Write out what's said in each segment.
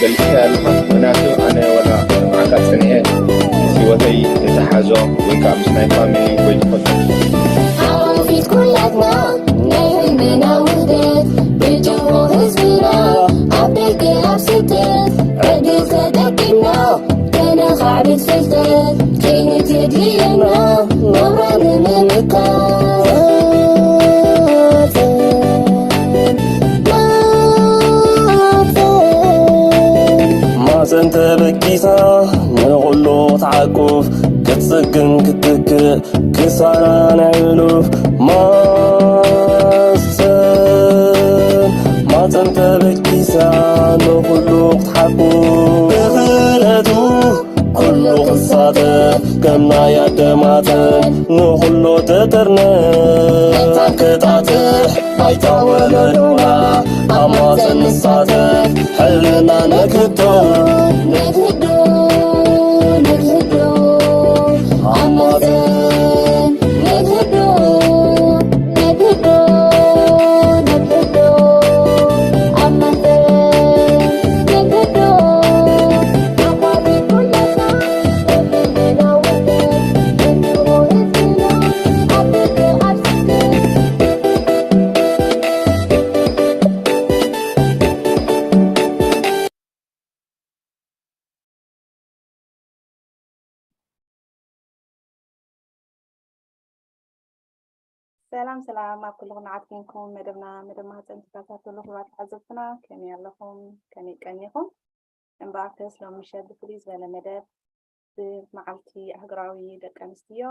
ገሊጽካዮ ኣለኻ፣ ምኽንያቱ ኣነ ወላ ክሰምዓካ ጸኒሐ፣ ምስ ህይወተይ ተተሓዞ ወይ ከኣ ምስ ናይ ፋሚሊ ወይ ትፈልጦ። ኣብ ፊት ኩላትና ናይ ህልምና ውህደት፣ ብጅሆ ህዝብና ኣብ ደገ ኣብ ስደት፣ ዕድል ተጠቂምና ከነኻዕብት ፍልጠት፣ ከይንትድልየና ናብራ ንምምካት። ማፀን ተበጊሳ ንኹሉ ክትዓቁፍ ክትፅግን ክትክእ ክሳራ ናይ ሕሉፍ ማፀን ማፀን ተበጊሳ ንኹሉ ክትሓቁፍ ብኽእለቱ ኩሉ ክሳተፍ ከም ናይ ኣደማተ ንኹሉ ትጥርነ መታን ክጣጥሕ ባይታ ወለዶና ኣብ ማፀን ንሳተፍ ሕልና ነክቶ ነክዶ ነክዶ ኣብ ማፀን ነክዶ ነክዶ ነክዶ ኣብ ማፀን ነክዶ ኣቋሚ ኩለና ሰላም ሰላም፣ ኣብ ኩሉ ኩነታት ኮንኩም መደብና መደብ ማህፀን ትከታተሉ ክቡራት ተዓዘብትና ከመይ ኣለኹም? ከመይ ቀኒኹም? እምበኣርከስ ሎሚ ምሸት ብፍልይ ዝበለ መደብ ብመዓልቲ ኣህጉራዊ ደቂ ኣንስትዮ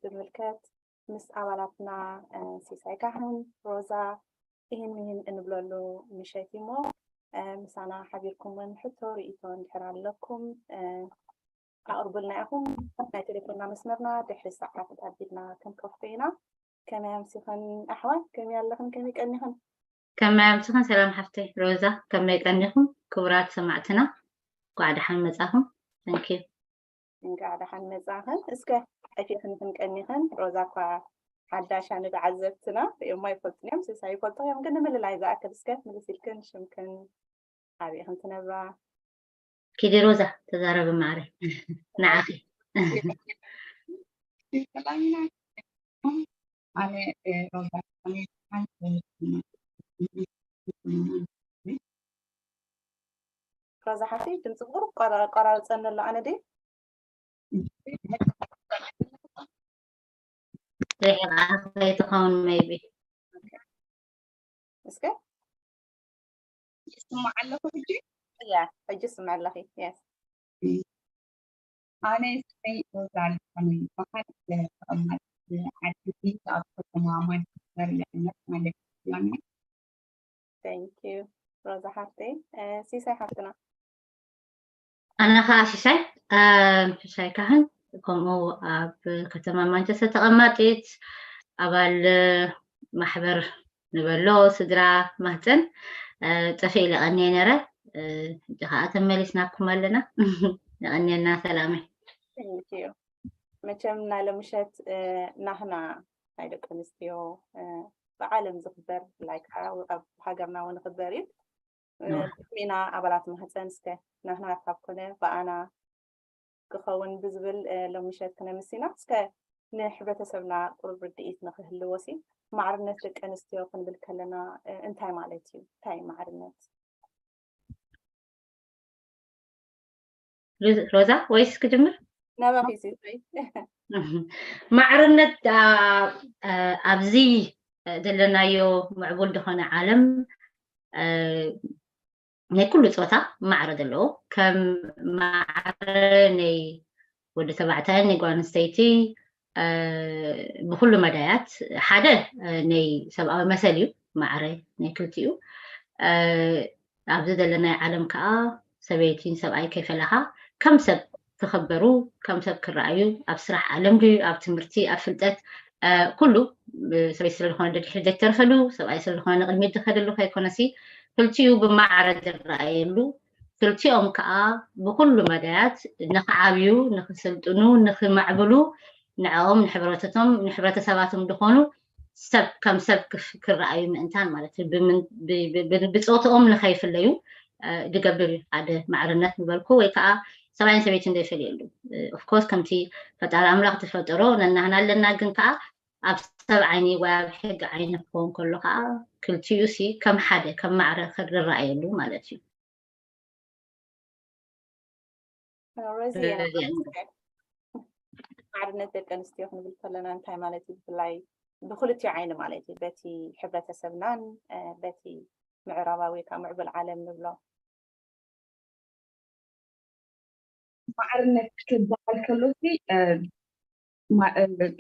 ብምምልከት ምስ ኣባላትና ሲሳይ ካህን፣ ሮዛ፣ ኢሂን ሚሂን እንብለሉ ምሸት እዩ እሞ ምሳና ሓቢርኩም እውን ሕቶ ርእይቶ እንድሕር ኣለኩም ኣቕርቡልና ኢኹም። ናይ ቴሌፎንና መስመርና ድሕሪ ሰዓት ኣቢልና ክንከፍቶ ኢና። ከመይ ኣምሲኽን ኣሕዋት? ከመይ ኣለኽን? ከመይ ቀኒኽን? ከመይ ኣምሲኽን? ሰላም ሓፍተይ ሮዛ፣ ከመይ ቀኒኹም? ክቡራት ሰማዕትና እንኳዕ ደሓን መጻኹም። Thank you። እንኳዕ ደሓን መጻኽን። እስከ ጠፊእኽን ክንቀኒኽን ሮዛ እኳ ሓዳሽ ኣነ ተዓዘብትና ርእዮማ ይፈልጡን እዮም፣ ስሳ ይፈልጡ እዮም። ግን ንምልላይ ዝኣክል እስከ ምልስ ኢልክን ሽምክን ኣበይኽን ትነብራ? ኪዲ ሮዛ ተዛረቢ ማዕረ ንዓኺ። ኣነ ሮዛ ሮዛ ሓፍተይ ድምፂ ቁሩብ ቆራርፀኒ ኣሎ። ኣነ ድየ ርሒቓ ከይትኸውን maybe እስከ ይስማዕ ኣለኹ ሕጂ? እያ ሕጂ ይስማዕ ኣለኺ። Yes። ኣነ ስመይ ሮዛ ኣለማኒ ይበሃል። ተቐማጢት ዓዲ ኣብ ከተማ ማንቸስተር ልዕነት ማለት እዩ። Thank you ሮዛ ሓፍተይ። ሲሳይ ሓፍትና። ኣነ ከዓ ሽሻይ ሽሻይ ካህን ከምኡ ኣብ ከተማ ማንቸስተር ተቐማጢት ኣባል ማሕበር ንበሎ ስድራ ማህፀን ጠፊ ኢለ ቀኒየ ነረ። ሕጂ ከዓ ተመሊስናኩም ኣለና። የቐንየልና ሰላመይ። መቸም ናይ ሎምሸት ናህና ናይ ደቂ ኣንስትዮ ብዓለም ዝኽበር ብፍላይ ከዓ ኣብ ሃገርና እውን ዝኽበር እዩ። ኢና ኣባላት ማህፀን እስከ ናህና ካብ ኮነ ብኣና ክኸውን ብዝብል ሎም ምሸት ክነምስ ኢና። እስከ ንሕብረተሰብና ቁሩብ ርድኢት ንክህልዎ ሲ ማዕርነት ደቂ ኣንስትዮ ክንብል ከለና እንታይ ማለት እዩ? እንታይ ማዕርነት? ሮዛ ወይስ ክጅምር? ናባኺ ሲሳይ። ማዕርነት ኣብዚ ዘለናዮ ምዕቡል ዝኾነ ዓለም ናይ ኩሉ ፆታ ማዕረ ዘለዎ ከም ማዕረ ናይ ወዲ ተባዕታይን ናይ ጓል ኣንስተይቲ ብኩሉ መዳያት ሓደ ናይ ሰብኣዊ መሰል እዩ። ማዕረ ናይ ክልቲኡ ኣብዚ ዘለናይ ዓለም ከዓ ሰበይቲን ሰብኣይ ከይፈለኻ ከም ሰብ ክኽበሩ ከም ሰብ ክረኣዩ ኣብ ስራሕ ዓለም ድዩ ኣብ ትምህርቲ ኣብ ፍልጠት ኩሉ ሰበይቲ ስለዝኾነ ደድሕሪ ዘይተርፈሉ ሰብኣይ ስለዝኾነ ንቕድሚት ዝኸደሉ ከይኮነሲ ክልቲኡ ብማዕረ ዝረኣየሉ ክልቲኦም ከዓ ብኩሉ መዳያት ንክዓብዩ ንክስልጥኑ ንክማዕብሉ ንዕኦም ንሕብረተቶም ንሕብረተሰባቶም ዝኾኑ ሰብ ከም ሰብ ክረኣዩ ምእንታን ማለት እዩ። ብፆትኦም ንከይፍለዩ ድገብር እዩ ሓደ ማዕርነት ምበልኩ። ወይ ከዓ ሰብኣይን ሰበይትን ዘይፈልየሉ። ኦፍኮርስ ከምቲ ፈጣሪ ኣምላኽ ዝፈጠሮ ነናህና ኣለና። ግን ከዓ ኣብ ሰብ ዓይኒ ወይ ኣብ ሕጊ ዓይኒ ክኸውን ከሎ ከዓ ክልቲኡ ሲ ከም ሓደ ከም ማዕረ ክረኣየሉ ማለት እዩ። ሮዚ ማዕርነት ደቂ ኣንስትዮ ክንብል ከለና እንታይ ማለት እዩ? ብፍላይ ብክልቲኡ ዓይኒ ማለት እዩ። በቲ ሕብረተሰብናን በቲ ምዕራባዊ ወይ ከዓ ምዕቡል ዓለም ንብሎ። ማዕርነት ክበሃል ከሎ ሲ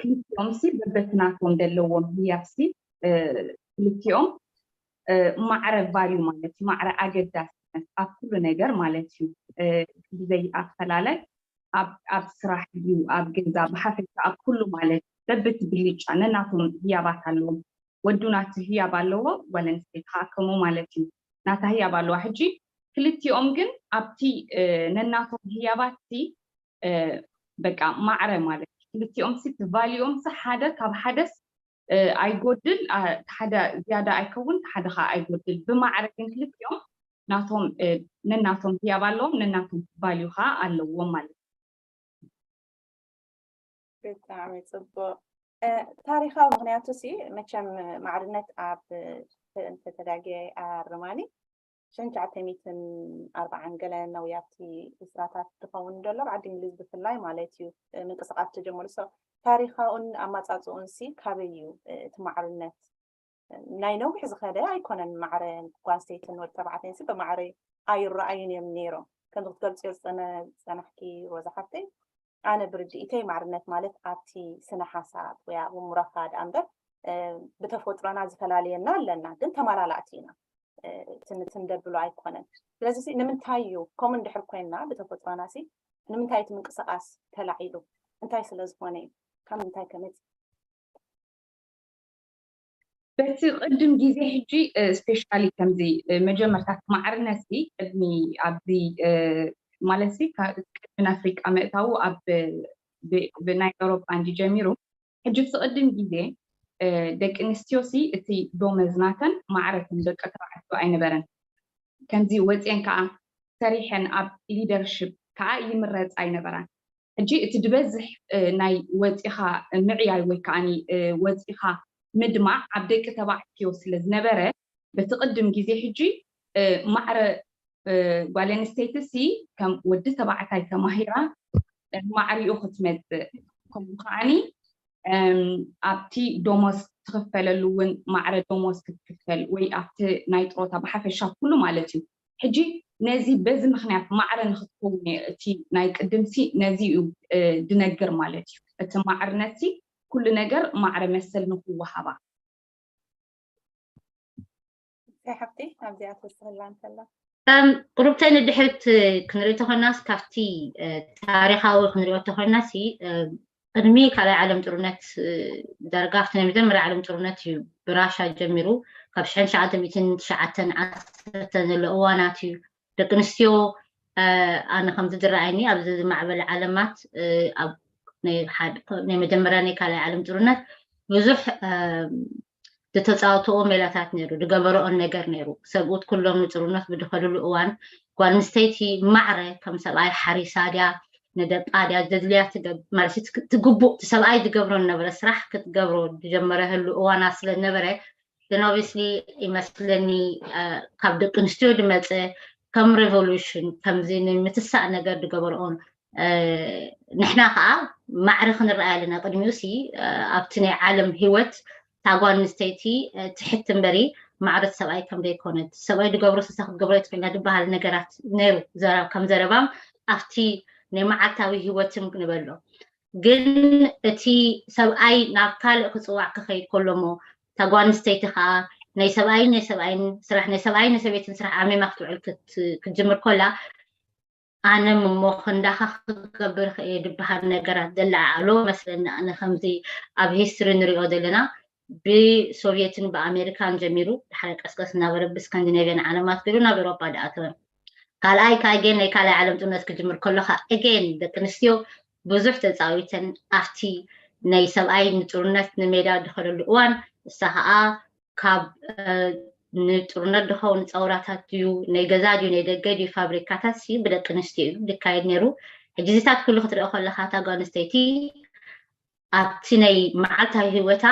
ክልቲኦም ሲ በበትናቶም ዘለዎም ህያብ ሲ ክልቲኦም ማዕረ ቫልዩ ማለት እዩ። ማዕረ ኣገዳስነት ኣብ ኩሉ ነገር ማለት እዩ። ብዘይ ኣፈላለ ኣብ ስራሕ ድዩ ኣብ ገዛ ብሓፈሻ ኣብ ኩሉ ማለት በብቲ ብልጫ ነናቶም ህያባት ኣለዎም። ወዱ ናቱ ህያብ ኣለዎ፣ ጓል ኣንስተይቲ ከዓ ከምኡ ማለት እዩ። ናታ ህያብ ኣለዋ። ሕጂ ክልቲኦም ግን ኣብቲ ነናቶም ህያባትቲ በቃ ማዕረ ማለት እዩ። ክልቲኦም ሲ ቫልዩኦም ሲ ሓደ ካብ ሓደስ ኣይጎድል፣ ሓደ ዝያዳ ኣይከውን፣ ሓደ ከዓ ኣይጎድል። ብማዕረ ግን ክልቲኦም ናቶም ነናቶም ህያብ ኣለዎም፣ ነናቶም ቫልዩ ከዓ ኣለዎም ማለት እዩ። ብጣዕሚ ፅቡቅ። ታሪካዊ ምክንያቱ ሲ መቸም ማዕርነት ኣብ እንተተጋግየ ኣርማኒ ሽሕን ትሽዓተ ሚእትን ኣርባዓን ገለ ነውያብቲ እስራታት ዝኸውን ዘሎ ኣብ ዓዲ እንግሊዝ ብፍላይ ማለት እዩ ምንቅስቃስ ተጀመሩ። ሶ ታሪካውን ኣማፃፅኡን ሲ ካበይ እዩ እቲ ማዕርነት? ናይ ነዊሕ ዝኸደ ኣይኮነን። ማዕረ ጓል ኣንስተይትን ወዲ ተባዕታይን ሲ ብማዕረ ኣይረኣዩን እዮም ነይሮም። ከምዚ ክትገልፅዮ ዝፀነ- ዝፀናሕኪ ሮዛ ሓፍተይ፣ ኣነ ብርድኢተይ ማዕርነት ማለት ኣብቲ ስነ ሓሳብ ወይ ኣብኡ ምረኻ ደኣ እምበር ብተፈጥሮና ዝፈላልየና ኣለና፣ ግን ተመላላእቲ ኢና። እቲ ንትንደብሎ ኣይኮነን። ስለዚ ሲ ንምንታይ እዩ ከምኡ እንድሕር ኮይንና ብተፈጥሮና ሲ ንምንታይ እቲ ምንቅስቃስ ተላዒሉ? እንታይ ስለ ዝኾነ እዩ? ካብ ምንታይ ከመፅ? በቲ ቅድም ግዜ ሕጂ ስፔሻሊ ከምዚ መጀመርታ ማዕርነት ሲ ቅድሚ ኣብዚ ማለት ሲ ቅድሚ ኣፍሪቃ ምእታዉ ኣብ ብናይ ኤውሮጳ እንዲ ጀሚሩ ሕጂ እቲ ቅድም ግዜ ደቂ ኣንስትዮ ሲ እቲ ዶመዝ ናተን ማዕረ ከም ደቂ ተባዕትዮ ኣይነበረን። ከምዚ ወፅየን ከዓ ሰሪሐን ኣብ ሊደርሽፕ ከዓ ይምረፃ ኣይነበራን። ሕጂ እቲ ዝበዝሕ ናይ ወፂኻ ምዕያይ ወይ ከዓ ወፂኻ ምድማዕ ኣብ ደቂ ተባዕትዮ ስለ ዝነበረ በቲ ቅድም ግዜ ሕጂ ማዕረ ጓል ኣንስተይቲ ሲ ከም ወዲ ተባዕታይ ተማሂራ ማዕሪኡ ክትመፅእ ከምኡ ከዓኒ ኣብቲ ደሞዝ ትኽፈለሉ እውን ማዕረ ደሞዝ ክትክፈል ወይ ኣብቲ ናይ ጥሮታ ብሓፈሻ ኩሉ ማለት እዩ። ሕጂ ነዚ በዚ ምክንያት ማዕረ ንክትከውን እቲ ናይ ቅድምሲ ነዚ እዩ ድነግር ማለት እዩ። እቲ ማዕርነትሲ ኩሉ ነገር ማዕረ መሰል ንክወሃባ ሓፍቲ ኣብዚኣ ትወስኽላ እንተላ ቁሩብተይ ንድሕሪት ክንርኢ ተኾናስ ካብቲ ታሪኻዊ ክንሪኦ ተኾናሲ ቅድሚ ካልኣይ ዓለም ጥሩነት ዳርጋ ኣብቲ ናይ መጀመርያ ዓለም ጥሩነት እዩ ብራሻ ጀሚሩ ካብ ሽሕን ትሽዓተ ሚእትን ትሽዓተን ዓሰርተን ዘሎ እዋናት እዩ። ደቂ ኣንስትዮ ኣነ ከምዚ ዝረኣየኒ ኣብዚ ዝማዕበለ ዓለማት ኣብ ናይ መጀመርያ ናይ ካልኣይ ዓለም ጥሩነት ብዙሕ ዝተፃወተኦ ሜላታት ነይሩ፣ ዝገበረኦን ነገር ነይሩ። ሰብኡት ኩሎም ንጥሩነት ብድኸልሉ እዋን ጓል ኣንስተይቲ ማዕረ ከም ሰብኣይ ሓሪሳ ድያ ንደቃ ድያ ዘድልያ ማለት ትግቡእ እቲ ሰብኣይ ዝገብሮ ዝነበረ ስራሕ ክትገብሮ ዝጀመረህሉ እዋና ስለ ዝነበረ ግን ኦብስሊ ይመስለኒ ካብ ደቂ ኣንስትዮ ዝመፀ ከም ሬቮሉሽን ከምዚ ንምትሳእ ነገር ዝገበረኦን ንሕና ከዓ ማዕረ ክንረኣይ ኣለና። ቅድሚኡ ሲ ኣብቲ ናይ ዓለም ህይወት እታ ጓል ኣንስተይቲ ትሕቲ እምበሪ ማዕረ ሰብኣይ ከም ዘይኮነት ሰብኣይ ዝገብሮ ስሳ ክትገብሮ ትኽእልና ዝበሃል ነገራት ነይሩ። ከም ዘረባም ኣብቲ ናይ መዓልታዊ ህይወትም ንበሎ ግን እቲ ሰብኣይ ናብ ካልእ ክፅዋዕ ክኸይድ ከሎ እሞ እታ ጓል ኣንስተይቲ ከዓ ናይ ሰብኣይን ናይ ሰብኣይን ስራሕ ናይ ሰብኣይን ናይ ሰበይትን ስራሕ ዓሚማ ክትውዕል ክትጅምር ከላ ኣነ እሞ ክንዳኻ ክገብር እየ ዝበሃል ነገራት ዘለዓዕሎ መስለኒ። ኣነ ከምዚ ኣብ ሂስትሪ ንሪኦ ዘለና ብሶቭየትን ብኣሜሪካን ጀሚሩ ድሓረ ቀስቀስ እናበረ ብስካንዲኔቭያን ዓለማት ገይሩ ናብ ኤውሮጳ ዝኣተወ ካልኣይ ከዓ again ናይ ካልኣይ ዓለም ጥርነት ክጅምር ከሎ ከዓ again ደቂ ኣንስትዮ ብዙሕ ተፃዊተን ኣብቲ ናይ ሰብኣይ ንጥሩነት ንሜዳ ድኸደሉ እዋን እሳ ከዓ ካብ ንጥሩነት ድኸውን ጸውራታት ድዩ፣ ናይ ገዛ ድዩ፣ ናይ ደገ ድዩ፣ ፋብሪካታት ሲ ብደቂ ኣንስትዮ እዩ ዝካየድ ነይሩ። ሕጂ እዚታት ኩሉ ክትርኢ ከለኻ፣ እታ ጓል ኣንስተይቲ ኣብቲ ናይ መዓልታዊ ህይወታ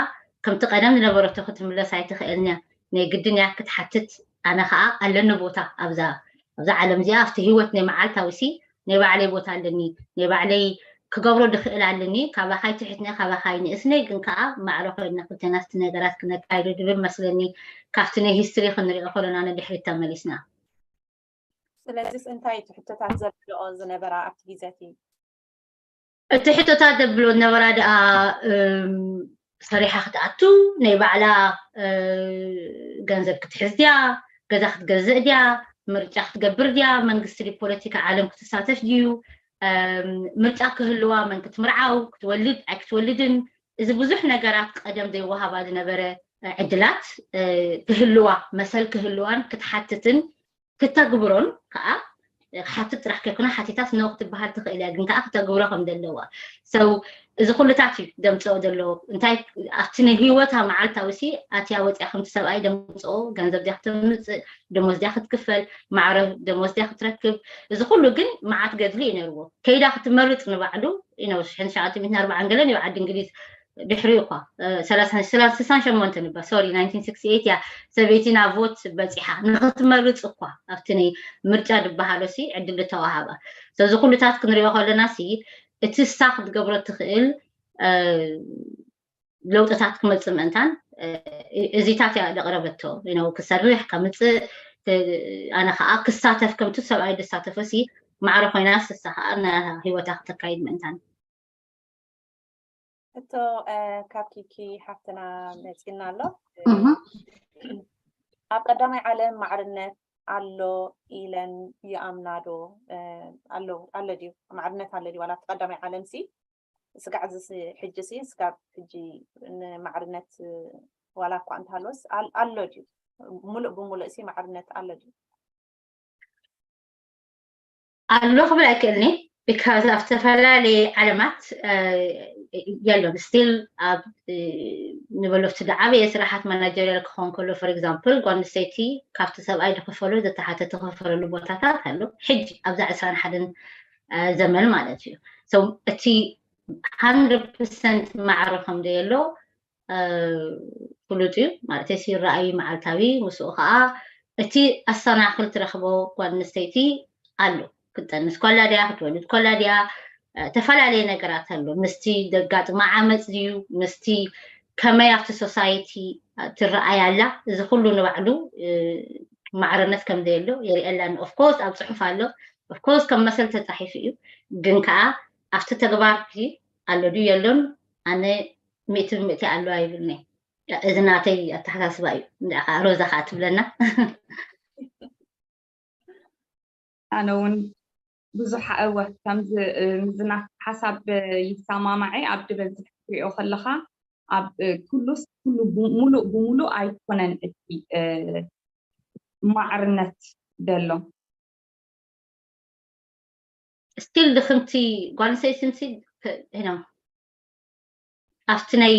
ከምቲ ቀደም ዝነበረቶ ክትምለስ ኣይትኽእልን እያ። ናይ ግድን እያ ክትሓትት። ኣነ ኸኣ ኣለኒ ቦታ ኣብዛ ኣብዛ ዓለም እዚኣ፣ ኣብቲ ህይወት ናይ መዓልታዊ ሲ ናይ ባዕለይ ቦታ ኣለኒ፣ ናይ ባዕለይ ክገብሮ ድኽእል ኣለኒ። ካባኻይ ትሕትነ፣ ካባኻይ ንእስነይ፣ ግን ከኣ ማዕረ ኮይና ክልቴና እቲ ነገራት ክነካይዶ ድብል መስለኒ። ካብቲ ናይ ሂስትሪ ክንሪኦ ከሎና ንድሕሪት ተመሊስና። ስለዚስ እንታይ እቲ ሕቶታት ዘብልኦ ዝነበራ ኣብቲ ግዜ እቲ? እቲ ሕቶታት ዘብሎ ነበራ ደኣ፣ እም፣ ሰሪሓ ክትኣቱ፣ ናይ ባዕላ፣ እ፣ ገንዘብ ክትሕዝ ድያ፣ ገዛ ክትገዝእ ድያ፣ ምርጫ ክትገብር ድያ፣ መንግስቲ ድዩ ፖለቲካ ዓለም ክትሳተፍ ድዩ፣ እም፣ ምርጫ ክህልዋ፣ መን ክትምርዓው፣ ክትወልድ ኣይክትወልድን፣ እዚ ብዙሕ ነገራት ቀደም ዘይወሃባ ዝነበረ፣ እ፣ ዕድላት፣ እ፣ ክህልዋ፣ መሰል ክህልዋን ክትሓትትን ክተግብሮን ከዓ፣ ክትሓትት ጥራሕ ከይኮነ ሓቲታስ no ክትበሃል ትኽእል እያ፣ ግን ከዓ ክተግብሮ ከም ዘለዋ። So እዚ ኩሉታት እዩ ደምፅኦ ዘለዎ። እንታይ ኣብቲ ናይ ህይወታ መዓልታዊ ሲ ኣትያ ወፅያ ከምቲ ሰብኣይ ደምፅኦ፣ ገንዘብ ድያ ክተምፅእ፣ ደሞዝ ድያ ክትክፈል፣ ማዕረ ደሞዝ ድያ ክትረክብ፣ እዚ ኩሉ ግን መዓት ገድሊ እዩ ነይርዎ። ከይዳ ክትመርፅ ንባዕሉ፣ you know፣ ሽሕን ትሽዓተ ሚእትን ኣርባዓን ገለን እዩ ዓዲ እንግሊዝ ድሕሪኡ እኳ፣ እ፣ ሰላሳ፣ ሰላሳ፣ ስሳን ሸሞንተን እባ፣ ሶሪ፣ ናይንቲን ሲክስቲ ኤይት እያ ሰበይቲና ቮት በፂሓ። ንኽትመርፅ እኳ ኣብቲ ናይ ምርጫ ዝበሃሎ ሲ ዕድል ዝተዋሃባ። So እዚ ኩሉታት ክንሪኦ ከለና ሲ እቲ እሳ ክትገብሮ ትኽእል፣ እ፣ ለውጥታት ክመፅእ ምእንታን፣ እ፣ እዚታት እያ ዘቕረበቶ። You know፣ ክሰርሕ፣ ከምፅእ፣ እ፣ ኣነ ከዓ ክሳተፍ፣ ከምቲ ሰብኣይ ዝሳተፎ ሲ ማዕረ ኮይና፣ ንሳ ከዓ ናይ ህይወታ ክተካይድ ምእንታን። እቶ፣ እ፣ ካብ ኪኪ ሓፍትና መፂና ኣሎ። እህ። ኣብ ቀዳማይ ዓለም ማዕርነት ኣሎ ኢለን ይኣምና ዶ? እ፣ ኣሎ፣ ኣሎ ድዩ? ማዕርነት ኣሎ ድዩ? ዋላ ኣብቲ ቀዳማይ ዓለም ሲ ስጋዕ እዚ ሲ-፣ ሕጂ ሲ ስጋብ ሕጂ ንማዕርነት፣ እ፣ ዋላ እኳ እንተሃለወስ ኣል-፣ ኣሎ ድዩ? ሙሉእ ብሙሉእ ሲ ማዕርነት ኣሎ ድዩ? ኣሎ ክብል ኣይክእልኒ፣ because ኣብ ዝተፈላለየ ዓለማት፣ እ፣ የሎን። ስቲል ኣብ፣ እ፣ ንበሎ ኣብቲ ዝዓበየ ስራሓት ማናጀርያል ክኸውን ከሎ፣ for example፣ ጓል ኣንስተይቲ ካብቲ ሰብኣይ ዝኽፈሎ ዝተሓተ ትኽፈለሉ ቦታታት ኣሎ። ሕጂ ኣብዛ ዕስራን ሓደን፣ እ፣ ዘመን ማለት እዩ። So እቲ ሃንድረድ ፐርሰንት ማዕረ ከም ዘየሎ፣ እ፣ ፍሉጥ እዩ። ማለት ሲ ይረኣዩ መዓልታዊ፣ ምስኡ ከዓ እቲ ኣሰናኽል ትረኽቦ ጓል ኣንስተይቲ ኣሎ። ክትጠንስ ኮላ ድያ፣ ክትወልድ ኮላ ድያ፣ እ፣ ተፈላለየ ነገራት ኣሎ። ምስቲ ዘጋጥማ ዓመፅ ድዩ፣ ምስቲ ከመይ ኣብቲ ሶሳይቲ ትረኣይ ኣላ፣ እዚ ኩሉ ንባዕሉ፣ እ፣ ማዕርነት ከም ዘየሎ የርእየላኒ። ኦፍኮርስ ኣብ ፅሑፍ ኣሎ፣ ኦፍኮርስ ከም መሰል ተፃሒፉ እዩ፣ ግን ከዓ ኣብቲ ተግባር ሲ ኣሎ ድዩ የሎን፣ ኣነ ሚእቲ ብሚእቲ ኣሎ ኣይብልኒ። እዚ ናተይ ኣተሓሳስባ እዩ። እንዳ ከዓ ሮዛ ከዓ ትብለና። ኣነ እውን ብዙሕ እወ ከምዚ፣ እ፣ ምስዚ ናትካ ሓሳብ ይሰማማዐ። ኣብ ዝበዝሕ ትሪኦ ከለኻ ኣብ፣ እ፣ ኩሉስ ኩሉ ቡ-፣ ሙሉእ ብሙሉእ ኣይኮነን እቲ፣ እ፣ ማዕርነት ዘሎ። ስቲል ድኽምቲ ጓል ኣንስተይቲ ስምሲ፣ you know፣ ኣብቲ ናይ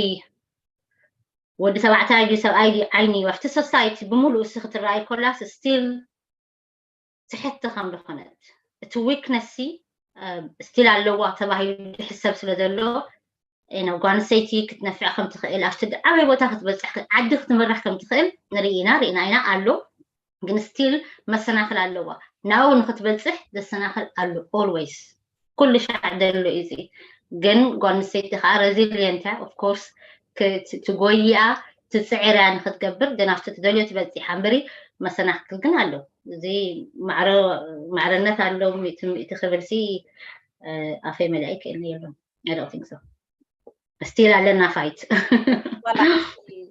ወዲ ተባዕታይ ድዩ ሰብኣይ ድዩ ዓይኒ እዩ ኣብቲ ሶሳይቲ ብምሉእ እሱ ክትረኣይ ኮላስ ስቲል ትሕቲ ከም ዝኾነት፣ እቲ ዊክነስ ሲ፣ እ፣ ስቲል ኣለዋ ተባሂሉ ዝሕሰብ ስለ ዘሎ፣ you know፣ ጓል ኣንስተይቲ ክትነፍዕ ከም ትኽእል፣ ኣብቲ ዓበይ ቦታ ክትበፅሕ፣ ዓዲ ክትምራሕ ከም ትኽእል ንርኢ ኢና፣ ርኢና ኢና ኣሎ። ግን ስቲል መሰናኽል ኣለዋ። ናብኡ ንክትበፅሕ ዘሰናኽል ኣሎ ኦልዌይስ። ኩሉ ሻዕ ዘሎ እዩ እዚ። ግን ጓል ኣንስተይቲ ከዓ ሬዚሊየንት እያ። ኦፍ ኮርስ፣ ክ-፣ ት-፣ ትጎይኣ፣ ትፅዕር እያ ንክትገብር፣ ግን ኣብቲ ትደልዮ ትበፅሕ እያ እምበሪ፣ መሰናኽል ግን ኣሎ። እዚ ማዕረ-፣ ማዕረነት ኣሎ፣ ሚእቲ ሚእቲ ክብል ሲ፣ እ፣ ኣፈይ መሊኣ ይክእልኒ የለን። I don't think so። ስቲል ኣለና ፋይት። ዋላ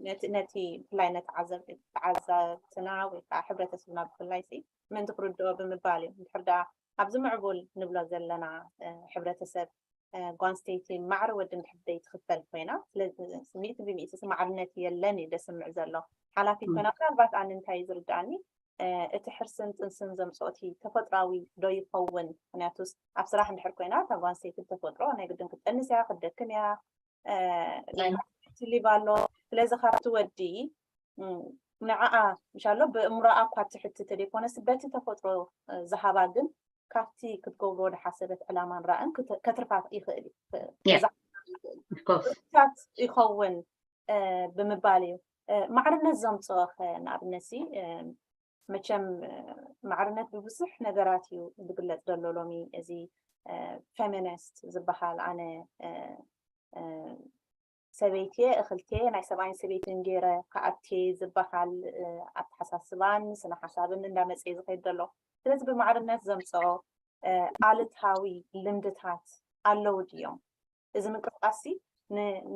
ነቲ፣ ነቲ ብፍላይ ነቲ ዓዘብ-፣ ተዓዘብትና ወይ ከዓ ሕብረተሰብና ብፍላይ ሲ ምእንቲ ክርድኦ ብምባል እዩ። እንድሕር ደኣ ኣብዚ ምዕቡል ንብሎ ዘለና፣ እ፣ ሕብረተሰብ፣ እ፣ ጓል ኣንስተይቲ ማዕረ ወዲ እንድሕር ዘይትኽፈል ኮይና፣ ስለዚ ሚእቲ ብሚእቲ ሲ ማዕርነት የለን እዩ ዘስምዕ ዘሎ። ሓላፊት ኮይና ምናልባት ኣነ እንታይ እዩ ዝርድኣኒ፣ እ፣ እቲ ሕርስን ጥንስን ዘምፅኦ እቲ ተፈጥራዊ ዶ ይኸውን? ምክንያቱስ ኣብ ስራሕ እንድሕር ኮይና እታ ጓል ኣንስተይቲ ብተፈጥሮ ናይ ግድን ክትጠንስ እያ፣ ክትደክም እያ፣ እ፣ ናይ ማትሪቲ ሊቭ ኣሎ። ስለዚ ካብቲ ወዲ፣ እም፣ ንዓኣ ምሻሎ ብእምሮኣ እኳ ትሕትት ዘይኮነስ በቲ ተፈጥሮ ዝሃባ ግን ካብቲ ክትገብሮ ዝሓሰበት ዕላማን ራእን ከተርፋ ይኽእል እዩ። ይኸውን ብምባል እዩ። ማዕርነት ዘምፅኦ ከ ንኣብነት መቸም ማዕርነት ብብዙሕ ነገራት እዩ ዝግለፅ ዘሎ። ሎሚ እዚ ፌሚኒስት ዝበሃል ኣነ ሰበይቲ እየ እኽልቲ ናይ ሰብኣይን ሰበይትን ገይረ ክኣቲ ዝበሃል ኣተሓሳስባን ስነ ሓሳብን እንዳመፀ ዝኸይድ ዘሎ። ስለዚ ብማዕርነት ዘምፅኦ ኣልታዊ ልምድታት ኣለዉ ድዮም? እዚ ምንቅስቃስ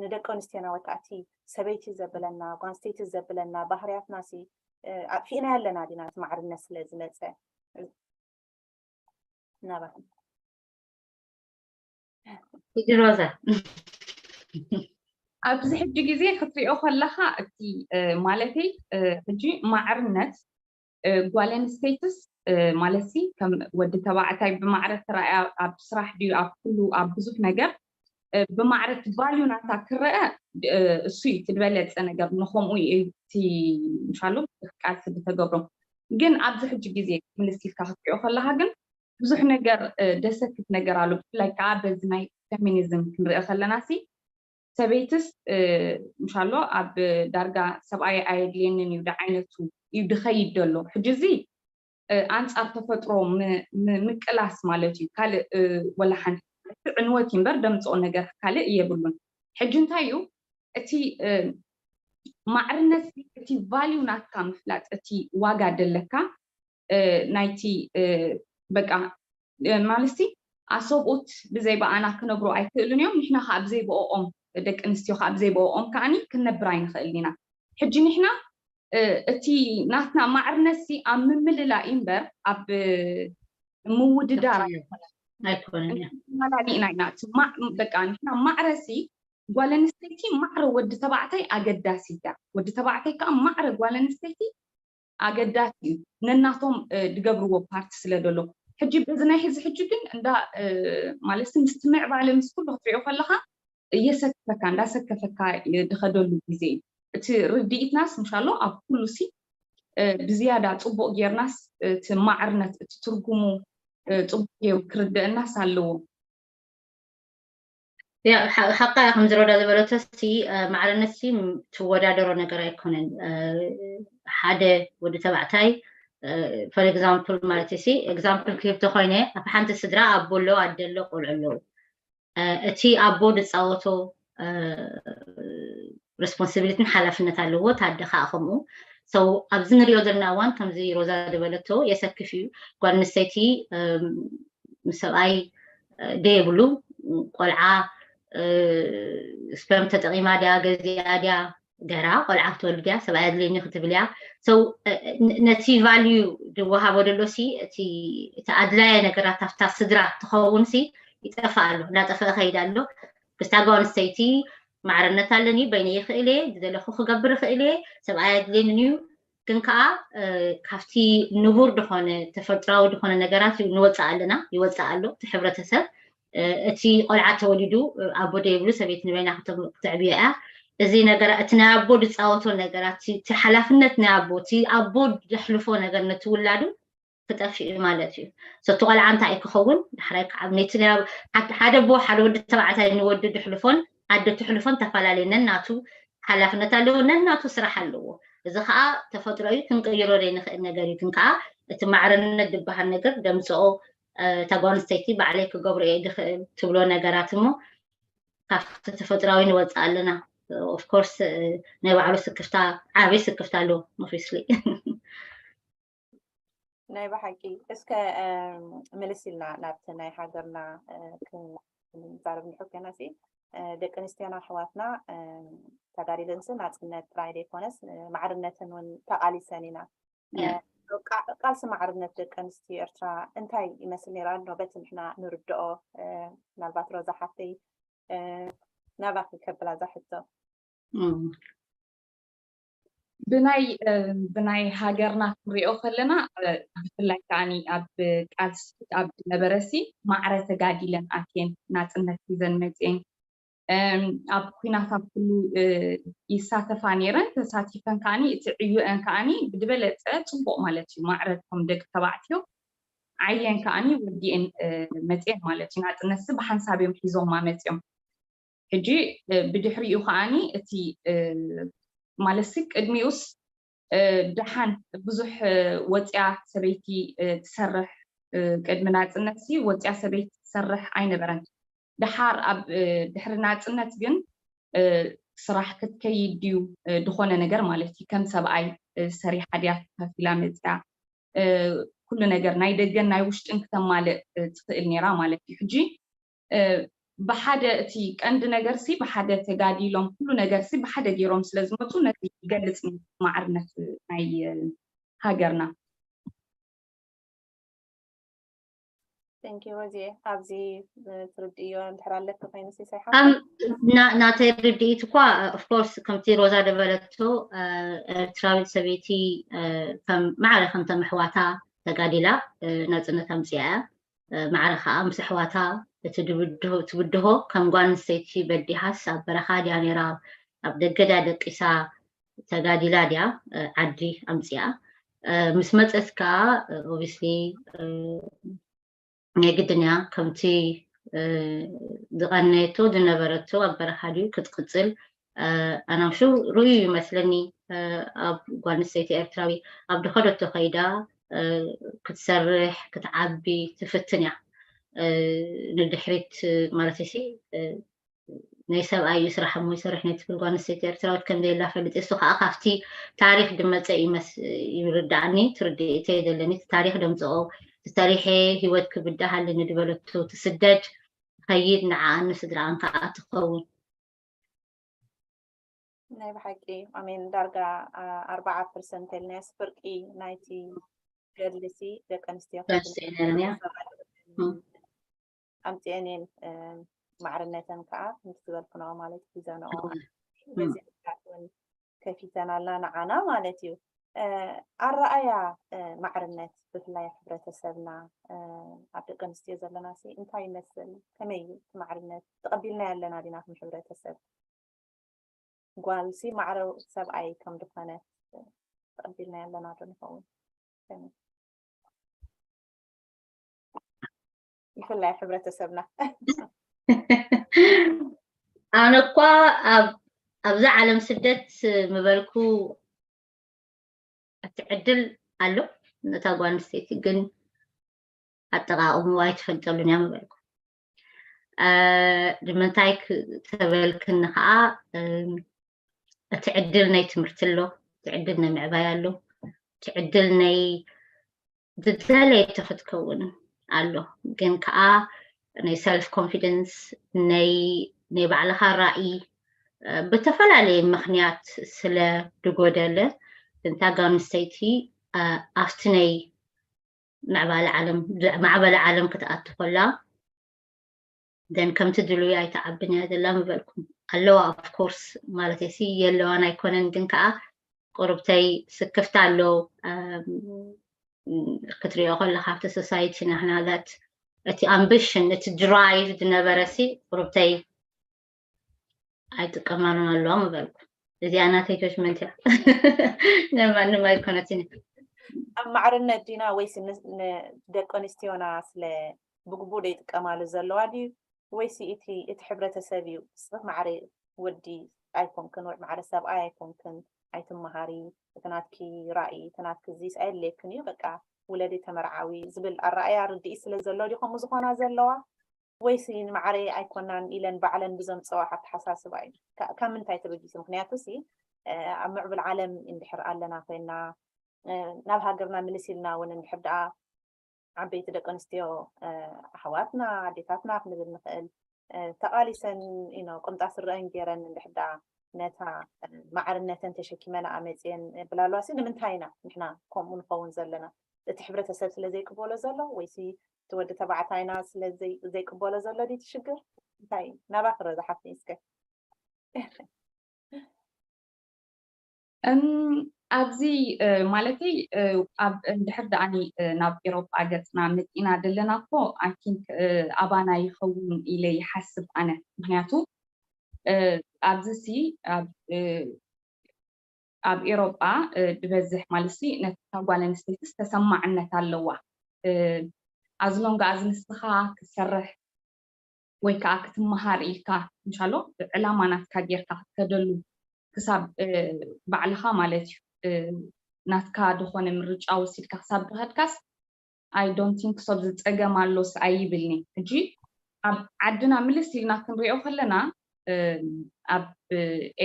ንደቂ ኣንስትዮና ወይ ከዓ እቲ ሰበይቲ ዘብለና ጓንስተይቲ ዘብለና ባህርያትና ሲ ኣጥፊእና ኣለና ዲና እቲ ማዕርነት ስለ ዝመፀ ናባኹም ሮዛ ኣብዚ ሕጂ ግዜ ክትሪኦ ከለካ እቲ ማለተይ ሕጂ ማዕርነት ጓል ኣንስተይትስ ማለት ከም ወዲ ተባዕታይ ብማዕረ ትረኣያ ኣብ ስራሕ ድዩ ኣብ ኩሉ ኣብ ብዙሕ ነገር ብማዕረ እቲ ቫልዩ ናታ ክረአ እሱ እዩ እቲ ዝበለፀ ነገር ንከምኡ እዩ እቲ ምሻሉ ቃልሲ ዝተገብሮ ግን ኣብዚ ሕጂ ግዜ ምልስ ኢልካ ክትሪኦ ከለካ ግን ብዙሕ ነገር ደሰክፍ ነገር ኣሎ ብፍላይ ከዓ በዚ ናይ ፌሚኒዝም ክንሪኦ ከለና ሲ ሰበይትስ ምሻሎ ኣብ ዳርጋ ሰብኣይ ኣየድልየንን እዩ ድዓይነቱ እዩ ድኸይድ ደሎ ሕጂ እዚ ኣንፃር ተፈጥሮ ምቅላስ ማለት እዩ ካልእ ወላ ሓንቲ ዕንወት እዩ እምበር ደምፅኦ ነገር ካልእ የብሉን ሕጂ እንታይ እዩ እቲ ማዕርነት እቲ ቫልዩ ናትካ ምፍላጥ እቲ ዋጋ ደለካ ናይቲ በቃ ማለት ኣሰብኡት ብዘይ ብኣና ክነብሩ ኣይክእሉን እዮም ንሕና ከዓ ብዘይ ብኦም ደቂ ኣንስትዮ ከዓ ብዘይ ብኦም ከዓኒ ክንነብር ኣይንኽእልን ኢና ሕጂ ንሕና እቲ ናትና ማዕርነት ሲ ኣብ ምምልላእ እዩ እምበር ኣብ ምውድዳር ኣይኮነን ኣይኮነን መላሊእና ኢና በቃ ንሕና ማዕረሲ ጓል ኣንስተይቲ ማዕረ ወዲ ተባዕታይ ኣገዳሲት እያ ወዲ ተባዕታይ ከዓ ማዕረ ጓል ኣንስተይቲ ኣገዳሲ እዩ ነናቶም ዝገብርዎ ፓርቲ ስለ ዘሎ ሕጂ በዚ ናይ ሕዚ ሕጂ ግን እንዳ ማለት ምስቲ ምዕባለ ምስ ኩሉ ክትሪኦ ከለካ እየሰከፈካ እንዳሰከፈካ ዝኸደሉ ግዜ እዩ እቲ ርድኢትናስ ምሻሎ ኣብ ኩሉ ሲ ብዝያዳ ፅቡቅ ጌርናስ እቲ ማዕርነት እቲ ትርጉሙ ፅቡቅ ገይሩ ክርደአናስ ኣለዎ ሓቃ ከም ዝረዳ ዝበለቶ ሲ ማዕርነት ሲ ትወዳደሮ ነገር ኣይኮነን ሓደ ወዲ ተባዕታይ for example ማለት ሲ example ክህብ ተኮይነ ኣብ ሓንቲ ስድራ ኣቦ ኣሎ ኣደ ኣሎ ቆልዑ ኣለዉ እቲ ኣቦ ዝፃወቶ responsibility ን ሓላፍነት ኣለዎ ታደ ከዓ ከምኡ so ኣብዚ ንሪኦ ዘለና እዋን ከምዚ ሮዛ ዝበለቶ የሰክፍ እዩ ጓል ኣንስተይቲ ምስ ሰብኣይ ደየብሉ ቆልዓ sperm ተጠቂማ ድያ ገዚኣ ድያ ገራ ቆልዓ ክትወልድ እያ ሰብኣይ ኣድልየኒ ክትብል እያ so ነቲ value ዝወሃቦ ዘሎ ሲ እቲ ኣድላየ ነገራት ኣብታ ስድራ ትኸውን ሲ ይጠፍእ ኣሎ እንዳጠፍአ ከይድ ኣሎ ክስታ ጓል ኣንስተይቲ ማዕርነት ኣለኒ በይነ ይኽእል እየ ዝደለኹ ክገብር ይኽእል እየ ሰብኣይ ኣድልየኒ እዩ ግን ከዓ ካብቲ ንቡር ዝኾነ ተፈጥራዊ ዝኾነ ነገራት ንወፅእ ኣለና ይወፅእ ኣሎ እቲ ሕብረተሰብ እቲ ቆልዓ ተወሊዱ ኣቦ ዘይብሉ ሰበይቲ ንበይና ክተዕብዮ እያ እዚ ነገር እቲ ናይ ኣቦ ዝፃወቶ ነገራት እቲ ሓላፍነት ናይ ኣቦ እቲ ኣቦ ዘሕልፎ ነገር ነቲ ውላዱ ክጠፍእ እዩ ማለት እዩ ሰቲ ቆልዓ እንታይ ክኸውን ዳሕራይ ክዓብ ነቲ ሓደ ኣቦ ሓደ ወዲ ተባዕታይ ንወዲ ዝሕልፎን ኣደ ትሕልፎን ተፈላለየ ነናቱ ሓላፍነት ኣለዎ ነናቱ ስራሕ ኣለዎ እዚ ከዓ ተፈጥሮ እዩ ክንቅይሮ ዘይንኽእል ነገር እዩ ግን ከዓ እቲ ማዕርነት ዝበሃል ነገር ደምፅኦ እታ ጓል ኣንስተይቲ ባዕለይ ክገብሮ እየ ዝኽእል ትብሎ ነገራት እሞ ካብቲ ተፈጥራዊ ንወፅእ ኣለና of course ናይ ባዕሉ ስክፍታ ዓብይ ስክፍታ ኣለዎ obviously ናይ ብሓቂ እስከ ምልስ ኢልና ናብቲ ናይ ሃገርና ክንዛረብ ንሕብ ኮይና ሲ ደቂ ኣንስትዮና ኣሕዋትና ተጋዲለንሲ ናፅነት ጥራይ ዘይኮነስ ማዕርነትን እውን ተቃሊሰን ኢና ቃልሲ ማዕርነት ደቂ ኣንስትዮ ኤርትራ እንታይ ይመስል ነይሩ ኣሎ በቲ ንሕና ንርድኦ ምናልባት ሮዛ ሓፍተይ ናባኺ ከብላ እዛ ሕቶ ብናይ ብናይ ሃገርና ክንሪኦ ከለና ብፍላይ ከዓ ኣብ ቃልሲ ኣብ ዝነበረሲ ማዕረ ተጋዲለን ኣትየን ናፅነት ሒዘን መፅየን ኣብ ኩናት ኣብ ኩሉ ይሳተፋ ነይረን፣ ተሳቲፈን ከዓኒ እቲ ዕዮአን ከዓኒ ብዝበለፀ ፅቡቕ ማለት እዩ። ማዕረ እቶም ደቂ ተባዕትዮ ዓየን ከዓኒ ወዲኤን መፅኤን ማለት እዩ። ናፅነትሲ ብሓንሳብ እዮም ሒዞማ መፅኦም። ሕጂ ብድሕሪኡ ከዓኒ እቲ ማለትሲ ቅድሚኡስ ደሓን ብዙሕ ወፅያ ሰበይቲ ትሰርሕ፣ ቅድሚ ናፅነትሲ ወፅያ ሰበይቲ ትሰርሕ ኣይነበረን። ደሓር ኣብ ድሕሪ ናፅነት ግን ስራሕ ክትከይድ ድዩ ዝኾነ ነገር ማለት እዩ። ከም ሰብኣይ ሰሪሓ ድያ ተኸፊላ መፅያ፣ ኩሉ ነገር ናይ ደገን ናይ ውሽጥን ክተማልእ ትኽእል ነይራ ማለት እዩ። ሕጂ ብሓደ እቲ ቀንዲ ነገርሲ ብሓደ ተጋዲሎም ኩሉ ነገርሲ ብሓደ ገይሮም ስለ ዝመፁ ነቲ ይገልፅ ማዕርነት ናይ ሃገርና። Thank you ሮዚየ። ኣብዚ ትርድእዮ እንድሕር ኣለኪ ኮይኑ ሲሳይ ሓ ናተይ ርድኢት እኳ of course ከምቲ ሮዛ ደበለቶ ኤርትራዊት ሰበይቲ ከም ማዕረ ከምቶም ኣሕዋታ ተጋዲላ ናፅነት ኣምፅኣ እያ። ማዕረ ከዓ ምስ ኣሕዋታ እቲ ትብድሆ ከም ጓል ኣንስተይቲ በዲሃስ ኣብ በረኻ ድያ ነይራ፣ ኣብ ደገ ድያ ደቂሳ፣ ተጋዲላ ድያ ዓዲ ኣምፅኣ። ምስ መፀት ከዓ obviously ናይ ግድን እያ ከምቲ ዝቐነየቶ ዝነበረቶ ኣብ በረኻ ድዩ ክትቅፅል ኣናምሹ ርእዩ ይመስለኒ። ኣብ ጓል ኣንስተይቲ ኤርትራዊ ኣብ ድኸደቶ ከይዳ ክትሰርሕ ክትዓቢ ትፍትን እያ። ንድሕሪት ማለት ሲ ናይ ሰብኣይ እዩ ስራሕ እሞ ይሰርሕ ናይ ትብል ጓል ኣንስተይቲ ኤርትራዊት ከም ዘየላ ፈልጥ። እሱ ከዓ ካብቲ ታሪክ ድመፀ ይርዳእኒ። ትርድኢተ ዘለኒ እቲ ታሪክ ደምፅኦ ተሰሪሐ ህይወት ክብዳሃሊ ንድበለቱ ትስደድ ትኸይድ ንዓኣን ንስድራኣን ከዓ ትኸውን። ናይ ብሓቂ ኣሜን። ዳርጋ ኣርባዓ ፐርሰንት ኢልናስ ፍርቂ ናይቲ ገድልሲ ደቂ ኣንስትዮ ኣምፅአን እየን። ማዕርነተን ከዓ ምስ ዝበልክንኦ ማለት ሒዘንኦ በዚኣውን ከፊተን ኣላ ንዓና ማለት እዩ። ኣረኣያ ማዕርነት ብፍላይ ሕብረተሰብና ኣብ ደቂ ኣንስትዮ ዘለና ሲ እንታይ ይመስል? ከመይ እዩ እቲ ማዕርነት? ተቐቢልናዮ ኣለና ዲና ከም ሕብረተሰብ? ጓል ሲ ማዕረ ሰብኣይ ከም ዝኾነ ተቐቢልናዮ ኣለና ዶ ንኸውን? ብፍላይ ሕብረተሰብና ኣነ እኳ ኣብዛ ዓለም ስደት ምበልኩ እቲ ዕድል ኣሎ ነታ ጓል ኣንስተይቲ ግን ኣጠቃቅምኡ ኣይትፈልጠሉን እያ ምበልኩ። ንምንታይ ተበልክኒ ከዓ እቲ ዕድል ናይ ትምህርቲ ኣሎ፣ እቲ ዕድል ናይ ምዕባይ ኣሎ፣ እቲ ዕድል ናይ ዝደለየቶ ክትከውን ኣሎ። ግን ከዓ ናይ ሰልፍ ኮንፊደንስ ናይ ናይ ባዕልኻ ራእይ ብተፈላለየ ምክንያት ስለ ድጎደለ እንታ ጓል ኣንስተይቲ ኣብቲ ናይ ምዕባለ ዓለም ማዕበለ ዓለም ክትኣቱ ከላ then ከምቲ ድሉይ ኣይትዓብን እያ ዘላ ምበልኩም ኣለዋ። Of course ማለት ሲ የለዋን ኣይኮነን ግን ከዓ ቁርብተይ ስክፍታ ኣሎ ክትሪኦ ከለካ ኣብቲ society ናህና that እቲ ambition እቲ drive ዝነበረ ሲ ቁርብተይ ኣይጥቀማሉን ኣለዋ ምበልኩ። እዚኣ ናተይ judgment እያ ናይ ማንም ኣይኮነትን። ኣብ ማዕርነት ዲና ወይስ ደቂ ኣንስትዮና ስለ ብግቡእ ዶ ይጥቀማሉ ዘለዋ ድዩ ወይስ እቲ እቲ ሕብረተሰብ እዩ? ንስኺ ማዕረ ወዲ ኣይኮንክን ወይ ማዕረ ሰብኣይ ኣይኮንክን ኣይትመሃሪ፣ እቲ ናትኪ ራእይ እቲ ናትኪ እዚስ ኣየድልየክን እዩ በቃ ውለዲ ተመርዓዊ ዝብል ኣረኣእያ ርድኢት ስለ ዘሎ ድዩ ከምኡ ዝኾና ዘለዋ? ወይሲ ንማዕረይ ኣይኮናን ኢለን ባዕለን ብዘምፀኦ ኣተሓሳስባ እዩ? ካብ ምንታይ ተበጊሱ? ምክንያቱ ሲ ኣብ ምዕብል ዓለም እንድሕር ኣለና ኮይና ናብ ሃገርና ምልስ ኢልና እውን እንድሕር ደኣ ዓበይቲ ደቂ ኣንስትዮ ኣሕዋትና ኣዴታትና ክንብል ንኽእል ተቓሊሰን ኢኖ ቁምጣ ስረአን ገይረን እንድሕር ደኣ ነታ ማዕርነተን ተሸኪመንኣ መፅየን ብላለዋ ሲ ንምንታይ ኢና ንሕና ከምኡ ንኸውን ዘለና? እቲ ሕብረተሰብ ስለ ዘይቅበሎ ዘሎ ወይሲ እቲ ወዲ ተባዕታይና ስለ ዘይቅበሎ ዘሎ ድዩ እቲ ሽግር? እንታይ እዩ? ናባኺ ሮዛ ሓፍተይ እስከ። እም፣ ኣብዚ እ፣ ማለተይ እ፣ ኣብ እንድሕር ደኣኒ እ፣ ናብ ኤሮጳ ገጽና መጺና ዘለና እኮ I think እ፣ ኣባና ይኸውን ኢለ ይሓስብ ኣነ። ምክንያቱ ኣብዚ ሲ ኣብ ኤሮጳ ዝበዝሕ ማለት ሲ ነታ ጓል ኣንስተይትስ ተሰማዕነት ኣለዋ። ኣዝሎንጋ ኣዚ ንስኻ ክትሰርሕ ወይ ከዓ ክትመሃር ኢልካ እንሻሎ ዕላማ ናትካ ጌርካ ክትከደሉ ክሳብ ባዕልኻ ማለት እዩ ናትካ ዝኾነ ምርጫ ወሲድካ ክሳብ ዝኸድካስ I don't think so ዝፀገም ኣሎስ ኣይብልኒ። ሕጂ ኣብ ዓድና ምልስ ኢልና ክንሪኦ ከለና ኣብ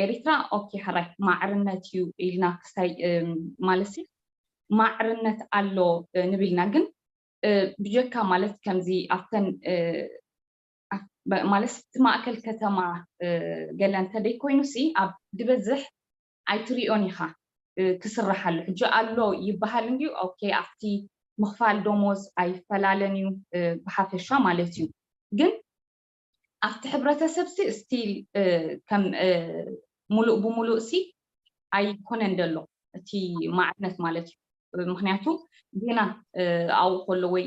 ኤሪትራ ኦኬ ሕራይ ማዕርነት እዩ ኢልና ክሳይ ማለት ማዕርነት ኣሎ ንብልና ግን ብጀካ ማለት ከምዚ ኣብተን ማለት እቲ ማእከል ከተማ ገለ እንተደይኮይኑ ሲ ኣብ ዝበዝሕ ኣይትሪኦን ኢኻ ክስራሕ ኣሎ። ሕጂ ኣሎ ይበሃል እንድዩ ኦኬ ኣብቲ ምኽፋል ደሞዝ ኣይፈላለን እዩ ብሓፈሻ ማለት እዩ። ግን ኣብቲ ሕብረተሰብ ሲ ስቲል ከም ሙሉእ ብሙሉእ ሲ ኣይኮነን ደሎ እቲ ማዕርነት ማለት እዩ። ምክንያቱ ጌና ኣብኡ ከሎ ወይ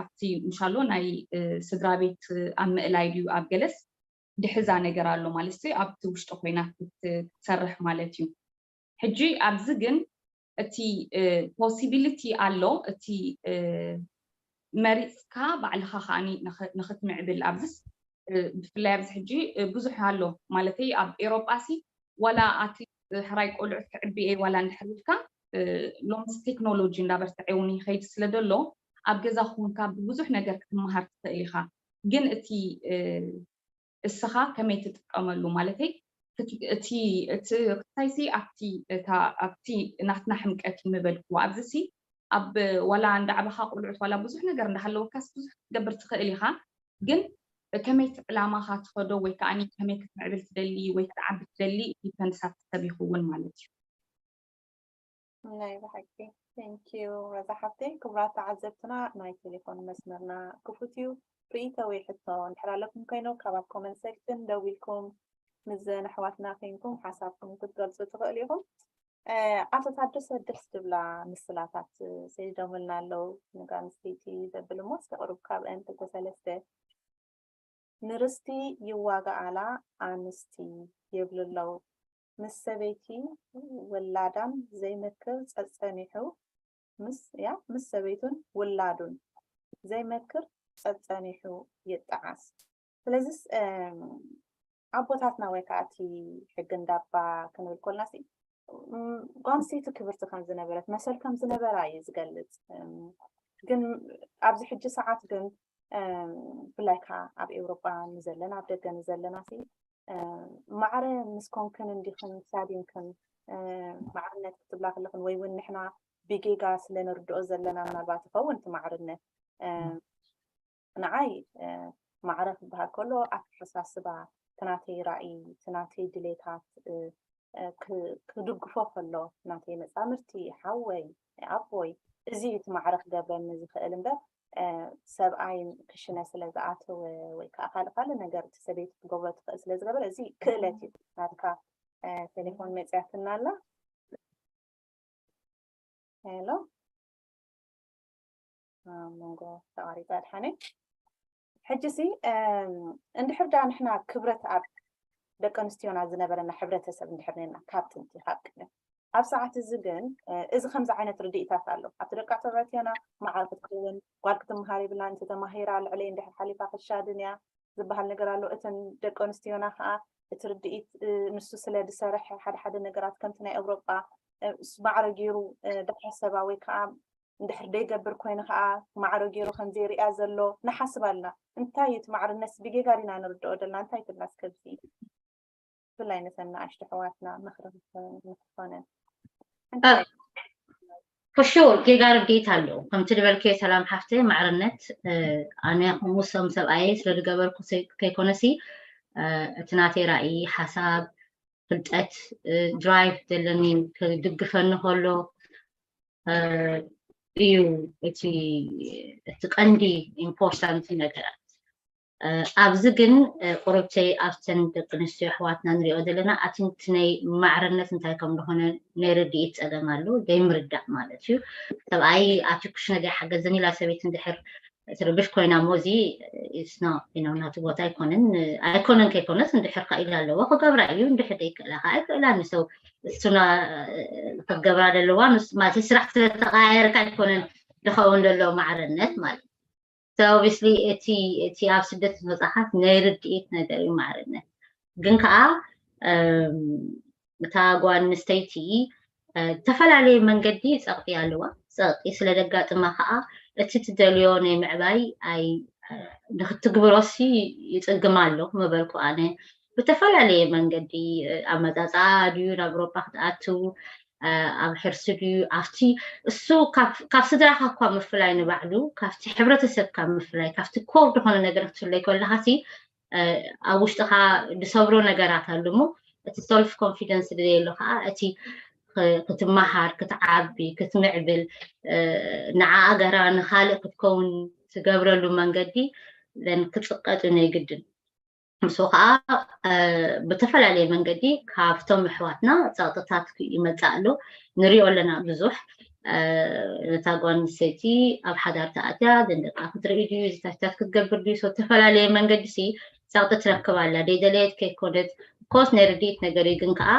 ኣብቲ ምሻሎ ናይ ስድራ ቤት ኣብ ምእላይ ድዩ ኣብ ገለስ ድሕዛ ነገር ኣሎ ማለት ኣብቲ ውሽጢ ኮይና ክትሰርሕ ማለት እዩ። ሕጂ ኣብዚ ግን እቲ possibility ኣሎ እቲ መሪፅካ ባዕልኻ ከዓ ንክትምዕብል ኣብዚስ ብፍላይ ኣብዚ ሕጂ ብዙሕ ኣሎ ማለተይ ኣብ ኤሮጳ ሲ ዋላ ኣትሊት ሕራይ ቆልዑት ክዕብየ ዋላ እንድሕር ኢልካ ሎምስ ቴክኖሎጂ እንዳበርትዐ እውን ይኸይድ ስለ ዘሎ ኣብ ገዛ ኮንካ ብብዙሕ ነገር ክትመሃር ትኽእል ኢኻ። ግን እቲ እስኻ ከመይ ትጥቀመሉ ማለተይ እቲ እቲ ክታይሲ ኣብቲ እታ ኣብቲ ናትና ሕምቀት እዩ ምበልክዎ ኣብዚ ሲ ኣብ ዋላ እንዳዕባኻ ቆልዑት ዋላ ብዙሕ ነገር እንዳሃለወካስ ብዙሕ ክትገብር ትኽእል ኢኻ ግን ከመይ እቲ ዕላማኻ ትኸዶ ወይ ከዓ ከመይ ክትምዕብል ትደሊ ወይ ክትዓቢ ትደሊ ዲፐንድስ ኣብቲ ሰብ ይኸውን ማለት እዩ። ናይ ብሓቂ thank you ረዛ ሓፍተይ። ክቡራት ተዓዘብትና ናይ ቴሌፎን መስመርና ክፉት እዩ። ርእይቶ ወይ ሕቶ እንድሕር ኣለኩም ኮይኖ ካብ ኣብ comment section ደዊልኩም ምስዘን ኣሕዋትና ኮይንኩም ሓሳብኩም ክትገልፁ ትኽእሉ ኢኹም። ኣቶ ታደሰ ደስ ዝብላ ምስላታት ሰዲዶምልና ኣለዉ። ንጋል ኣንስተይቲ ዘብል እሞ እስከ ቅሩብ ካብአን ክልተ ሰለስተ ንርስቲ ይዋጋኣላ ኣንስቲ ይብሉ ኣለዉ። ምስ ሰበይቲ ወላዳን ዘይመክር ጸጸኒሑ ምስ ያ ምስ ሰበይቱን ውላዱን ዘይመክር ጸጸኒሑ ይጠዓስ። ስለዚስ ኣቦታትና ወይ ከዓ እቲ ሕጊ እንዳባ ክንብል ኮልና ሲ ጓንስተይቲ ክብርቲ ከም ዝነበረት መሰል ከም ዝነበራ እዩ ዝገልፅ። ግን ኣብዚ ሕጂ ሰዓት ግን ብፍላይ ከዓ ኣብ ኤውሮጳ ንዘለና ኣብ ደገ ንዘለና ሲ ማዕረ ምስ ኮንክን እንዲኽን ሳዲንክን ማዕርነት ክትብላ ከለኽን ወይ እውን ንሕና ብጌጋ ስለ ንርድኦ ዘለና ምናልባት ይኸውን እቲ ማዕርነት ንዓይ ማዕረ ክበሃል ከሎ ኣተሓሳስባ እቲ ናተይ ራእይ እቲ ናተይ ድሌታት ክድግፎ ከሎ ናተይ መፃምርቲ ሓወይ ኣቦይ እዚ እቲ ማዕረ ክገብረኒ ዝኽእል እምበር ሰብኣይ ክሽነ ስለ ዝኣተወ ወይ ከዓ ካልእ ካልእ ነገር እቲ ሰበይቲ ክገብሮ ትኽእል ስለ ዝገበረ እዚ ክእለት እዩ ናትካ ቴሌፎን መፅያትና ኣላ ሄሎ መንጎ ተቋሪፃ ድሓነ ሕጂ ሲ እንድሕር ዳ ንሕና ክብረት ኣብ ደቂ ኣንስትዮና ዝነበረና ሕብረተሰብ እንድሕር ነና ካብ ጥንቲ ካብ ቅድም ኣብ ሰዓት እዚ ግን እዚ ከምዚ ዓይነት ርድኢታት ኣሎ ኣብቲ ደቂ ተባዕትዮና መዓር ክትከውን ጓል ክትምሃር ይብላ እንተ ተማሂራ ልዕለይ እንድሕር ሓሊፋ ክሻድን እያ ዝበሃል ነገር ኣሎ እተን ደቂ ኣንስትዮና ከዓ እቲ ርድኢት ንሱ ስለ ዝሰርሐ ሓደ ሓደ ነገራት ከምቲ ናይ ኤውሮጳ ማዕረ ገይሩ ዳሕሰባ ወይ ከዓ እንድሕር ደይገብር ኮይኑ ከዓ ማዕረ ገይሩ ከም ዘይሪኣ ዘሎ ንሓስብ ኣለና እንታይ እዩ እቲ ማዕርነት ብጌጋ ዲና ንርድኦ ዘለና እንታይ ትብላ እስከ ብዚ ብፍላይ ነተን ንኣሽቱ ኣሕዋትና ምኽሪ ንክኾነን for sure ጌጋ ርድኢት ኣለዉ ከምቲ ዝበልክዮ ሰላም ሓፍተ ማዕርነት ኣነ ከምኡ ሰም ሰብኣየ ስለ ዝገበርኩ ከይኮነሲ እቲ ናተይ ራእይ ሓሳብ ፍልጠት ድራይቭ ዘለኒ ክድግፈኒ ከሎ እዩ እቲ እቲ ቀንዲ ኢምፖርታንት ነገራት ኣብዚ ግን ቁርብተይ ኣብተን ደቂ ኣንስትዮ ኣሕዋትና ንሪኦ ዘለና ኣትንትነይ ማዕርነት እንታይ ከም ዝኾነ ናይ ርድኢት ፀገም ኣሎ ዘይምርዳእ ማለት እዩ ሰብኣይ ኣቲ ኩሽነ ዘይሓገዘን ኢላ ሰበይቲ እንድሕር ትርብሽ ኮይና ሞዚ it's not, you know፣ ናቱ ቦታ ኣይኮነን። ኣይኮነን ከይኮነስ እንድሕር ከኢላ ኣለዎ ክገብራ እዩ፣ እንድሕር ደይክእላ ከዓ ኣይክእላን። So እሱና ክትገብራ ዘለዋ ንስ ማለት ስራሕ ስለተቀያየርካ ኣይኮነን ዝኸውን ዘሎ ማዕርነት ማለት እዩ። So obviously እቲ እቲ ኣብ ስደት መፅሓፍ ናይ ርድኢት ነገር እዩ ማዕርነት። ግን ከዓ እታ ጓል ኣንስተይቲ ዝተፈላለየ መንገዲ ፀቕጢ ኣለዋ። ፀቕጢ ስለ ዘጋጥማ ከዓ እቲ ትደልዮ ናይ ምዕባይ ኣይ ንክትግብሮሲ ይፅግማ ኣሎ ምበልኩ ኣነ። ብተፈላለየ መንገዲ ኣመፃፅኣ ድዩ ናብ ኣውሮፓ ክትኣትው፣ ኣብ ሕርሲ ድዩ ኣብቲ እሱ ካብ ስድራካ እኳ ምፍላይ ንባዕሉ ካብቲ ሕብረተሰብካ ምፍላይ ካብቲ ኮር ዝኾነ ነገር ክትፍለይ ከለካ ሲ ኣብ ውሽጥኻ ዝሰብሮ ነገራት ኣሎ እሞ እቲ ሰልፍ ኮንፊደንስ ዝደየሎ ከዓ እቲ ክትመሃር ክትዓቢ ክትምዕብል ንዓ ኣገራ ንካልእ ክትከውን ትገብረሉ መንገዲ ዘን ክፅቀጡ ናይ ግድን ንሱ ከዓ ብተፈላለየ መንገዲ ካብቶም ኣሕዋትና ፀቕጥታት ይመፅእ ኣሎ ንሪኦ ኣለና ብዙሕ ነታ ጓል ኣንስተይቲ ኣብ ሓዳር ተኣትያ ዘን ደቃ ክትርኢ ድዩ ዝታታት ክትገብር ድዩ ሰው ዝተፈላለየ መንገዲ ሲ ፀቕጢ ትረክብ ኣላ ደይደለየት ከይኮነት ኮስ ናይ ርድኢት ነገር እዩ ግን ከዓ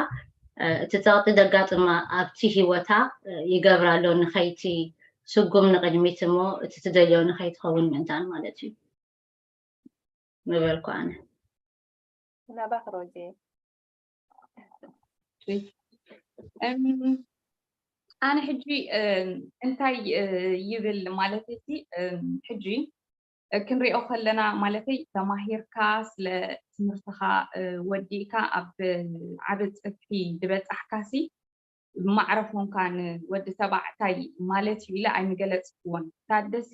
እቲ ፀቕጢ ዘጋጥማ ኣብቲ ሂወታ ይገብራ ኣሎ ንኸይቲ ስጉም ንቕድሚት እሞ እቲ ትደልዮ ንኸይትኸውን ምእንታን ማለት እዩ ምበልኩ ኣነ ናባክ ሮዜ ኣነ ሕጂ እንታይ ይብል ማለት እዚ ሕጂ ክንሪኦ ከለና ማለተይ ተማሂርካ ስለ ትምህርትኻ ወዲእካ ኣብ ዓብ ፅፍሒ ዝበፃሕካ ሲ ማዕረ ኮንካ ንወዲ ተባዕታይ ማለት እዩ ኢለ ኣይምገለፅክዎን ታደሲ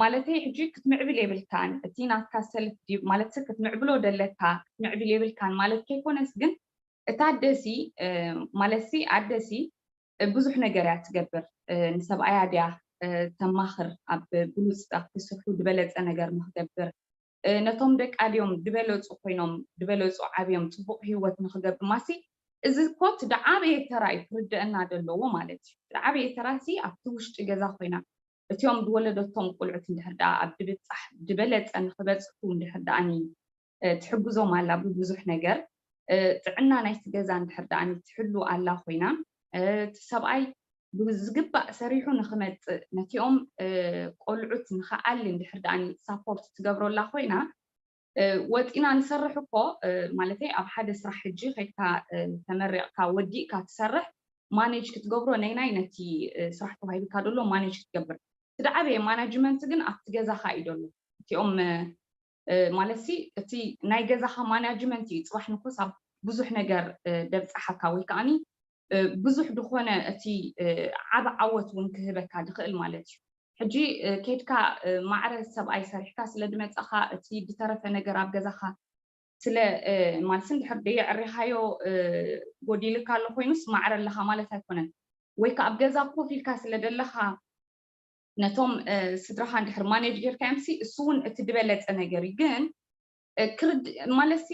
ማለተይ ሕጂ ክትምዕብል የብልካን እቲ ናትካ ሰልፍ ማለት ክትምዕብሎ ደለካ ክትምዕብል የብልካን ማለት ከይኮነስ ግን እታ ኣደሲ ማለትሲ ኣደሲ ብዙሕ ነገር እያ ትገብር ንሰብኣያ ድያ ተማኽር ኣብ ብሉፅ ኣብቲ ስርሑ ዝበለፀ ነገር ንክገብር ነቶም ደቃ ድዮም ዝበለፁ ኮይኖም ዝበለፁ ዓብዮም ፅቡቅ ህይወት ንክገብር ማሲ እዚ ኮት ድዓበየ ተራ እዩ ክርደአና ደለዎ ማለት እዩ ድዓበየ ተራ ሲ ኣብቲ ውሽጢ ገዛ ኮይና እቲኦም ዝወለደቶም ቆልዑት እንድሕር ደኣ ኣብ ድብጻሕ ዝበለጸ ንክበጽሑ እንድሕር ደኣኒ ትሕግዞም ኣላ ብብዙሕ ነገር ጥዕና ናይቲ ገዛ እንድሕር ደኣኒ ትሕሉ ኣላ ኮይና እቲ ሰብኣይ ብዝግባእ ሰሪሑ ንክመጽእ ነቲኦም ቆልዑት ንክኣሊ እንድሕር ደኣኒ ሳፖርት ትገብሮ ኣላ ኮይና ወፂና ንሰርሕ እኮ ማለተይ ኣብ ሓደ ስራሕ ሕጂ ከይድካ ተመሪቕካ ወዲእካ ትሰርሕ ማኔጅ ክትገብሮ ነይናይ ነቲ ስራሕ ተዋሂብካ ደሎ ማኔጅ ክትገብር እቲ ደዓበየ ማናጅመንት ግን ኣብቲ ገዛኻ እዩ ደሎ እቲኦም ማለትሲ እቲ ናይ ገዛኻ ማናጅመንት እዩ ፅባሕ ንኮስ ኣብ ብዙሕ ነገር ደብፅሓካ ወይ ከዓኒ ብዙሕ ዝኾነ እቲ ዓብ ዓወት እውን ክህበካ ድኽእል ማለት እዩ ሕጂ ከይድካ ማዕረ ሰብኣይ ሰሪሕካ ስለ ድመፀኻ እቲ ድተረፈ ነገር ኣብ ገዛኻ ስለ ማለት እንድሕር ደየዕሪኻዮ ጎዲልካ ኣሎ ኮይኑስ ማዕረ ኣለኻ ማለት ኣይኮነን ወይ ከዓ ኣብ ገዛ ኮፍ ኢልካ ስለ ደለኻ ነቶም ስድራኻ እንድሕር ማኔጅ ጌርካዮም ሲ እሱ እውን እቲ ዝበለፀ ነገር እዩ ግን ክርድ ማለትሲ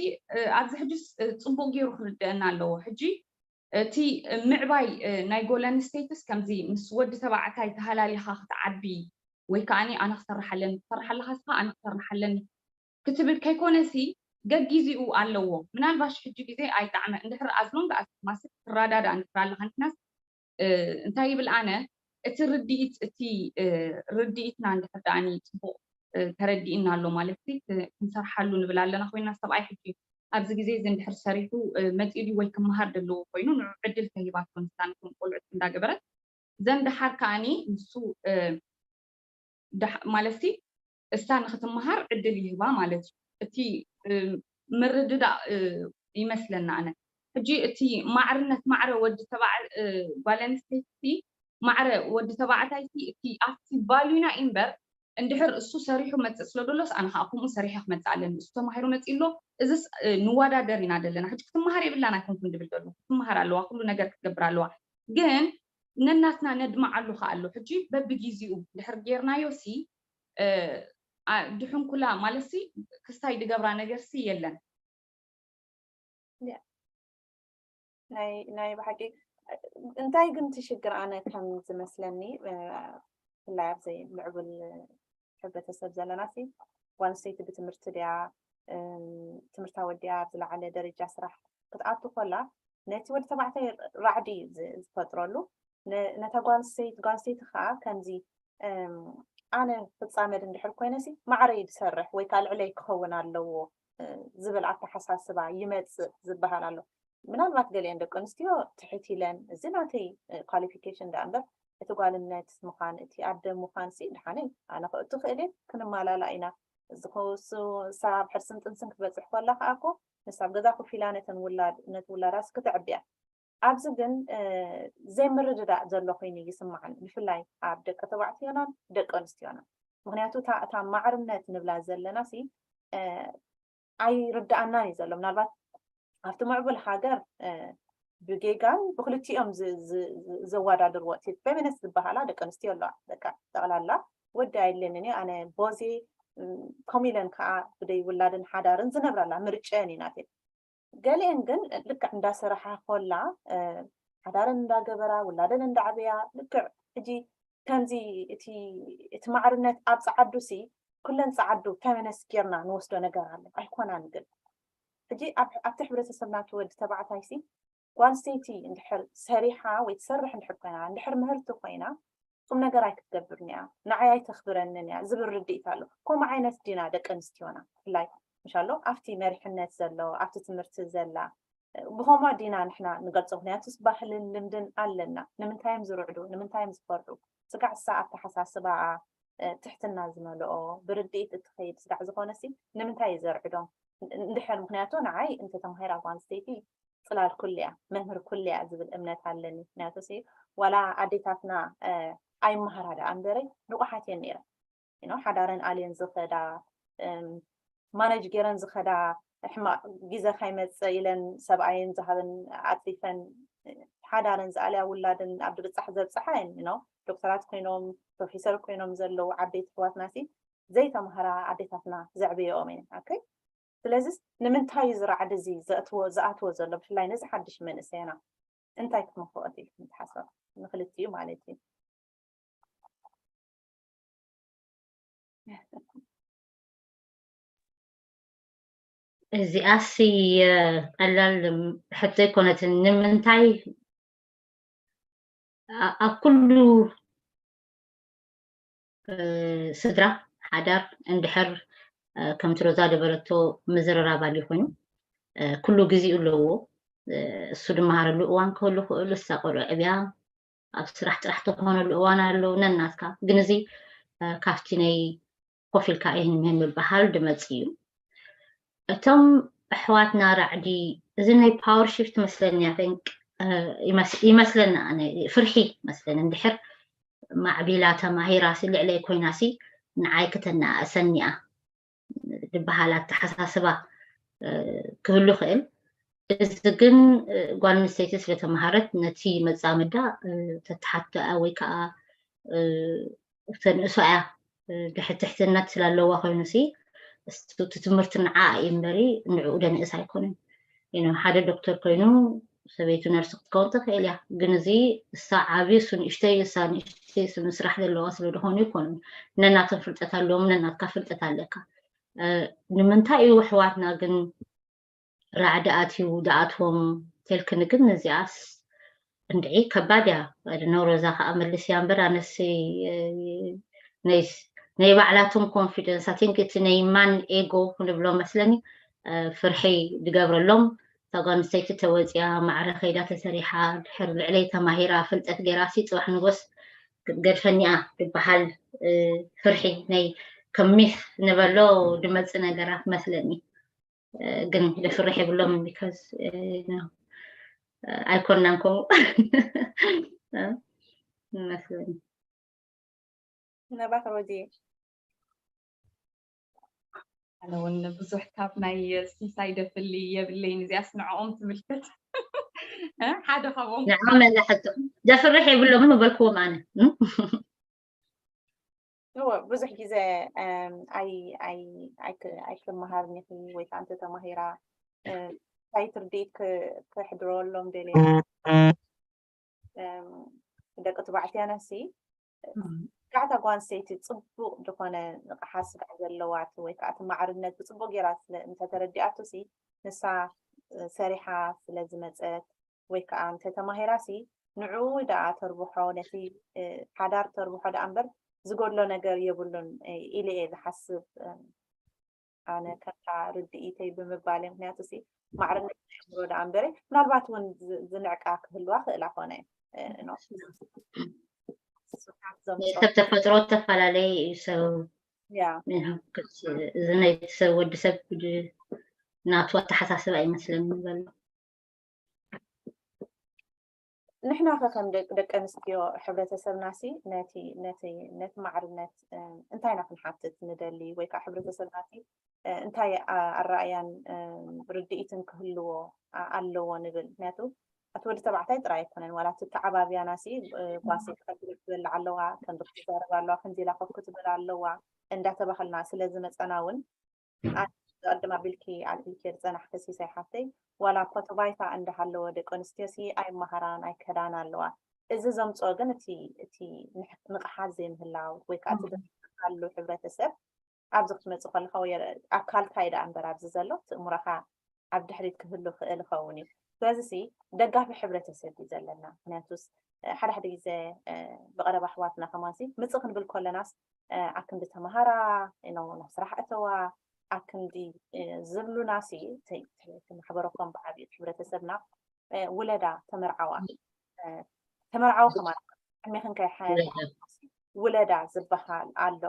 ኣብዚ ሕጂ ፅቡቅ ገይሩ ክርድአና ኣለዎ ሕጂ እቲ ምዕባይ ናይ ጎል ኣንስተይትስ ከምዚ ምስ ወዲ ተባዕታይ ተሃላሊኻ ክትዓቢ ወይ ከዓ ኣነ ክሰርሕ ኣለኒ ክትሰርሕ ኣለካ ስኻ ኣነ ክሰርሕ ኣለኒ ክትብል ከይኮነሲ ገጊዚኡ ኣለዎ ምናልባሽ ሕጂ ግዜ ኣይጣዕመ እንድሕር ኣዝሎን ኣስማስ ትራዳዳ እንድሕር ኣለካ ንክናስ እንታይ ይብል ኣነ እቲ ርድኢት እቲ ርድኢትና እንድሕር ደኣኒ ፅቡቅ ተረዲእና ኣሎ ማለት ክንሰርሓሉ ንብል ኣለና ኮይና ሰብኣይ ሕጂ ኣብዚ ግዜ እዚ እንድሕር ሰሪሑ መፂኡ ድዩ ወይ ክመሃር ዘለዎ ኮይኑ ንዑ ዕድል ተሂባቶ ንሳ ነቶም ቆልዑት እንዳገበረት ዘን ደሓር ከዓኒ ንሱ ማለትሲ እሳ ንክትመሃር ዕድል ይህባ ማለት እዩ እቲ ምርድዳእ ይመስለና ኣነ ሕጂ እቲ ማዕርነት ማዕረ ወዲ ተባዕ ጓል ኣንስተይቲ ማዕረ ወዲ ተባዕታይ እቲ ኣብቲ ቫሉና እምበር እንድሕር እሱ ሰሪሑ መፅእ ስለ ደሎስ ኣነ ከዓ ከምኡ ሰሪሐ ክመፅእ ኣለኒ እሱ ተማሂሩ መፅእ ኣሎ እዚስ ንወዳደር ኢና ዘለና ሕጂ ክትመሃር የብላን ኣይኮንኩን ድብል ዘሎ ክትመሃር ኣለዋ ኩሉ ነገር ክትገብር ኣለዋ ግን ነናትና ነድምዓሉ ከዓ ኣሎ ሕጂ በብጊዜኡ ድሕር ጌርናዮ ሲ ድሕንኩላ ማለት ሲ ክስታይ ድገብራ ነገር ሲ የለን ናይ ብሓቂ እንታይ ግን ትሽግር ኣነ ከም ዝመስለኒ ብፍላይ ኣብዚ ምዕቡል ሕብረተሰብ ዘለና ሲ ጓል ኣንስተይቲ ብትምህርቲ ድያ ትምህርታ ወዲያ ኣብ ዝለዓለ ደረጃ ስራሕ ክትኣቱ ከላ ነቲ ወዲ ተባዕታይ ራዕዲ ዝፈጥረሉ ነታ ጓል ኣንስተይቲ ጓል ኣንስተይቲ ከዓ ከምዚ ኣነ ክፃመድ እንድሕር ኮይነሲ ማዕረይ ዝሰርሕ ወይ ከዓ ልዕለይ ክኸውን ኣለዎ ዝብል ኣተሓሳስባ ይመፅእ ዝበሃል ኣሎ። ምናልባት ገሊአን ደቂ ኣንስትዮ ትሕት ኢለን እዚ ናተይ ኳሊፊኬሽን ደኣ እምበር እቲ ጓልነት ምዃን እቲ ኣደ ምዃን ሲ ድሓነይ ኣነ ክእቱ ክእል እየ ክንማላላ ኢና ዝኮሱ ሳብ ሕርስን ጥንስን ክትበፅሕ ኮላ ከዓ እኮ ንሳብ ገዛ ኮፍ ኢላ ነተን ውላድ ነቲ ውላዳስ ክትዕብያ ኣብዚ ግን ዘይምርድዳእ ዘሎ ኮይኑ ይስማዓኒ ብፍላይ ኣብ ደቂ ተባዕትዮናን ደቂ ኣንስትዮናን ምክንያቱ እታ ማዕርነት ንብላ ዘለና ሲ ኣይርድኣናን እዩ ዘሎ ምናልባት ኣብቲ ምዕቡል ሃገር ብጌጋን ብክልቲኦም ዘወዳድርዎ እቲ ፌሚኒስት ዝበሃላ ደቂ ኣንስትዮ ኣለዋ በቃ ጠቕላላ ወዲ ኣይለንን እዩ ኣነ ቦዜ ከምኡ ኢለን ከዓ ብደይ ውላድን ሓዳርን ዝነብራላ ምርጨን እዩ ናተን ገሊአን ግን ልክዕ እንዳሰራሓ ኮላ ሓዳረን እንዳገበራ ውላደን እንዳዓበያ ልክዕ ሕጂ ከምዚ እቲ እቲ ማዕርነት ኣብ ፃዓዱ ሲ ኩለን ፃዓዱ ተመነስ ጌርና ንወስዶ ነገር ኣሎ ኣይኮናን ግን ሕጂ ኣብቲ ሕብረተሰብና እቲ ወዲ ተባዕታይ ሲ ጓል ኣንስተይቲ እንድሕር ሰሪሓ ወይ ትሰርሕ እንድሕር ኮይና እንድሕር ምህርቲ ኮይና ቁም ነገር ኣይክትገብርን እያ ንዓይ ኣይተኽብረንን እያ ዝብል ርድኢት ኣሎ ከምኡ ዓይነት ዲና ደቂ ኣንስትዮና ብፍላይ ምሻሎ ኣብቲ መሪሕነት ዘሎ ኣብቲ ትምህርቲ ዘላ ብኸምኡ ዲና ንሕና ንገልፆ ምክንያቱስ ባህልን ልምድን ኣለና ንምንታይ እዮም ዝርዕዱ ንምንታይ እዮም ዝፈርሑ ስጋዕ እሳ ኣተሓሳስባኣ ትሕትና ዝመልኦ ብርድኢት እትኸይድ ስጋዕ ዝኾነሲ ንምንታይ እዩ ዘርዕዶም እንድሕር ምክንያቱ ንዓይ እንተተማሂራ ጓል ኣንስተይቲ ፅላል ኩሉ እያ መምህር ኩሉ እያ ዝብል እምነት ኣለኒ ምክንያቱ ሲ ዋላ ኣዴታትና ኣይመሃራ ደኣ እምበረይ ንቑሓት እየን ነይረን you know ሓዳረን ኣልየን ዝኸዳ ማነጅ ገይረን ዝኸዳ ሕማቕ ግዜ ከይመፅእ ኢለን ሰብኣየን ዝሃበን ኣፅሪፈን ሓዳረን ዝኣልያ ውላደን ኣብ ድብፃሕ ዘብፅሓ እየን you know ዶክተራት ኮይኖም ፕሮፌሰር ኮይኖም ዘለዉ ዓበይቲ ኣሕዋትና ሲ ዘይተምሃራ ኣዴታትና ዘዕብየኦም እየን okay ስለዚስ ንምንታይ እዩ ዝረዓድ እዚ ዝኣትዎ ዘሎ ብፍላይ ነዚ ሓድሽ መንእሰያና እንታይ ክትመክሮት ኢልኩም ትሓስባ ንክልቲኡ ማለት እዩ እዚኣሲ ቀላል ሕቶ ኣይኮነትን ንምንታይ ኣብ ኩሉ ስድራ ሓዳር እንድሕር ከምቲ ሮዛ ዝበለቶ ምዝርራብ ኣልዩ ኮይኑ ኩሉ ግዜኡ ኣለዎ እሱ ድመሃረሉ እዋን ክህሉ ክእሉ እሳ ቆልዑ ዕብያ ኣብ ስራሕ ጥራሕ ትኾነሉ እዋን ኣሎ ነናትካ ግን እዚ ካብቲ ናይ ኮፍ ኢልካ ይህን ምህን ምበሃል ድመፅ እዩ እቶም ኣሕዋትና ራዕዲ እዚ ናይ power shift መስለኒ think ይመስለና ፍርሒ መስለኒ እንድሕር ማዕቢላ ተማሂራሲ ልዕለይ ኮይናሲ ንዓይ ክተናእሰኒያ ዝበሃል ኣተሓሳስባ ክህሉ ይኽእል እዚ ግን ጓል ኣንስተይቲ ስለተምሃረት ነቲ መፃምዳ ተተሓትኣ ወይ ከዓ ተንእሶ እያ ድሕትሕትነት ስላለዋ ኮይኑ ሲ እቲ ትምህርቲ ንዓ እዩ እምበሪ ንዕኡ ደንእስ ኣይኮነን ሓደ ዶክተር ኮይኑ ሰበይቱ ነርሲ ክትከውን ትኽእል እያ ግን እዚ እሳ ዓብዩ እሱ ንእሽተይ እሳ ንእሽተይ እሱ ምስራሕ ዘለዋ ስለ ዝኾኑ ይኮኑን ነናቶም ፍልጠት ኣለዎም ነናትካ ፍልጠት ኣለካ ንምንታይ እዩ ኣሕዋትና ግን ራዕዲ ኣትዩ ድኣትዎም ተልክኒ ግን እዚኣስ እንድዒ ከባድ እያ ነውረዛ ከዓ መልስ እያ እምበር ኣነስ ናይ ባዕላቶም confidence I think እቲ ናይ man ego ክንብሎ መስለኒ ፍርሒ ዝገብረሎም እታ ጓል ኣንስተይቲ ተወፂኣ ማዕረ ከይዳ ተሰሪሓ ድሕር ልዕለይ ተማሂራ ፍልጠት ገይራ ሲ ፅባሕ ንጎስ ክትገድፈኒኣ ዝበሃል ፍርሒ ናይ ከም myth ንበሎ ድመፅእ ነገራት መስለኒ ግን ፍርሒ የብሎም because ኣይኮናን ከምኡ መስለኒ ነባክ ሮዚ ኣነ እውን ብዙሕ ካብ ናይ ሲሳይ ደፍሊ የብለይን እዚኣስ ንዕኦም ትምልከት ሓደ ካብኦም ንዕኦም ኣላ ሕቶ ደፍርሕ የብሎምን ምበልክዎም ኣነ እወ ብዙሕ ግዜ ኣይክመሃርን ኢኺ ወይ ከዓ እንተተማሂራ እንታይ ትርድኢት ክሕድረሎም ደልየ ደቂ ተባዕትያና ሲ ጋዕታ ጓል ኣንስተይቲ ፅቡቕ ዝኾነ ንቕሓት ስጋዕ ዘለዋት ወይ ከዓ እቲ ማዕርነት ብፅቡቅ ገይራ ስለ እንተተረዲኣቱ ሲ ንሳ ሰሪሓ ስለ ዝመፀት ወይ ከዓ እንተተማሂራ ሲ ንዕኡ ደኣ ተርብሖ ነቲ ሓዳር ተርብሖ ደኣ እምበር ዝጎድሎ ነገር የብሉን ኢለ እየ ዝሓስብ። ኣነ ከምታ ርድኢተይ ብምባለይ ምክንያቱ ሲ ማዕርነት ናይ ኣእምሮ ደኣ እምበረ ምናልባት እውን ዝንዕቃ ክህልዋ ክእላ ኮነ። ሰብ ተፈጥሮ ዝተፈላለየ እዩ። ሰብ እዚ ናይ ሰብ ወዲ ሰብ ናቱ ኣተሓሳስባ ኣይመስለኒ ዘሎ። ንሕና ከ ከም ደቂ ኣንስትዮ ሕብረተሰብና ሲ ነቲ ነቲ ነቲ ማዕርነት እንታይ ኢና ክንሓትት ንደሊ ወይ ከዓ ሕብረተሰብና ሲ እንታይ ኣረኣያን ርድኢትን ክህልዎ ኣለዎ ንብል? ምክንያቱ እቲ ወዲ ተባዕታይ ጥራይ ኣይኮነን፣ ዋላ እቲ ተዓባብያና ሲ ጓሰይ ክትብል ኣለዋ፣ ከምዚ ክትዛረብ ኣለዋ፣ ከምዚ ኢላ ኮፍ ክትብል ኣለዋ እንዳተባህልና ስለ ዝመፀና እውን ኣነ ቅድም ኣቢልኪ ኣልዒልኪ ዝፀናሕኪ ሲሳይ ሓፍተይ ዋላ እኳ እቲ ባይታ እንዳሃለወ ደቂ ኣንስትዮ ሲ ኣይመሃራን ኣይከዳን ኣለዋ። እዚ ዘምፅኦ ግን እቲ እቲ ንቕሓት ዘይምህላው ወይ ከዓ እቲ ዘሉ ሕብረተሰብ ኣብዚ ክትመፅእ ከለካ ወይ ኣካልካ እዩ ደኣ እምበር ኣብዚ ዘሎ እቲ እምሮኻ ኣብ ድሕሪት ክህሉ ክእል ይኸውን እዩ። ስለዚ ሲ ደጋፊ ሕብረተሰብ እዩ ዘለና። ምክንያቱስ ሓደ ሓደ ግዜ ብቐረባ ኣሕዋትና ከማንሲ ምፅእ ክንብል ከለናስ ኣክንዲ ተምሃራ ናብ ስራሕ እተዋ ኣክንዲ ዝብሉና ሲ ማሕበረኮም ብዓብዩ ሕብረተሰብና ውለዳ ተመርዓዋ ተመርዓዊ ከማን ዕድሜክን ከይሓ ውለዳ ዝበሃል ኣሎ።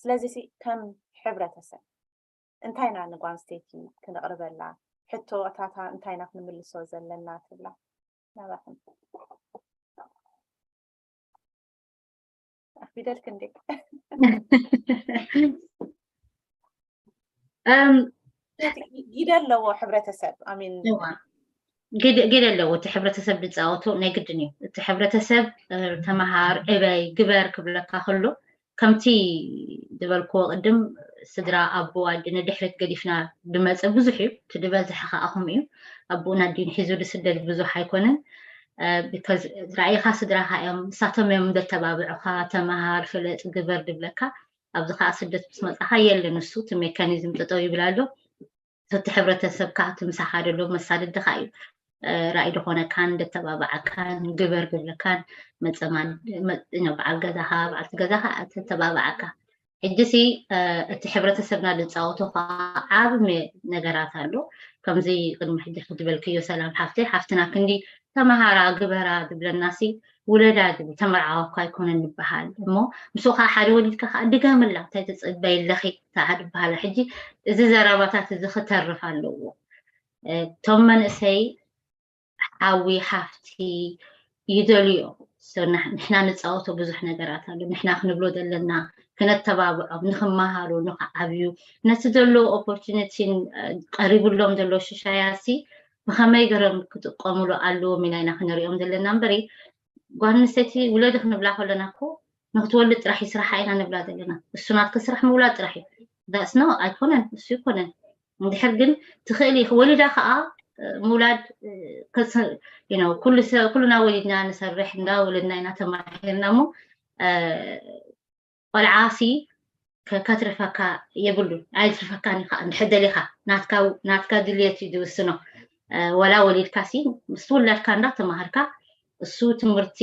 ስለዚ ሲ ከም ሕብረተሰብ እንታይ ኢና ንጓል ኣንስተይቲ ክነቕርበላ? ሕቶታታ እንታይ ኢና ክንምልሶ ዘለና ትብላ? ናባኹም ኣኽቢደልክ እንዴ? እም፣ ግደ ኣለዎ ሕብረተሰብ ኣሚን እዋ። ግደ ግደ ኣለዎ እቲ ሕብረተሰብ ዝፃወቶ ናይ ግድን እዩ። እቲ ሕብረተሰብ እ፣ ተምሃር፣ ዕበይ፣ ግበር ክብለካ ከሎ ከምቲ ዝበልክዎ ቅድም ስድራ ኣቦ ኣደ ንድሕሪት ገዲፍና ድመፀ ብዙሕ እዩ። እቲ ዝበዝሐ ከዓ ከምኡ እዩ። ኣቦኡን ኣዲኡን ሒዙ ዝስደድ ብዙሕ ኣይኮነን። እ፣ because ራእይኻ ስድራኻ እዮም፣ ንሳቶም እዮም ዘተባብዑኻ፣ ተምሃር፣ ፍለጥ፣ ግበር ድብለካ። ኣብዚ ከዓ ስደት ምስ መፃኻ የለን እሱ፣ እቲ ሜካኒዝም ጠጠው ይብል ኣሎ። እቲ ሕብረተሰብ ከዓ እቲ ምሳኻ ደሎ መሳድድኻ እዩ። እ፣ ራእይ ዝኾነካን ደተባብዓካን ግበር ዝብለካን መፀማድ መ- you know፣ በዓል ገዛኻ በዓልቲ ገዛኻ ተተባብዓካ። ሕጂ ሲ እ፣ እቲ ሕብረተሰብና ዝፃወቶ ከዓ ዓብ ሜ- ነገራት ኣሎ። ከምዚ ቅድሚ ሕጂ ክድበልክዮ ሰላም ሓፍተይ ሓፍትና ክንዲ ተምሃራ ግበራ ዝብለና ሲ ውለዳ ዝብል ተመርዓዋ እኳ ኣይኮነን ዝበሃል እሞ ምስኡ ከዓ ሓደ ወሊድካ ከዓ ድገምላ እንታይ ትፅበይ ኣለኺ ከዓ ዝበሃላ። ሕጂ እዚ ዘረባታት እዚ ክተርፍ ኣለዎ። እቶም መንእሰይ ሓዊ ሓፍቲ ይደልዩ እዮም። ንሕና ንፃወቶ ብዙሕ ነገራት ኣሎ። ንሕና ክንብሎ ዘለና ክነተባብዖም ንክመሃሩ ንክዓብዩ ነቲ ዘለዎ ኦፖርቹኒቲን ቀሪብሎም ዘሎ ሽሻያሲ ብከመይ ገሮም ክጥቀምሉ ኣለዎም ኢና ኢና ክንሪኦም ዘለና እምበሪ ጓል ኣንስተይቲ ውለዲ ክንብላ ከለና እኮ ንክትወልድ ጥራሕ ይስራሓ ኢና ንብላ ዘለና። እሱ ናትኪ ስራሕ ምውላድ ጥራሕ እዩ። ዳስ ኖ ኣይኮነን፣ እሱ ይኮነን። እንድሕር ግን ትኽእሊ ወሊዳ ከዓ ምውላድ ኩሉና ወሊድና ንሰርሕ እንዳወለድና ኢና ተማሂርና እሞ ቆልዓ ሲ ከትርፈካ የብሉን። ኣይትርፈካን ኢኻ እንድሕር ደሊኻ ናትካ ድልየት እዩ ዝውስኖ። ወላ ወሊድካ ሲ ምስ ውላድካ እንዳተማሃርካ እሱ ትምህርቲ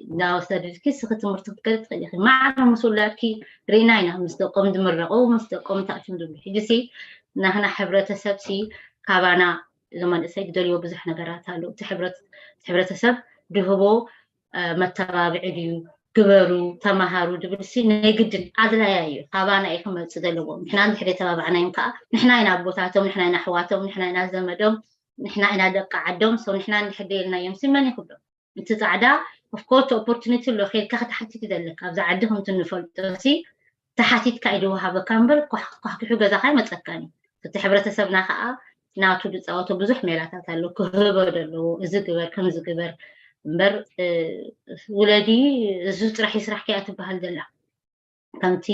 እንዳወሰድልኪ እስኺ ትምህርቲ ክትከዲ ትኽእሊ ኢኺ። ማዕረ ምስ ውላድኪ ርኢና ኢና ምስ ደቆም ዝምረቑ ምስ ደቆም ተኣትዮም ዝብሉ። ሕጂ ሲ ናህና ሕብረተሰብ ሲ ካባና እዞም መንእሰይ ዝደልዮ ብዙሕ ነገራት ኣሎ። እቲ ሕብረተሰብ ድህቦ መተባብዒ ድዩ ግበሩ ተማሃሩ ድብል ሲ ናይ ግድን ኣድላያ እዩ። ካባና እዩ ክመፅእ ዘለዎ። ንሕና እንድሕር የተባባዕናዮም ከዓ ንሕና ኢና ኣቦታቶም፣ ንሕና ኢና ኣሕዋቶም፣ ንሕና ኢና ዘመዶም፣ ንሕና ኢና ደቂ ዓዶም። ሰው ንሕና እንድሕር ደየልናዮም ሲ መን ይክብሎም? እቲ ፃዕዳ ኦፍኮርስ ኦፖርቹኒቲ ኣሎ ከይድካ ክትሓትት ይደለካ ኣብዚ ዓዲ ከምቲ እንፈልጦ ሲ ተሓቲትካ እዩ ዝወሃበካ እምበር ኳሕኪሑ ገዛካ ይመፀካን እዩ። እቲ ሕብረተሰብና ከዓ ናቱ ዝፃወቶ ብዙሕ ሜላታት ኣሎ ክህቦ ዘለዎ እዚ ግበር ከምዚ ግበር እምበር ውለዲ እዚ ጥራሕ ይስራሕ ከያ ትበሃል ዘላ ከምቲ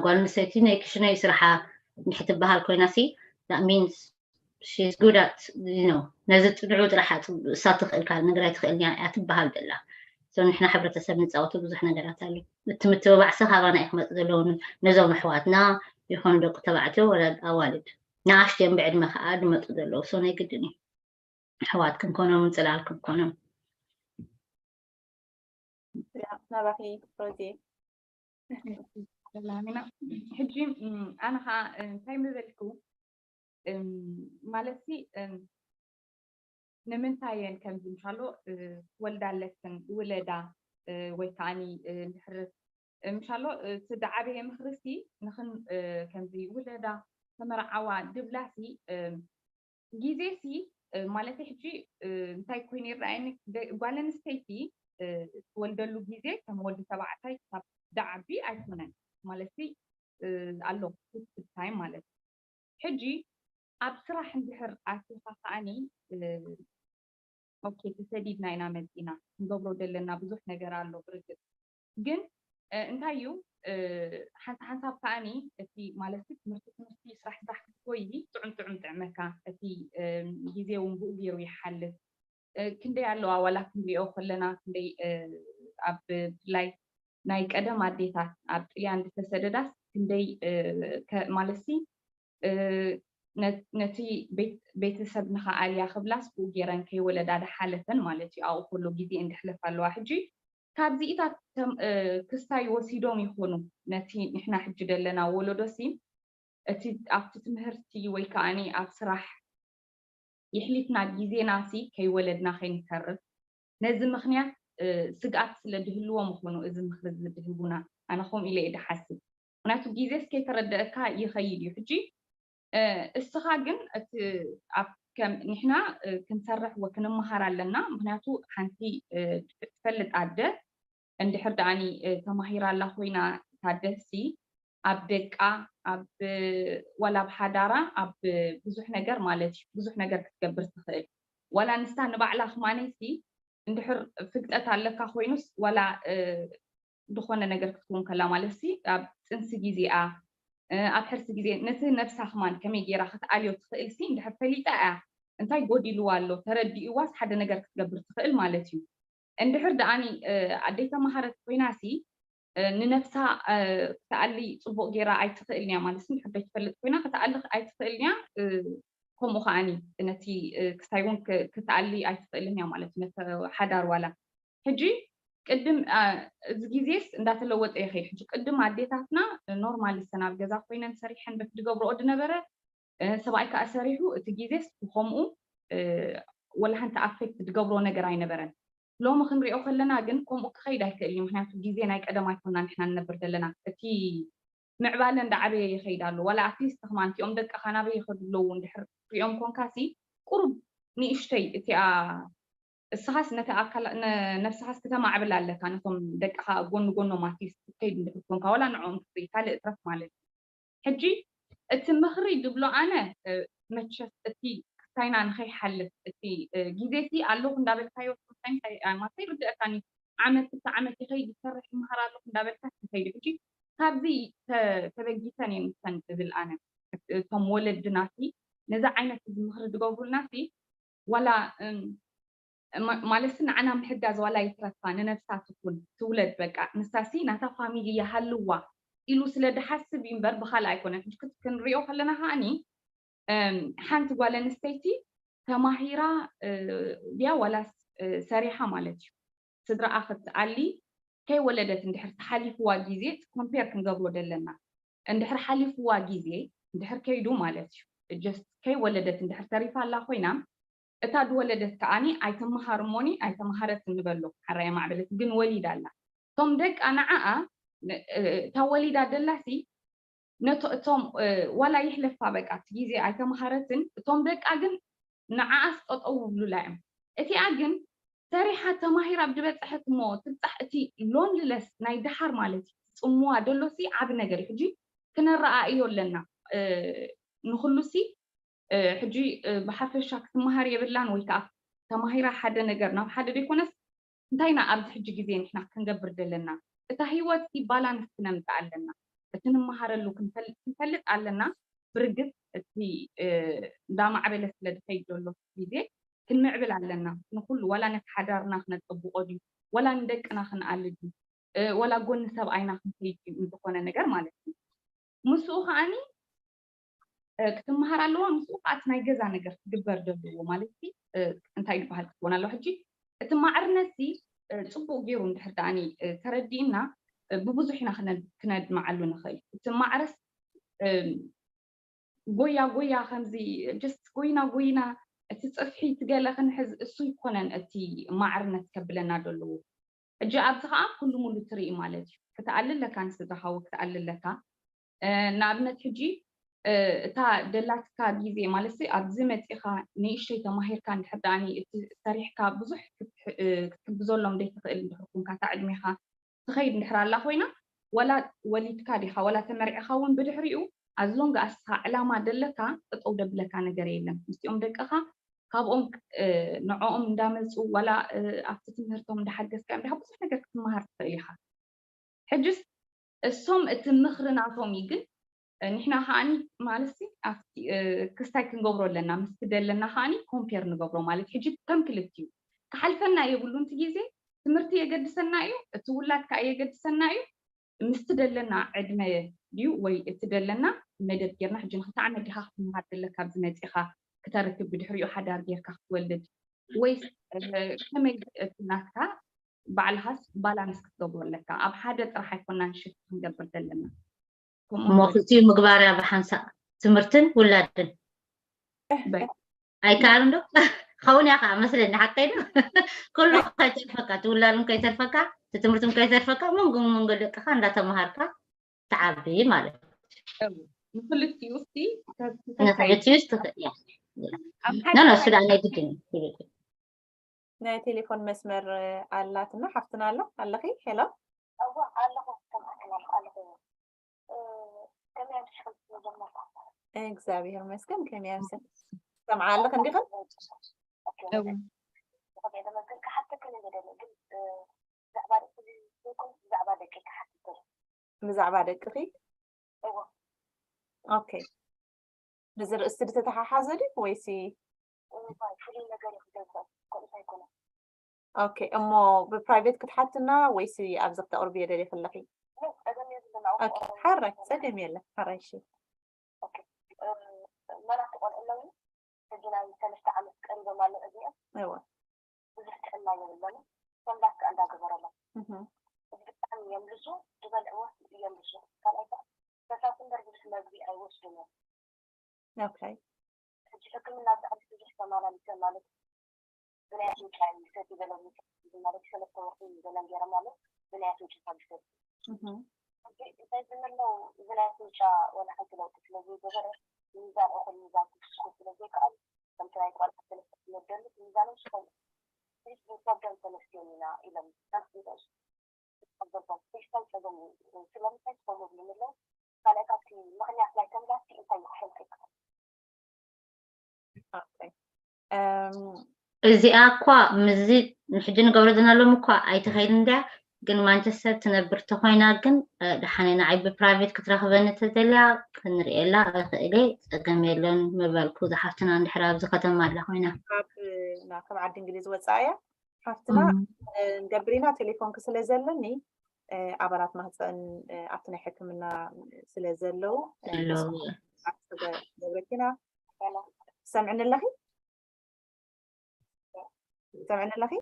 ጓል ኣንስተይቲ ናይ ክሽነ ይስራሓ እንድሕር ትበሃል ኮይና ሲ ሚንስ she's good at ነዚ ንዑ ጥራሕ እሳ ትኽእል ካልእ ነገር ኣይትኽእልን እያ ትበሃል ዘላ። ንሕና ሕብረተሰብ ንፃወቱ ብዙሕ ነገራት ኣሎ። እቲ ምትብባዕ ሲ ካባና እዩ ክመፅእ ዘለዎ። ነዞም ኣሕዋትና ይኹን ደቂ ተባዕትዮ ወላ ኣዋልድ ንኣሽትዮም ብዕድመ ከዓ ዝመፁ ዘለዉ ሰው ናይ ግድን እዩ። ኣሕዋት ክንኮኖም፣ ፅላል ክንኮኖም። ናባኺ ሮዜ። ሰላም ኢና። ሕጂ ኣነ ከዓ እንታይ ምበልኩ፣ ማለት ሲ ንምንታይ እየን ከምዚ ምሻሎ ክወልዳ ኣለክን ውለዳ፣ ወይ ከዓኒ እንድሕር ምሻሎ እቲ ዝዓበየ ምኽርሲ ንኽን ከምዚ ውለዳ፣ ተመርዓዋ ድብላሲ ግዜሲ፣ ማለተይ ሕጂ እንታይ ኮይኑ ይረኣየኒ፣ ጓል ኣንስተይቲ ትወልደሉ ግዜ ከም ወዲ ተባዕታይ ክሳብ ዝዓቢ ኣይኮነን። ማለትሲ ኣሎ time ማለት እዩ። ሕጂ ኣብ ስራሕ እንድሕር ኣቲኻ ከዓኒ ኦኬ፣ ተሰዲድና ኢና መፂና፣ ክንገብሮ ዘለና ብዙሕ ነገር ኣሎ። ብርግፅ ግን እንታይ እዩ፣ ሓንሳብ ሓንሳብ ከዓኒ እቲ ማለት ትምህርቲ ትምህርቲ፣ ስራሕ ስራሕ ክትጎይ ጥዑም ጥዑም ጥዕመካ። እቲ ግዜ እውን ብኡ ገይሩ ይሓልፍ። ክንደይ ኣለዋ ዋላ ክንሪኦ ከለና፣ ክንደይ ኣብ ብፍላይ ናይ ቀደም ኣዴታት ኣብ ጥልያን ዝተሰደዳስ ክንደይ ማለትሲ ነቲ ቤተሰብ ንኸኣልያ ክብላስ ብኡ ገይረን ከይወለዳ ድሓለፈን ማለት እዩ። ኣብኡ ከሎ ግዜ እንድሕለፍ ኣለዋ። ሕጂ ካብዚኢታት ክስታይ ወሲዶም ይኾኑ ነቲ ንሕና ሕጂ ደለና ወለዶሲ እቲ ኣብቲ ትምህርቲ ወይ ከዓኒ ኣብ ስራሕ ይሕሊፍና ግዜናሲ ከይወለድና ከይንተርፍ ነዚ ምኽንያት ስግኣት ስለ ድህልዎም ይኾኑ እዚ ምኽሪ ዝድህቡና። ኣነ ከምኡ ኢለ እየ ድሓስብ። ምክንያቱ ግዜስ ከይተረደአካ ይኸይድ እዩ። ሕጂ እስኻ ግን እቲ ኣብ ከም ንሕና ክንሰርሕ ወክንመሃር ኣለና። ምክንያቱ ሓንቲ ትፈልጥ ኣደ እንድሕር ደኣኒ ተማሂራ ኣላ ኮይና ታደሲ ኣብ ደቃ ኣብ ዋላ ኣብ ሓዳራ ኣብ ብዙሕ ነገር ማለት እዩ ብዙሕ ነገር ክትገብር ትኽእል። ዋላ ንስታ ንባዕላ ክማነይሲ እንድሕር ፍግጠት ኣለካ ኮይኑስ ዋላ ዝኾነ ነገር ክትከውን ከላ ማለት ሲ ኣብ ፅንሲ ግዜኣ ኣብ ሕርሲ ግዜ ነቲ ነብሳ ክማን ከመይ ገይራ ክትኣልዮ ትኽእል ሲ እንድሕር ፈሊጣ እያ እንታይ ጎዲልዋ ኣሎ ተረዲእዋስ ሓደ ነገር ክትገብር ትኽእል ማለት እዩ። እንድሕር ደኣኒ ኣደይ ተማሃረት ኮይና ሲ ንነብሳ ክትኣሊ ፅቡቅ ገይራ ኣይትኽእልን እያ ማለት እንድሕር ዘይትፈልጥ ኮይና ክትኣሊ ኣይትኽእልን እያ። ከምኡ ከዓኒ ነቲ ክስታይ እውን ክትኣሊ ኣይትኽእልን እያ ማለት እዩ። ነቲ ሓዳር ዋላ ሕጂ ቅድም እዚ ግዜስ እንዳተለወጠ ይኸይድ። ሕጂ ቅድም ኣዴታትና ኖርማል ሰን ኣብ ገዛ ኮይነን ሰሪሐን በቲ ዝገብረኦ ዝነበረ ሰብኣይ ከዓ ሰሪሑ እቲ ግዜስ ብከምኡ ወላ ሓንቲ ኣፌክት ዝገብሮ ነገር ኣይነበረን። ሎሚ ክንሪኦ ከለና ግን ከምኡ ክኸይድ ኣይክእል እዩ። ምክንያቱ ግዜ ናይ ቀደም ኣይኮና ንሕና ንነብር ዘለና። እቲ ምዕባለ እንዳዓበየ ይኸይድ ኣሎ። ዋላ ኣትሊስት ከማን እቲኦም ደቅኻ ናበይ ይኸዱ ኣለዉ እንድሕር ሪኦም ኮንካሲ ቁሩብ ንእሽተይ እቲኣ እስኻስ ነቲ ኣካላ ነብስኻስ ክተማዕብል ኣለካ ነቶም ደቅኻ ጎኒ ጎኖም ኣትሊስት ክትከይድ እንድሕር ኮንካ ዋላ ንዕኦም ክትርኢ ካልእ እትረፍ ማለት እዩ። ሕጂ እቲ ምኽሪ ድብሎ ኣነ መቸስ እቲ ክስታይና ንኸይሓልፍ እቲ ግዜሲ ኣለኹ እንዳበልካዮ ማለተይ ርድአካኒ ዓመት ክልተ ዓመት ይኸይድ ይሰርሕ ይመሃር ኣለኹ እንዳበልካ ትኸይድ። ሕጂ ካብዚ ተበጊሰን እየ ምስተን እብል ኣነ እቶም ወለድናሲ ነዚ ዓይነት እዚ ምኽሪ ዝገብሩልናሲ ዋላ ማለትሲ ንዓና ምሕጋዝ ዋላ ይትረፋ ንነብሳ ትኩን ትውለድ በቃ ንሳሲ ናታ ፋሚሊ ይሃልዋ ኢሉ ስለ ድሓስብ እዩ እምበር ብካልእ ኣይኮነን። ሕጂ ክንሪኦ ከለና ከዓኒ ሓንቲ ጓል ኣንስተይቲ ተማሂራ ድያ ዋላስ ሰሪሓ ማለት እዩ ስድራኣ ክትኣሊ ከይወለደት እንድሕር ተሓሊፍዋ ግዜ ኮምፔር ክንገብሮ ደለና። እንድሕር ሓሊፍዋ ግዜ እንድሕር ከይዱ ማለት እዩ just ከይወለደት እንድሕር ተሪፋ ኣላ ኮይና እታ ዝወለደት ከዓኒ ኣይተመሃር እሞኒ ኣይተመሃረት እንበሎ ሓራይ ማዕበለት ግን ወሊዳ ኣላ። እቶም ደቃ ንዓኣ እታ ወሊዳ ደላሲ ነቶ እቶም ዋላ ይሕለፋ በቃ እቲ ግዜ ኣይተመሃረትን እቶም ደቃ ግን ንዓኣስ ጠጠው ብሉላ እዮም። እቲኣ ግን ሰሪሓ ተማሂራ ኣብ ዝበፀሐት እሞ ትብፃሕ እቲ ሎንልለስ ናይ ደሓር ማለት እዩ ፅምዋ ደሎሲ ዓብ ነገር እዩ። ሕጂ ክነረኣእዮ ኣለና ንኩሉሲ ሕጂ ብሓፈሻ ክትመሃር የብላን ወይ ከዓ ተማሂራ ሓደ ነገር ናብ ሓደ ዘይኮነስ እንታይ ኢና ኣብዚ ሕጂ ግዜ ንሕና ክንገብር ዘለና እታ ህይወት ሲ ባላንስ ክነምፅእ ኣለና እቲ ንመሃረሉ ክንፈልጥ ኣለና ብርግፅ እቲ እንዳማዕበለ ስለ ዝኸይድ ዘሎ ግዜ ክንምዕብል ኣለና። ንኹሉ ዋላ ነቲ ሓዳርና ክነጸብቆ ድዩ፣ ዋላ ንደቅና ክንኣሊ ድዩ፣ እ፣ ዋላ ጎኒ ሰብኣይና ክንከይድ ድዩ፣ ንዝኾነ ነገር ማለት እዩ። ምስኡ ከዓኒ እ፣ ክትመሃር ኣለዋ። ምስኡ ከዓ እቲ ናይ ገዛ ነገር ክግበር ዘለዎ ማለት ሲ፣ እ፣ እንታይ ዝበሃል ክትኮን ኣለዋ። ሕጂ እቲ ማዕርነት ሲ፣ እ፣ ጽቡቅ ገይሩ እንድሕር ደኣኒ፣ እ፣ ተረዲእና፣ እ፣ ብብዙሕ ኢና ክነ-፣ ክነድምዓሉ ንኽእል። እቲ ማዕረስ፣ እ፣ ጎያ ጎያ ከምዚ just ጎይና ጎይና እቲ ጽፍሒ እቲ ገለ ክንሕዝ እሱ ይኮነን እቲ ማዕርነት ከብለና ዘለዎ። ሕጂ ኣብዚ ከዓ ኩሉ ሙሉ ትርኢ ማለት እዩ። ክትኣሊ ኣለካ ንስድራኻ ወይ ክትኣሊ ኣለካ። እ፣ ንኣብነት ሕጂ፣ እ፣ እታ ደላትካ ግዜ ማለት ሲ ኣብዚ መጺኻ ንእሽተይ ተማሂርካ እንድሕር ደኣ እቲ ሰሪሕካ ብዙሕ ክትሕ-፣ እ፣ ክትሕግዘሎም ዘይትኽእል እንድሕር ኮንካ እታ ዕድሜኻ ትኸይድ እንድሕር ኣላ ኮይና፣ ዋላ ወሊድካ ዲኻ፣ ዋላ ተመርዕኻ እውን ብድሕሪኡ፣ as long as እስኻ ዕላማ ደለካ፣ ጠጠው ደብለካ ነገር የለን። ምስኦም ደቅኻ ካብኦም፣ እ፣ ንዕኦም እንዳመጹ፣ ዋላ፣ እ፣ ኣብቲ ትምህርቶም እንዳሓገዝካ፣ እንዲኻ ብዙሕ ነገር ክትመሃር ትኽእል ኢኻ። ሕጅስ እሶም እቲ ምኽሪ ናቶም እዩ፣ ግን፣ እ፣ ንሕና ከዓኒ ማለት ሲ ኣብቲ፣ እ፣ ክስታይ ክንገብሮ ኣለና፣ ምስቲ ደለና ከዓኒ ኮምፔር ንገብሮ ማለት። ሕጂ ከም ክልቲኡ ክሓልፈና የብሉን። እቲ ግዜ ትምህርቲ የገድሰና እዩ፣ እቲ ውላድ ከኣ የገድሰና እዩ። ምስቲ ደለና ዕድመ ድዩ ወይ እቲ ደለና መደብ ጌርና፣ ሕጂ ንኽልተ ዓመት ዲኻ ክትምሃር ደለካ፣ ኣብዚ መጺኻ ክተርክብ፣ ብድሕሪኡ ሓዳር ጌርካ ክትወልድ፣ ወይስ፣ እ፣ ከመይ እቲ ናትካ ባዕልኻስ ባላንስ ክትገብሮ ኣለካ? ኣብ ሓደ ጥራሕ ኣይኮናን ሽፍት ክንገብር ዘለና። ከምኡ እሞ ንብል። ክልቲኡ ምግባርያ ብሓንሳእ ትምህርትን ውላድን። በይ። ኣይከኣልን ዶ? ክኸውን እያ ከዓ መስለኒ፣ ሓቀይ ዶ? ኩሉ ከይተርፈካ፣ እቲ ውላድን ከይተርፈካ፣ እቲ ትምህርትን ከይተርፈካ፣ መንጎ መንጎ ደቅኻ እንዳተምሃርካ ትዓቢ ማለት እዩ። እው፣ ንክልቲኡ እስቲ ተስፋ ንክልቲኡ እስቲ ትኽእል እያ። ኣብ ኖ፣ ኖ፣ ሓደ እሱ ደኣ ናይ ግድን እዩ። ናይ ቴሌፎን መስመር ኣላትና፣ ሓፍትና ኣላ፣ ኣለኺ? ሄሎ? እዋ፣ ኣለኹ፣ ሰማዕክን ኣለኹ፣ ኣለኹ። እ፣ ከመይ ኣምሲኺ መጀመርታ? እግዚኣብሔር ይመስገን፣ ከመይ ኣምሲ-? ሰምዓ ኣለኺ እንዲኽን? ኦኬ፣ እዋ። መጀመርታ ክሓተክን እየ ደለ፣ ግን፣ እ፣ ብዛዕባ ደቂ ዘይኮን ብዛዕባ ደቂ ክሓትት እየ። ብዛዕባ ደቅኺ? እዋ። ኦኬ። ብዚ ርእስቲ ዝተተሓሓዘ ድዩ ወይሲ? እዋይ፣ ፍሉይ ነገር እዩ ክገብር፣ ከምኡስ ኣይኮነን። ኦኬ፣ እሞ ብፕራይቬት ክትሓትና ወይሲ ኣብዚ ክተቕርብዮ ደሊኺ ኣለኺ? ኖ፣ ጸገም የብሉን፣ ኣብኡ ኦኬ፣ ክቐርብ ሓራይ፣ ይኽእል። ጸገም የለን። ሓራይ፣ እሺ። ኦኬ፣ እ፣ መናቱ ቆልዑ ኣለውኒ። ሕጂ ናይ ሰለስተ ዓመት ቀሪቦም ኣለዉ ዕድሚኦም። እወ። ብዙሕ ጥዕና የብሎምን። ሰንባት ከኣ እንዳገበረሎም። እህ። ብጣዕሚ እዮም ልሱ፣ ዝበልዕዎ እዮም ልሱ። ካልኣይ ከኣ ፈሳሲ እምበር ብዙሕ መግቢ ኣይወስዱን እዮም። ኦኬ። ሕጂ ሕክምና ብጣዕሚ ብዙሕ ተመላሊሰ ማለት ብናይ ኣፍንጫ ይሰቲ በለኒ ማለት ሰለስተ ወርሒ በለን ገይረ ማለት ብናይ ኣፍንጫ ይሰቲ። እህ። ሕጂ እንታይ ዝብል ኣለዉ፣ እዚ ናይ ኣፍንጫ ወላ ሓንቲ ለውጢ ስለ ዘይገበረ፣ ሚዛን እኹል ሚዛን ክውስኹ ስለ ዘይከኣሉ፣ ከምቲ ናይ ቆልዓ ሰለስተ ክነደሉ፣ ሚዛኖም ስኸሉ፣ ፕሊስ ብፕሮብለም ተነስዮም ኢና ኢሎም፣ ናፍቆት ዝቐበልኩም፣ ፕሊስ ታይ ጸገም እዩ፣ ስለምንታይ ትኸሉ ይብሉኒ ኣለዉ። ካልኣይ ካብቲ ምኽንያት ናይ ተምላስቲ እንታይ እዩ ክፈልጥ ይክእል? ኦኬ። እም፣ እዚኣ እኳ ምስዚ ንሕጂ ንገብሮ ዘለና ሎም እኳ ኣይትኸይድን እንድያ፣ ግን ማንቸስተር ትነብር ተኾይና ግን፣ እ፣ ደሓን እያ። ንዓይ ብፕራይቬት ክትረኽበኒ ተደልያ ክንርእየላ እኽእል እየ፣ ጸገም የለን ምበልኩ። ዝሓፍትና እንድሕር ኣብዚ ከተማ ኣላ ኮይና። ካብ፣ ና-፣ ካብ ዓዲ እንግሊዝ ወጻእ እያ ሓፍትና። እም። እ፣ ንገብር ኢና፣ ቴሌፎንኪ ስለ ዘለኒ፣ እ፣ ኣባላት ማህፀን፣ እ፣ ኣብቲ ናይ ሕክምና ስለ ዘለዉ፣ እ፣ ኣለዉ። ንስኹም ኣብ ዝተገ-፣ ገብረኪና፣ ሰምዕኒ ኣለኺ? ሰምዕኒ ኣለኺ?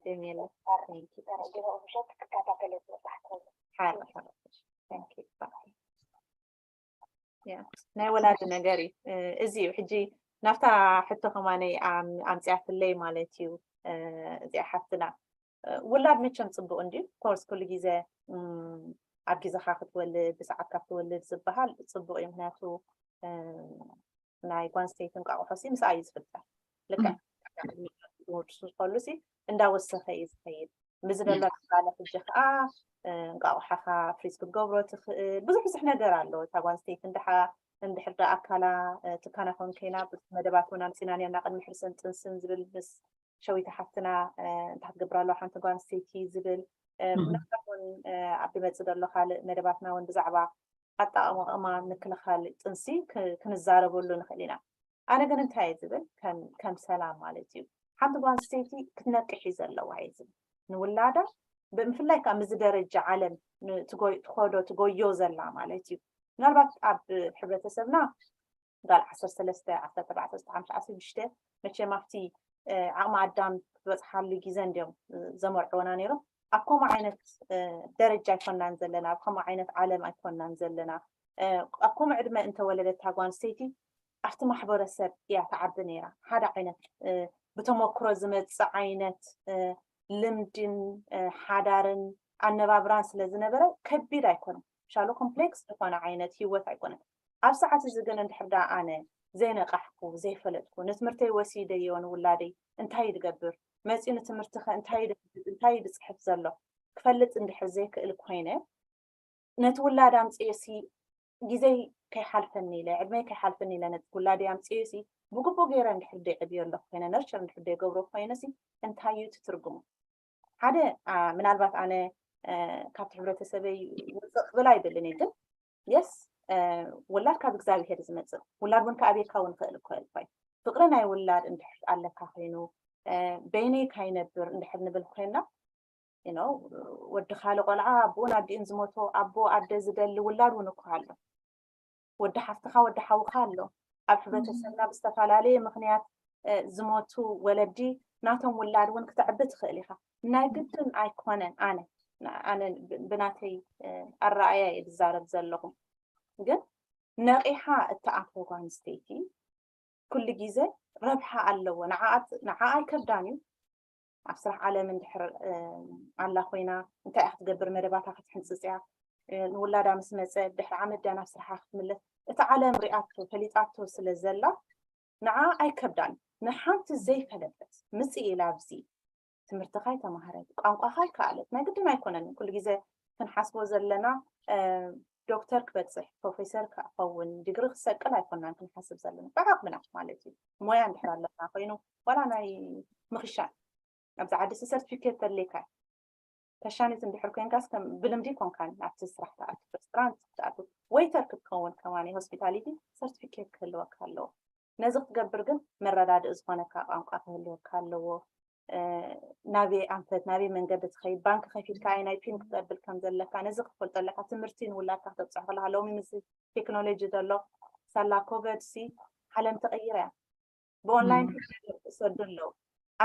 ጀሚለ፣ thank you። ሓራ፣ ሓራ። Thank you። Bye። ያ፣ ናይ ወላዲ ነገር እዩ። እ፣ እዚ እዩ ሕጂ ናብታ ሕቶ ከማነይ ኣም-፣ ኣምፅኣትለይ ማለት እዩ። እ፣ እዚኣ ሓፍትና፣ እ፣ ውላድ መቸም ፅቡቅ እንድዩ። ኮርስ ኩሉ ግዜ፣ እም፣ ኣብ ግዜኻ ክትወልድ፣ ብሰዓትካ ክትወልድ ዝበሃል ፅቡቅ እዩ። ምክንያቱ፣ እ፣ ናይ ጓል ኣንስተይቲ እንቋቑሖ ሲ ምስኣ እዩ ዝፍጠር። ልክዕ ቅድሚ ዝወድሱ ከሉ ሲ እንዳወሰኸ እዩ ዝኸይድ። ምዚ ዘሎ ባለ ሕጂ ከዓ እንቃቑሓኻ ፍሪዝ ክትገብሮ ትኽእል ብዙሕ ብዙሕ ነገር ኣሎ። እታ ጓል ኣንስተይቲ እንድሓ እንድሕር ዳ ኣካላ ትከናኸን ኮይና ብዙሕ መደባት እውን ኣምፂና ነርና ቅድሚ ሕርሰን ጥንስን ዝብል ምስ ሸዊት ሓፍትና እንታይ ክትገብር ኣለዋ ሓንቲ ጓል ኣንስተይቲ ዝብል ምናልባት እውን ኣብ ድመፅእ ዘሎ ካልእ መደባትና እውን ብዛዕባ ኣጠቓቕማ ምክልኻል ጥንሲ ክንዛረበሉ ንኽእል ኢና። ኣነ ግን እንታይ እየ ዝብል ከም ሰላም ማለት እዩ ሓንቲ ጓል ኣንስተይቲ ክትነቅሕ እዩ ዘለዋ እየ ዝብል ንውላዳ ብፍላይ ከዓ ምዚ ደረጃ ዓለም ትኸዶ ትጎዮ ዘላ ማለት እዩ። ምናልባት ኣብ ሕብረተሰብና ጓል ዓሰርተ ሰለስተ ዓሰርተ ኣርባዕተ ዓሰርተ ሓሙሽተ ዓሰርተ ሽዱሽተ መቸም ኣብቲ ዓቕሚ ኣዳም ክትበፅሓሉ ግዜ እንዲዮም ዘመርዕወና ነይሮም። ኣብ ከምኡ ዓይነት ደረጃ ኣይኮናን ዘለና፣ ኣብ ከምኡ ዓይነት ዓለም ኣይኮናን ዘለና። ኣብ ከምኡ ዕድመ እንተወለደት እታ ጓል ኣንስተይቲ ኣብቲ ማሕበረሰብ እያ ትዓቢ ነይራ። ሓደ ዓይነት ብተመክሮ ዝመፅእ ዓይነት ልምድን ሓዳርን ኣነባብራን ስለ ዝነበረ ከቢድ ኣይኮነን። ሻሎ ኮምፕሌክስ ዝኾነ ዓይነት ህይወት ኣይኮነን። ኣብ ሰዓት እዚ ግን እንድሕር ደኣ ኣነ ዘይነቃሕኩ ዘይፈለጥኩ ንትምህርተይ ወሲደዮ ንውላደይ እንታይ ድገብር መፂኡ ንትምህርቲ ከ እንታይ ድሕግዝ እንታይ ድፅሕፍ ዘሎ ክፈልጥ እንድሕር ዘይክእል ኮይነ ነቲ ውላድ ኣምፅኤሲ ግዜይ ከይሓልፈኒ ኢለ ዕድመይ ከይሓልፈኒ ኢለ ነቲ ውላደይ ኣምፅኤሲ ብግቡእ ገይረ እንድሕር ደይዕብዮ ኣለኩ ኮይነ ነርቸር እንድሕር ደይገብሮ ኮይነሲ እንታይ እዩ እቲ ትርጉሙ ሓደ ምናልባት ኣነ ካብቲ ሕብረተሰበይ ውፅእ ክብል ኣይብልን እየ ግን የስ ውላድ ካብ እግዚኣብሄር ዝመፅእ ውላድ እውን ከኣብየካ እውን ክእል እኮ እልኳይ ፍቅሪ ናይ ውላድ እንድሕር ኣለካ ኮይኑ በይነይ ካይነብር እንድሕር ንብል ኮይና ወዲ ካልእ ቆልዓ ኣቦኡን ኣዲኡን ዝሞቶ ኣቦ ኣደ ዝደሊ ውላድ እውን እኮ ኣሎ ወዲ ሓፍትኻ ወዲ ሓውኻ ኣሎ ኣብ ሕብረተሰብና ብዝተፈላለየ ምክንያት ዝሞቱ ወለዲ ናቶም ውላድ እውን ክተዕቢ ትኽእል ኢኻ ናይ ግድን ኣይኮነን ኣነ ኣነ ብናተይ ኣረኣያ እየ ዝዛረብ ዘለኹ ግን ነቂሓ እትኣትዎ ጓል ኣንስተይቲ ኩሉ ግዜ ረብሓ ኣለዎ ንዓ ኣይከብዳን እዩ ኣብ ስራሕ ዓለም እንድሕር ኣላ ኮይና እንታይ ክትገብር መደባታ ክትሕንፅፅያ ንውላዳ ምስ መፀ ድሕሪ ዓመት ድያ ናብ ስርሓ ክትምለስ እቲ ዓለም ሪኣቶ ፈሊጣቶ ስለ ዘላ ንዓ ኣይከብዳን ንሓንቲ ዘይፈለጠት ምፅእ ኢላ ኣብዚ ትምህርትኻ ኣይተማሃረት ቋንቋኻ ኣይከኣለት ናይ ግድን ኣይኮነን ኩሉ ግዜ ክንሓስቦ ዘለና ዶክተር ክበፅሕ ፕሮፌሰር ክኸውን ዲግሪ ክሰቅል ኣይኮናን ክንሓስብ ዘለና ብዓቕምና ማለት እዩ ሞያ እንድሕር ኣለና ኮይኑ ዋላ ናይ ምኽሻን ኣብዚ ዓዲ ሲ ሰርቲፊኬት ተድልየካ ተሻኒት እንድሕር ኮንካስ ከም ብልምዲ ኮንካን ኣብቲ ስራሕ ትኣቱ ሬስቶራንት ትኣቱ ወይተር ክትከውን ከማኒ ሆስፒታሊቲ ሰርቲፊኬት ክህልወካ ኣለዎ ነዚ ክትገብር ግን መረዳድእ ዝኾነካ ቋንቋ ክህልወካ ኣለዎ ናበይ ኣንፈት ናበይ መንገዲ ትኸይድ ባንክ ከፊትካ ኣይ ናይ ፒን ክትቀብል ከም ዘለካ ነዚ ክትፈልጦ ኣለካ ትምህርቲ ንውላድካ ክተብፅሖ ከለካ ሎሚ ምስ ቴክኖሎጂ ዘሎ ሳላ ኮቨድ ሲ ዓለም ተቐይራ እያ ብኦንላይን ክሰዱ ኣለዉ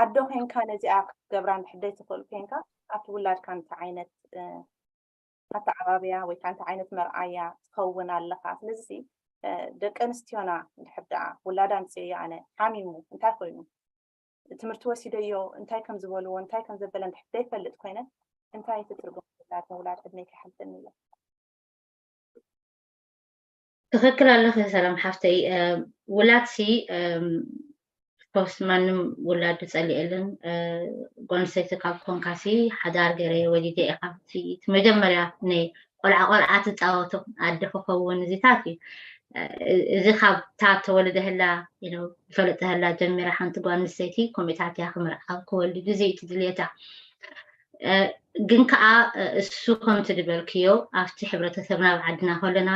ኣዶ ኮንካ ነዚኣ ክትገብራ እንድሕደይ ትኽእል ኮንካ ኣብቲ ውላድካ እንታይ ዓይነት ኣተዓባብያ ወይ ከዓ እንታይ ዓይነት መርኣያ ትኸውን ኣለኻ ስለዚ ደቂ ኣንስትዮና እንድሕር ደኣ ውላዳ ኣምፅዮ ኣነ ሓሚሙ እንታይ ኮይኑ ትምህርቲ ወሲደዮ እንታይ ከም ዝበልዎ እንታይ ከም ዘበለ እንድሕር ዘይፈልጥ ኮይነ እንታይ እቲ ትርጉም ውላድ ምውላድ ዕድመይ ከይሓልፈኒ እየ ትኽክል ኣለኺ ሰላም ሓፍተይ ውላድሲ ኮርስ ማንም ውላድ ዝፀልእ የለን ጓል ኣንስተይቲ ካብ ኮንካሲ ሓዳር ገይረ ወሊደ ኢኻ እቲ መጀመርያ ናይ ቆልዓ ቆልዓ ትፃወቶ ኣደ ክኸውን እዚታት እዩ እዚ ካብ ታ ተወልደ ህላ ዝፈለጠ ህላ ጀሚራ ሓንቲ ጓል ኣንስተይቲ ከምኡታት እያ ክምርዓው ክወልድ እዚ እቲ ድልየታ ግን ከዓ እሱ ከምቲ ዝበልክዮ ኣብቲ ሕብረተሰብና ኣብ ዓድና ከለና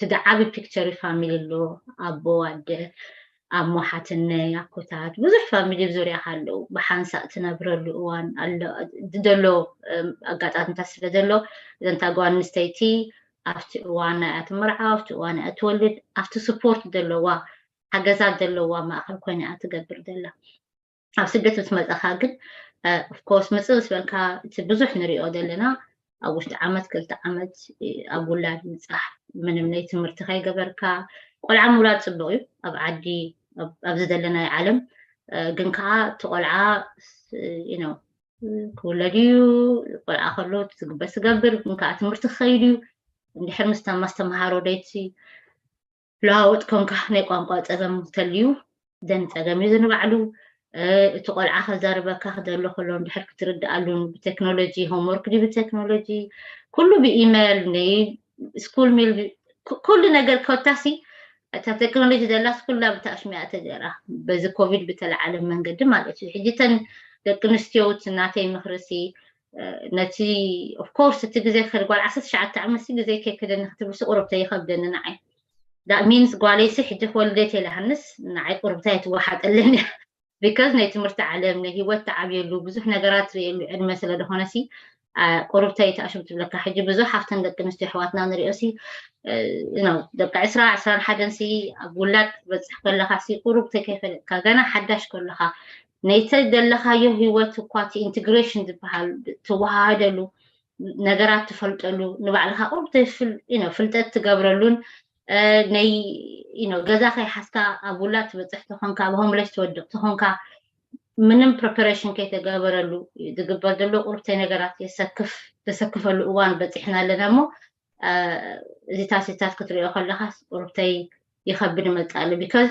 እቲ ዓቢ ፒክቸር ፋሚሊ ኣሎ ኣቦ ኣደ ኣሞ ሓትነይ ኣኮታት ብዙሕ ፋሚሊ ኣብ ዙርያኻ ኣለዉ ብሓንሳእ ትነብረሉ እዋን ኣሎ ዘሎ ኣጋጣሚታት ስለ ዘሎ እዘንታ ጓል ኣንስተይቲ ኣብቲ እዋን እያ ትምርዓው ኣብቲ እዋን እያ ትወልድ ኣብቲ ስፖርት ዘለዋ ሓገዛት ዘለዋ ማእኸል ኮይና እያ ትገብር ዘላ ኣብ ስደት ምስ መፃኻ ግን ኦፍኮርስ ምፅእ ምስ በልካ እቲ ብዙሕ ንሪኦ ዘለና ኣብ ውሽጢ ዓመት ክልተ ዓመት ኣብ ውላድ ምብፃሕ ምንም ናይ ትምህርቲ ከይገበርካ ቆልዓ ምውላድ ፅቡቕ እዩ ኣብ ዓዲ ኣብዚ ዘለናዮ ዓለም ግን ከዓ እቲ ቆልዓ ክውለድ እዩ ቆልዓ ከሎ ዝግበር ትገብር ግን ከዓ ትምህርቲ ክኸይድ እዩ እንድሕር ምስ ኣስተምሃሮ ደይቲ ለዋወጥ ኮንካ ናይ ቋንቋ ፀገም ተልዩ ዘን ጸገም እዩ ንባዕሉ። እቲ ቆልዓ ከዛርበካ ክደሎ ከሎ እንድሕር ክትርድኣሉን ብቴክኖሎጂ፣ ሆምወርክ ድዩ ብቴክኖሎጂ፣ ኩሉ ብኢሜል፣ ናይ ስኩል ሚል፣ ኩሉ ነገር ኮታሲ እታ ቴክኖሎጂ ዘላስ ኩላ ብታሽሚያ ተገራ፣ በዚ ኮቪድ ብተለዓለ መንገዲ ማለት እዩ። ሕጂ ተን ደቂ ኣንስትዮ ናተይ ምኽርሲ፣ ነቲ ኦፍኮርስ እቲ ግዜ ክኸድ ጓል ዓሰርተ ትሽዓተ ዓመት ግዜ ከይከደኒ ክትብልሲ ቁርብተይ ይኸብደኒ ንዓይ። ዳት ሚንስ ጓለይሲ ሕጂ ክወልደት የለሃንስ ንዓይ ቁርብታ ኣይትወሓጠለን እያ። ቢካዝ ናይ ትምህርቲ ዓለም ናይ ህይወት ትዓብየሉ ብዙሕ ነገራት ትርእየሉ ዕድመ ስለ ዝኾነሲ ቁርብተይ ተኣሽም ትብለካ። ሕጂ ብዙሕ ሃፍተን ደቂ ኣንስትዮ ኣሕዋትና ንሪኦ ሲ ደቂ ዕስራ ዕስራን ሓደን ሲ ኣብ ውላድ ክትበፅሕ ከለኻ ሲ ቁርብተይ ከይፈለጥካ ገና ሓዳሽ ከለኻ ነይቲ ዘለኻዮ ህይወት እኳ እቲ ኢንትግሬሽን ዝበሃል ትወሃሃደሉ ነገራት ትፈልጠሉ ንባዕልኻ ቁሩብ ፍልጠት ትገብረሉን ናይ ገዛ ከይሓዝካ ኣብ ውላድ ትበፅሕ ተኾንካ ኣብ ሆምለስ ትወድቕ ተኾንካ ምንም ፕሪፓሬሽን ከይተገበረሉ ዝግበር ዘሎ ቁሩብተይ ነገራት የሰክፍ ተሰክፈሉ እዋን በፂሕና ኣለና እሞ እዚታት እዚታት ክትሪኦ ከለካ ቁሩብተይ ይኸብድ ይመፅእ ኣሎ ቢካዝ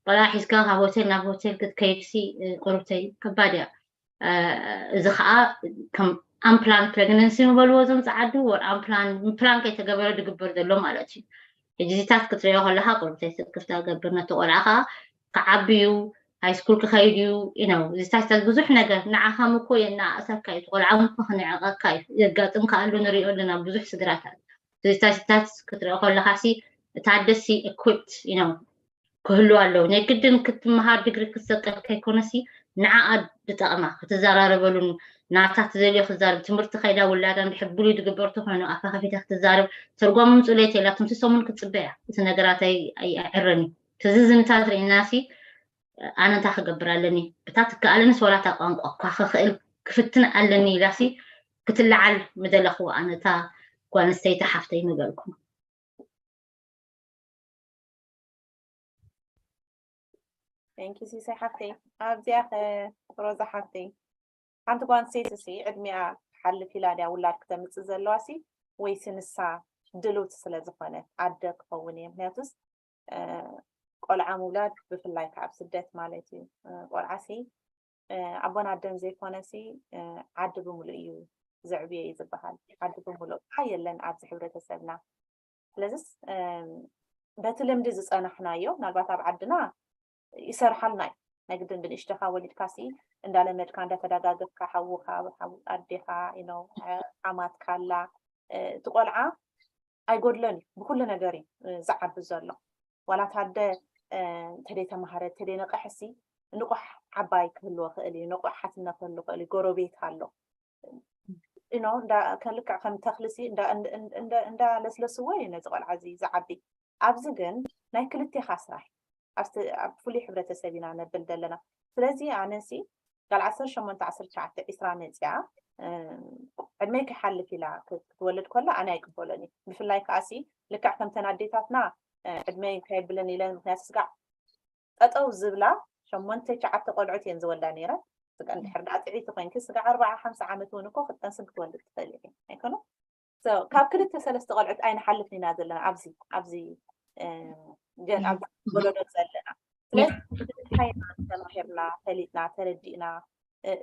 ቆልዓ ሒዝካ ካብ ሆቴል ናብ ሆቴል ክትከይድሲ ቁሩብተይ ከባድ እያ እዚ ከዓ ከም ኣምፕላን ፕሬግነንሲ ምበልዎ እዞም ፀዓዱ ወር ኣምፕላን ፕላን ከይተገበረ ዝግበር ዘሎ ማለት እዩ ሕጂ እዚታት ክትሪኦ ከለካ ቁሩብተይ ስክፍታ ገብር ነቲ ቆልዓ ከዓ ክዓቢ እዩ ሃይስኩል ክኸይድ እዩ ነው እዚታት ብዙሕ ነገር ንዓኻ ምኮ የናእሰካ እዩ ቆልዓ ምኮ ክንዕቀካ እዩ የጋጥም ከኣሉ ንሪኦ ኣለና ብዙሕ ስድራታት እዚታት ክትሪኦ ከለካ ሲ እታ ደሲ ኢኩፕድ ነው ክህሉ ኣለዉ ናይ ግድን ክትመሃር ድግሪ ክትሰቀል ከይኮነሲ ንዓኣ ዝጠቕማ ክትዘራረበሉን ናታ ትደልዮ ክዛረብ ትምህርቲ ከይዳ ውላዳ እንድሕር ብሉይ ዝግበር ተኮይኑ ኣፋ ከፊታ ክትዛረብ ተርጓሚ ምፅኡ ለይቲ የላትም እቲ ሰሙን ክትፅበያ እቲ ነገራት ኣይዕረን እዩ ትዝዝንታት ርኢናሲ ኣነ እንታይ ክገብር ኣለኒ እታ ትከኣለንስ ወላታ ቋንቋ እኳ ክኽእል ክፍትን ኣለኒ ኢላሲ ክትለዓል ምደለኽዎ ኣነ እታ ጓል ኣንስተይቲ ሓፍተይ ምበልኩ Thank you ሲሳይ ሓፍተይ ኣብዚኣ ሮዛ ሓፍተይ ሓንቲ ጓል ኣንስተይቲ ሲ ዕድሚኣ ክሓልፍ ኢላ ድያ ውላድ ክተምፅእ ዘለዋ ሲ ወይሲ ንሳ ድልውቲ ስለ ዝኾነ ኣደ ክኸውን እየ ምክንያቱስ ቆልዓ ምውላድ ብፍላይ ከዓ ኣብ ስደት ማለት እዩ ቆልዓ ሲ ኣቦን ኣደን ዘይኮነ ሲ ዓዲ ብምሉእ እዩ ዘዕብዮ እዩ ዝበሃል ዓዲ ብምሉእ ከዓ የለን ኣብዚ ሕብረተሰብና ስለዚስ በቲ ልምዲ ዝፀናሕናዮ ምናልባት ኣብ ዓድና ይሰርሓልና እዩ ናይ ግድን ብንእሽተኻ ወሊድካ ሲ እንዳለመድካ እንዳተደጋገፍካ ሓውኻ ኣዴኻ ሓማትካ ኣላ እቲ ቆልዓ ኣይጎድለን እዩ ብኩሉ ነገር እዩ ዝዓቢ ዘሎ ዋላ ታደ ተደይ ተማሃረ ተደይ ነቐሕሲ ንቑሕ ዓባይ ክህልዎ ክእል እዩ ንቑሕ ሓትነ ክህሉ ክእል እዩ ጎረቤት ኣሎ ኖ ከልክዕ ከም ተክልሲ እንዳለስለስዎ እዩ ነዚ ቆልዓ እዚ ዝዓቢ ኣብዚ ግን ናይ ክልቴኻ ስራሕ ኣብ ፍሉይ ሕብረተሰብ ኢና ነብል ዘለና ስለዚ ኣነሲ ጋል ዓሰርተ ሸሞንተ ዓሰርተ ትሽዓተ ዒስራ መፅያ ዕድመይ ከይሓልፍ ኢላ ክትወልድ ከላ ኣነ ኣይቅበሎን እዩ ብፍላይ ከዓሲ ልክዕ ከምተን ኣዴታትና ዕድመይ እንታይ የብለን ኢለን ምክንያቱ ስጋዕ ጠጠው ዝብላ ሸሞንተ ትሽዓተ ቆልዑት እየን ዝወልዳ ነይረን ስጋ እንድሕር ደኣ ጥዕይቲ ኮይንኪ ስጋ ኣርባዓ ሓምሳ ዓመት እውን እኮ ክትጠንስን ክትወልድ ትኽእል ኢኺ ኣይኮነ ካብ ክልተ ሰለስተ ቆልዑት ኣይንሓልፍን ኢና ዘለና ኣብዚ ኣብዚ ወለዶ ዘለና ስለዚ ተማሂርና ፈሊጥና ተረዲእና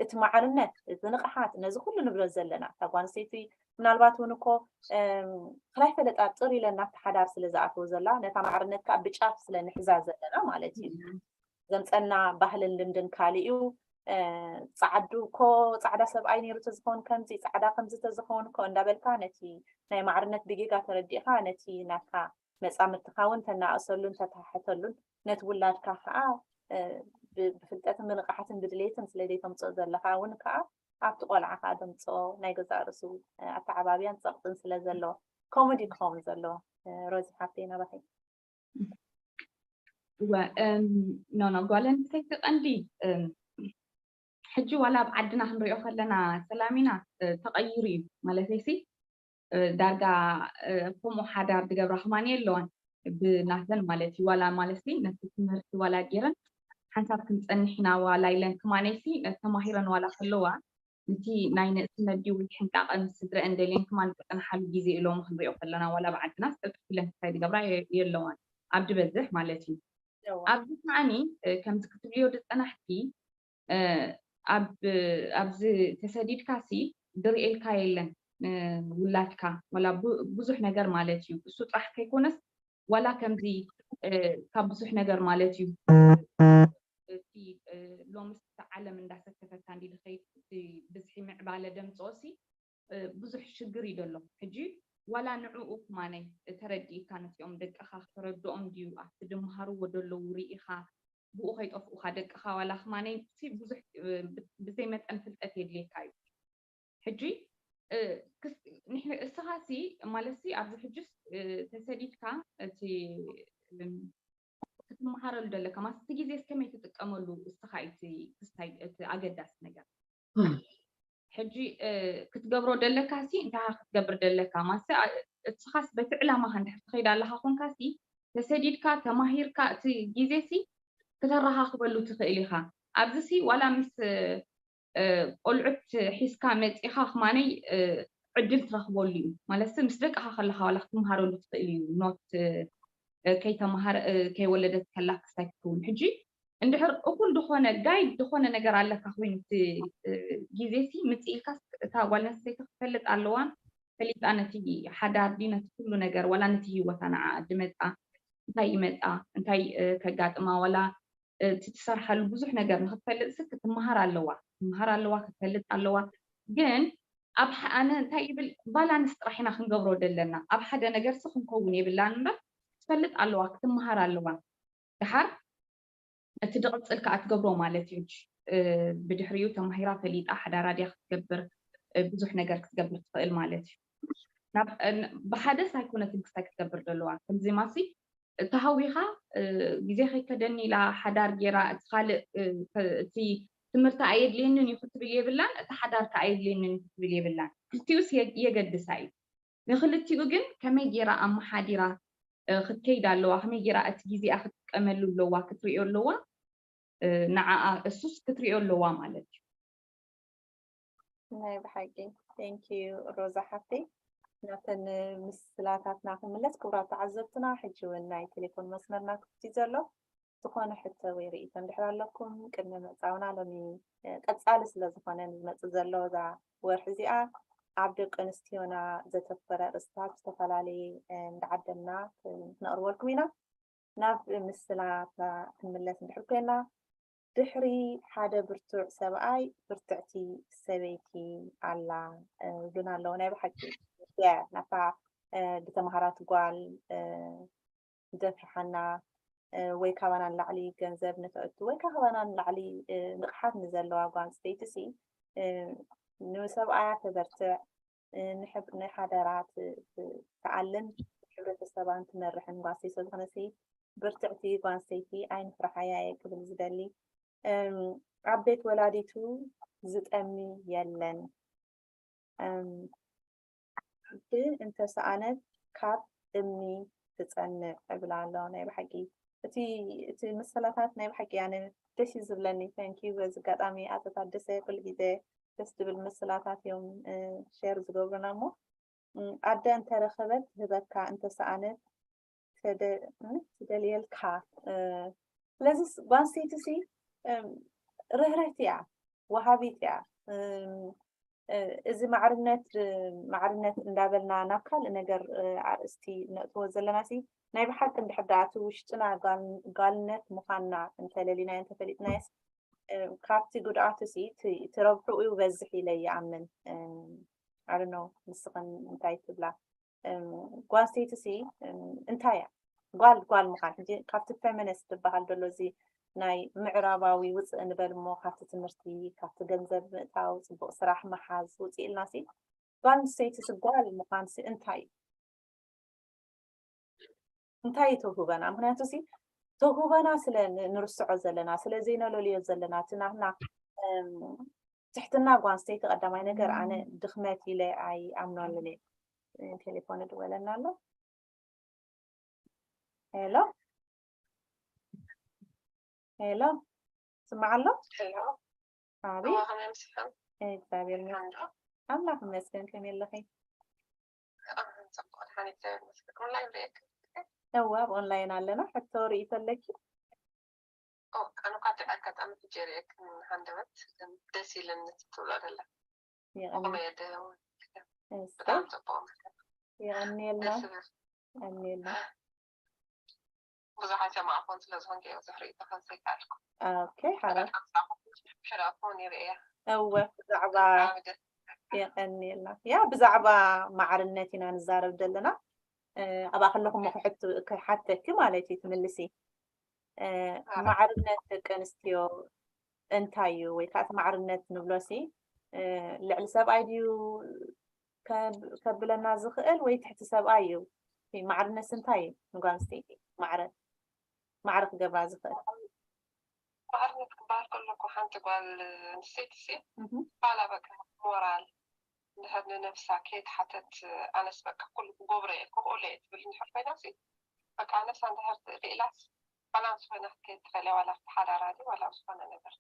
እቲ ማዕርነት እቲ ንቕሓት ነዚ ኩሉ ንብሎ ዘለና እታ ጓንስተይቲ ምናልባት እውን እኮ ክላይ ፈለጣ ጥር ኢለ እናተሓዳር ስለ ዝኣተወ ዘላ ነታ ማዕርነት ከዓ ብጫፍ ስለ ንሕዛ ዘለና ማለት እዩ ዘምፀና ባህልን ልምድን ካሊእ እዩ ፃዓዱ እኮ ፃዕዳ ሰብኣይ ነይሩ ተዝኸውን ከምዚ ፃዕዳ ከምዚ ተዝኸውን እኮ እንዳበልካ ነቲ ናይ ማዕርነት ብጌጋ ተረዲእካ ነቲ ናትካ መፃምድትኻ እውን ተናእሰሉን ተተሓሕተሉን ነቲ ውላድካ ከዓ ብፍልጠትን ብንቕሓትን ብድሌትን ስለ ዘይተምፅኦ ዘለካ እውን ከዓ ኣብቲ ቆልዓ ከዓ ደምፅኦ ናይ ገዛእ ርእሱ ኣተዓባብያን ፀቕጥን ስለ ዘለዎ ከምኡ ድዩ ክኸውን ዘለዎ ሮዚ ሓፍተይ ናባተይ እወ ኖ ኖ ጓል ኣንስተይቲ ቀንዲ ሕጂ ዋላ ኣብ ዓድና ክንሪኦ ከለና ሰላሚና ተቐይሩ እዩ ማለተይሲ ዳርጋ ከምኡ ሓዳር ዝገብራ ከማን የለዋን ብናተን ማለት እዩ ዋላ ማለት ነቲ ትምህርቲ ዋላ ገይረን ሓንሳብ ክንፀንሕ ኢና ዋላ ኢለን ከማነይሲ ተማሂረን ዋላ ከለዋ ነቲ ናይ ንእስነት ድዩ ወይ ሕንቃቐ ምስ ስድረአን ደልየን ከማን ዝፀንሓሉ ግዜ ኢሎም ክንሪኦ ከለና ዋላ ኣብ ዓድና ስጥጥፍ ኢለን ክሳይ ዝገብራ የለዋን ኣብ ዝበዝሕ ማለት እዩ ኣብዚ ከዓኒ ከምዚ ክትብልዮ ዝፀናሕኪ፣ ኣብ ኣብዚ ተሰዲድካ ሲ ድርኤልካ የለን፣ ውላድካ ዋላ ብዙሕ ነገር ማለት እዩ። እሱ ጥራሕ ከይኮነስ ዋላ ከምዚ ካብ ብዙሕ ነገር ማለት እዩ። እቲ ሎምስ ዓለም እንዳሰከፈታ እንዲ ድኸይድ ብዝሒ ምዕባለ ደምፅኦ ሲ ብዙሕ ሽግር እዩ ዘሎ። ሕጂ ዋላ ንዕኡ ክማነይ ተረዲእካ ነቲኦም ደቅኻ ክተረድኦም ድዩ ኣብቲ ድመሃርዎ ደለዉ ርኢኻ ብኡ ከይጠፍኡኻ ደቅኻ ዋላ ክማነይ ብዙሕ ብዘይ መጠን ፍልጠት የድልየካ እዩ። ሕጂ እስኻ ሲ ማለት ሲ ኣብዚ ሕጂ ተሰዲድካ እቲ ክትመሃረሉ ደለካ ማለት እቲ ግዜ ከመይ ትጥቀመሉ እስኻ እቲ ክስታይ እቲ ኣገዳሲ ነገር። ሕጂ ክትገብሮ ደለካ ሲ እንታይ ክትገብር ደለካ ማለት እስኻስ በቲ ዕላማኻ እንድሕር ትኸይድ ኣለኻ ኮንካ ሲ ተሰዲድካ ተማሂርካ እቲ ግዜ ሲ ክተረኻኽበሉ ትኽእል ኢኻ። ኣብዚ ሲ ዋላ ምስ ቆልዑት ሒዝካ መፂኻ ክማነይ ዕድል ትረኽበሉ እዩ ማለት ምስ ደቅኻ ከለኻ ዋላ ክትመሃረሉ ትኽእል እዩ። ኖት ከይተመሃረ ከይወለደት ከላ ክስታይ ክትከውን ሕጂ እንድሕር እኹል ዝኾነ ጋይድ ዝኾነ ነገር ኣለካ ኮይኑ እቲ ግዜ ሲ ምፅእ ኢልካ እታ ጓል ኣንስተይቲ ክትፈልጥ ኣለዋን ፈሊጣ ነቲ ሓዳር ድዩ ነቲ ኩሉ ነገር ዋላ ነቲ ህይወታ ንዓ ድመፃ እንታይ ይመፃ እንታይ ከጋጥማ ዋላ እቲ ትሰርሓሉ ብዙሕ ነገር ንክትፈልጥ ሲ ክትመሃር ኣለዋ ክትመሃር ኣለዋ ክትፈልጥ ኣለዋ። ግን ኣብ ኣነ እንታይ ይብል ባላንስ ጥራሕ ኢና ክንገብሮ ዘለና ኣብ ሓደ ነገር ሲ ክንከውን የብላን እምበር ክትፈልጥ ኣለዋ ክትመሃር ኣለዋ። ድሓር እቲ ድቕፅል ከዓ ትገብሮ ማለት እዩ። ብድሕሪኡ ተማሂራ ፈሊጣ ሓዳራ ድያ ክትገብር ብዙሕ ነገር ክትገብር ትኽእል ማለት እዩ። ብሓደስ ኣይኮነትን ክስታይ ክትገብር ዘለዋ ከምዚ ማሲ ተሃዊኻ ግዜ ከይከደኒ ኢላ ሓዳር ጌራ እቲ ካልእ እቲ ትምህርቲ ኣየድልየንን እዩ ክትብል የብላን እቲ ሓዳር ከዓ ኣየድልየንን እዩ ክትብል የብላን። ክልቲኡስ የገድሳ እዩ። ንክልቲኡ ግን ከመይ ጌራ ኣመሓዲራ ክትከይድ ኣለዋ፣ ከመይ ጌራ እቲ ግዜኣ ክትጥቀመሉ ኣለዋ ክትሪኦ ኣለዋ። ንዓኣ እሱስ ክትሪኦ ኣለዋ ማለት እዩ። ናይ ብሓቂ thank you ሮዛ ሓፍተይ። ናተን ምስላታትና ክምለስ ክቡራት ተዓዘብትና ሕጂ እውን ናይ ቴሌፎን መስመርና ክፍት እዩ ዘሎ። ዝኾነ ሕቶ ወይ ርእይቶ እንድሕር ኣለኩም ቅድሚ ምዕፃውና ሎሚ ቀፃሊ ስለ ዝኾነ ንዝመፅእ ዘሎ እዛ ወርሒ እዚኣ ኣብ ደቂ ኣንስትዮና ዘተኮረ ኣርእስታት ዝተፈላለየ እንዳዓደምና ክነቕርበልኩም ኢና። ናብ ምስላታ ክንምለስ እንድሕር ኮይና ድሕሪ ሓደ ብርቱዕ ሰብኣይ ብርትዕቲ ሰበይቲ ኣላ ይብሉና ኣለዉ። ናይ ብሓቂ ናታ ዝተምሃራት ጓል ደፍርሓና ወይ ካባና ንላዕሊ ገንዘብ ንተእቱ ወይ ካባና ንላዕሊ ንቕሓት ንዘለዋ ጓል ኣንስተይቲ ሲ ንሰብኣያ ተበርትዕ ንሓደራ ትኣልን ሕብረተሰባን ትመርሕን ጓል ኣንስተይቲ ስለዝኾነ ሲ ብርትዕቲ ጓል ኣንስተይቲ ኣይንፍርሓያ እየ ክብል ዝደሊ። ኣብ ቤት ወላዲቱ ዝጠሚ የለን። እንተሰኣነት ካብ እምኒ ትፀንዕ እብል ኣሎ። ናይ ብሓቂ እቲ እቲ ምስላታት ናይ ብሓቂ ኣነ ደስ እዩ ዝብለኒ። Thank you በዚ ኣጋጣሚ ኣቶ ታደሰ ኩሉ ግዜ ደስ ዝብል ምስላታት እዮም ሼር ዝገብሩና እሞ ኣደ እንተረኸበት ትህበካ እንተሰኣነት ትደልየልካ። ስለዚ ጓል ኣንስተይቲ ሲ ርህርህቲ እያ፣ ወሃቢት እያ። እዚ ማዕርነት ማዕርነት እንዳበልና ናብ ካልእ ነገር ኣርእስቲ ነእትዎ ዘለና ሲ ናይ ብሓቂ እንድሕር ደኣ እቲ ውሽጥና ጓልነት ምዃንና እንተለሊናዮ እንተፈሊጥናዮስ ካብቲ ጉድኣቱ ሲ እቲ ረብሕኡ ይበዝሕ ኢለ ይኣምን። ኣርኖ ንስኽን እንታይ ትብላ? ጓል ኣንስተይቲ ሲ እንታይ እያ? ጓል ጓል ምዃን ሕጂ ካብቲ ፌሚኒስት ዝበሃል ዘሎ እዚ ናይ ምዕራባዊ ውፅእ ንበል እሞ ካብቲ ትምህርቲ ካብቲ ገንዘብ ምእታው ፅቡቅ ስራሕ ምሓዝ ውፅእ ኢልና ሲ ጓል ኣንስተይቲ ሲ ጓል ምዃን ሲ እንታይ እዩ? እንታይ እዩ ተውህበና? ምክንያቱ ሲ ተውህበና ስለ ንርስዖ ዘለና ስለ ዘይነለልዮ ዘለና እቲ ናትና ትሕትና ጓል ኣንስተይቲ ቀዳማይ ነገር ኣነ ድኽመት ኢለ ኣይኣምነሉን እየ። ቴሌፎን ይድወለና ኣሎ። ሄሎ ሄሎ ስማዕ ኣሎ። ሄሎ ኣቤት ከመይ ኣምሲኽን? እግዚኣብሔር ይመስገን። ከምዶ ኣምላኽ ይመስገን። ከመይ ኣለኺ? ጽቡቕ ድሓን እግዚኣብሔር ይመስገን። ኦንላይን ርእየክ እዋ ኣብ ኦንላይን ኣለና። ሕቶ ርእይቶ ኣለኪ? ኣነ እኳ እቲ ኣጋጣሚ ሕጂ ሪኤክን ሃንደበት ግን ደስ ኢለኒ ትብሎ ደላ የቐኒ ኮሜዲ እስከ ብጣዕሚ ፅቡቅ የቐንየልና ደስ ዝብል የቐንየልና ብዙሕ ኣይሰማዕኩን ስለ ዝኾንከ ብዙሕ ርእይቶ ከንሰይካልኩ ኦኬ ሓራ ኣምሳኹ ሽራኹን ይርእያ እወ ብዛዕባ ብጣዕሚ ደስ የቐንየልና ያ ብዛዕባ ማዕርነት ኢና ንዛረብ ዘለና እ፣ ኣብኣ ከለኹ እሞ ክሕት- ክሓተኪ ማለት እዩ ትምልሲ እ፣ ማዕርነት ደቂ ኣንስትዮ እንታይ እዩ ወይ ከዓ እቲ ማዕርነት ንብሎ ሲ እ፣ ልዕሊ ሰብኣይ ድዩ ከብ- ከብለና ዝኽእል ወይ ትሕቲ ሰብኣይ እዩ እቲ ማዕርነት ሲ እንታይ እዩ ንጓል ኣንስተይቲ ማዕረ ማዕረ ክገብራ ዝኽእል ማዕርነት ክበሃል ከሎ እኮ ሓንቲ ጓል ኣንስተይቲ ሲ እህ፣ ባላ በቃ ሞራል እንድሕር ንነብሳ ከይትሓተት ኣነስ በቃ ኩሉ ክገብሮ እየ ክኽእሎ እየ ትብል እንድሕር ኮይና ሲ በቃ ነብሳ እንድሕር ክኢላስ ባላንስ ኮይና ክትከይድ ትኽእል እያ ዋላ ኣብቲ ሓዳራ ድዩ ዋላ ኣብ ዝኾነ ነገር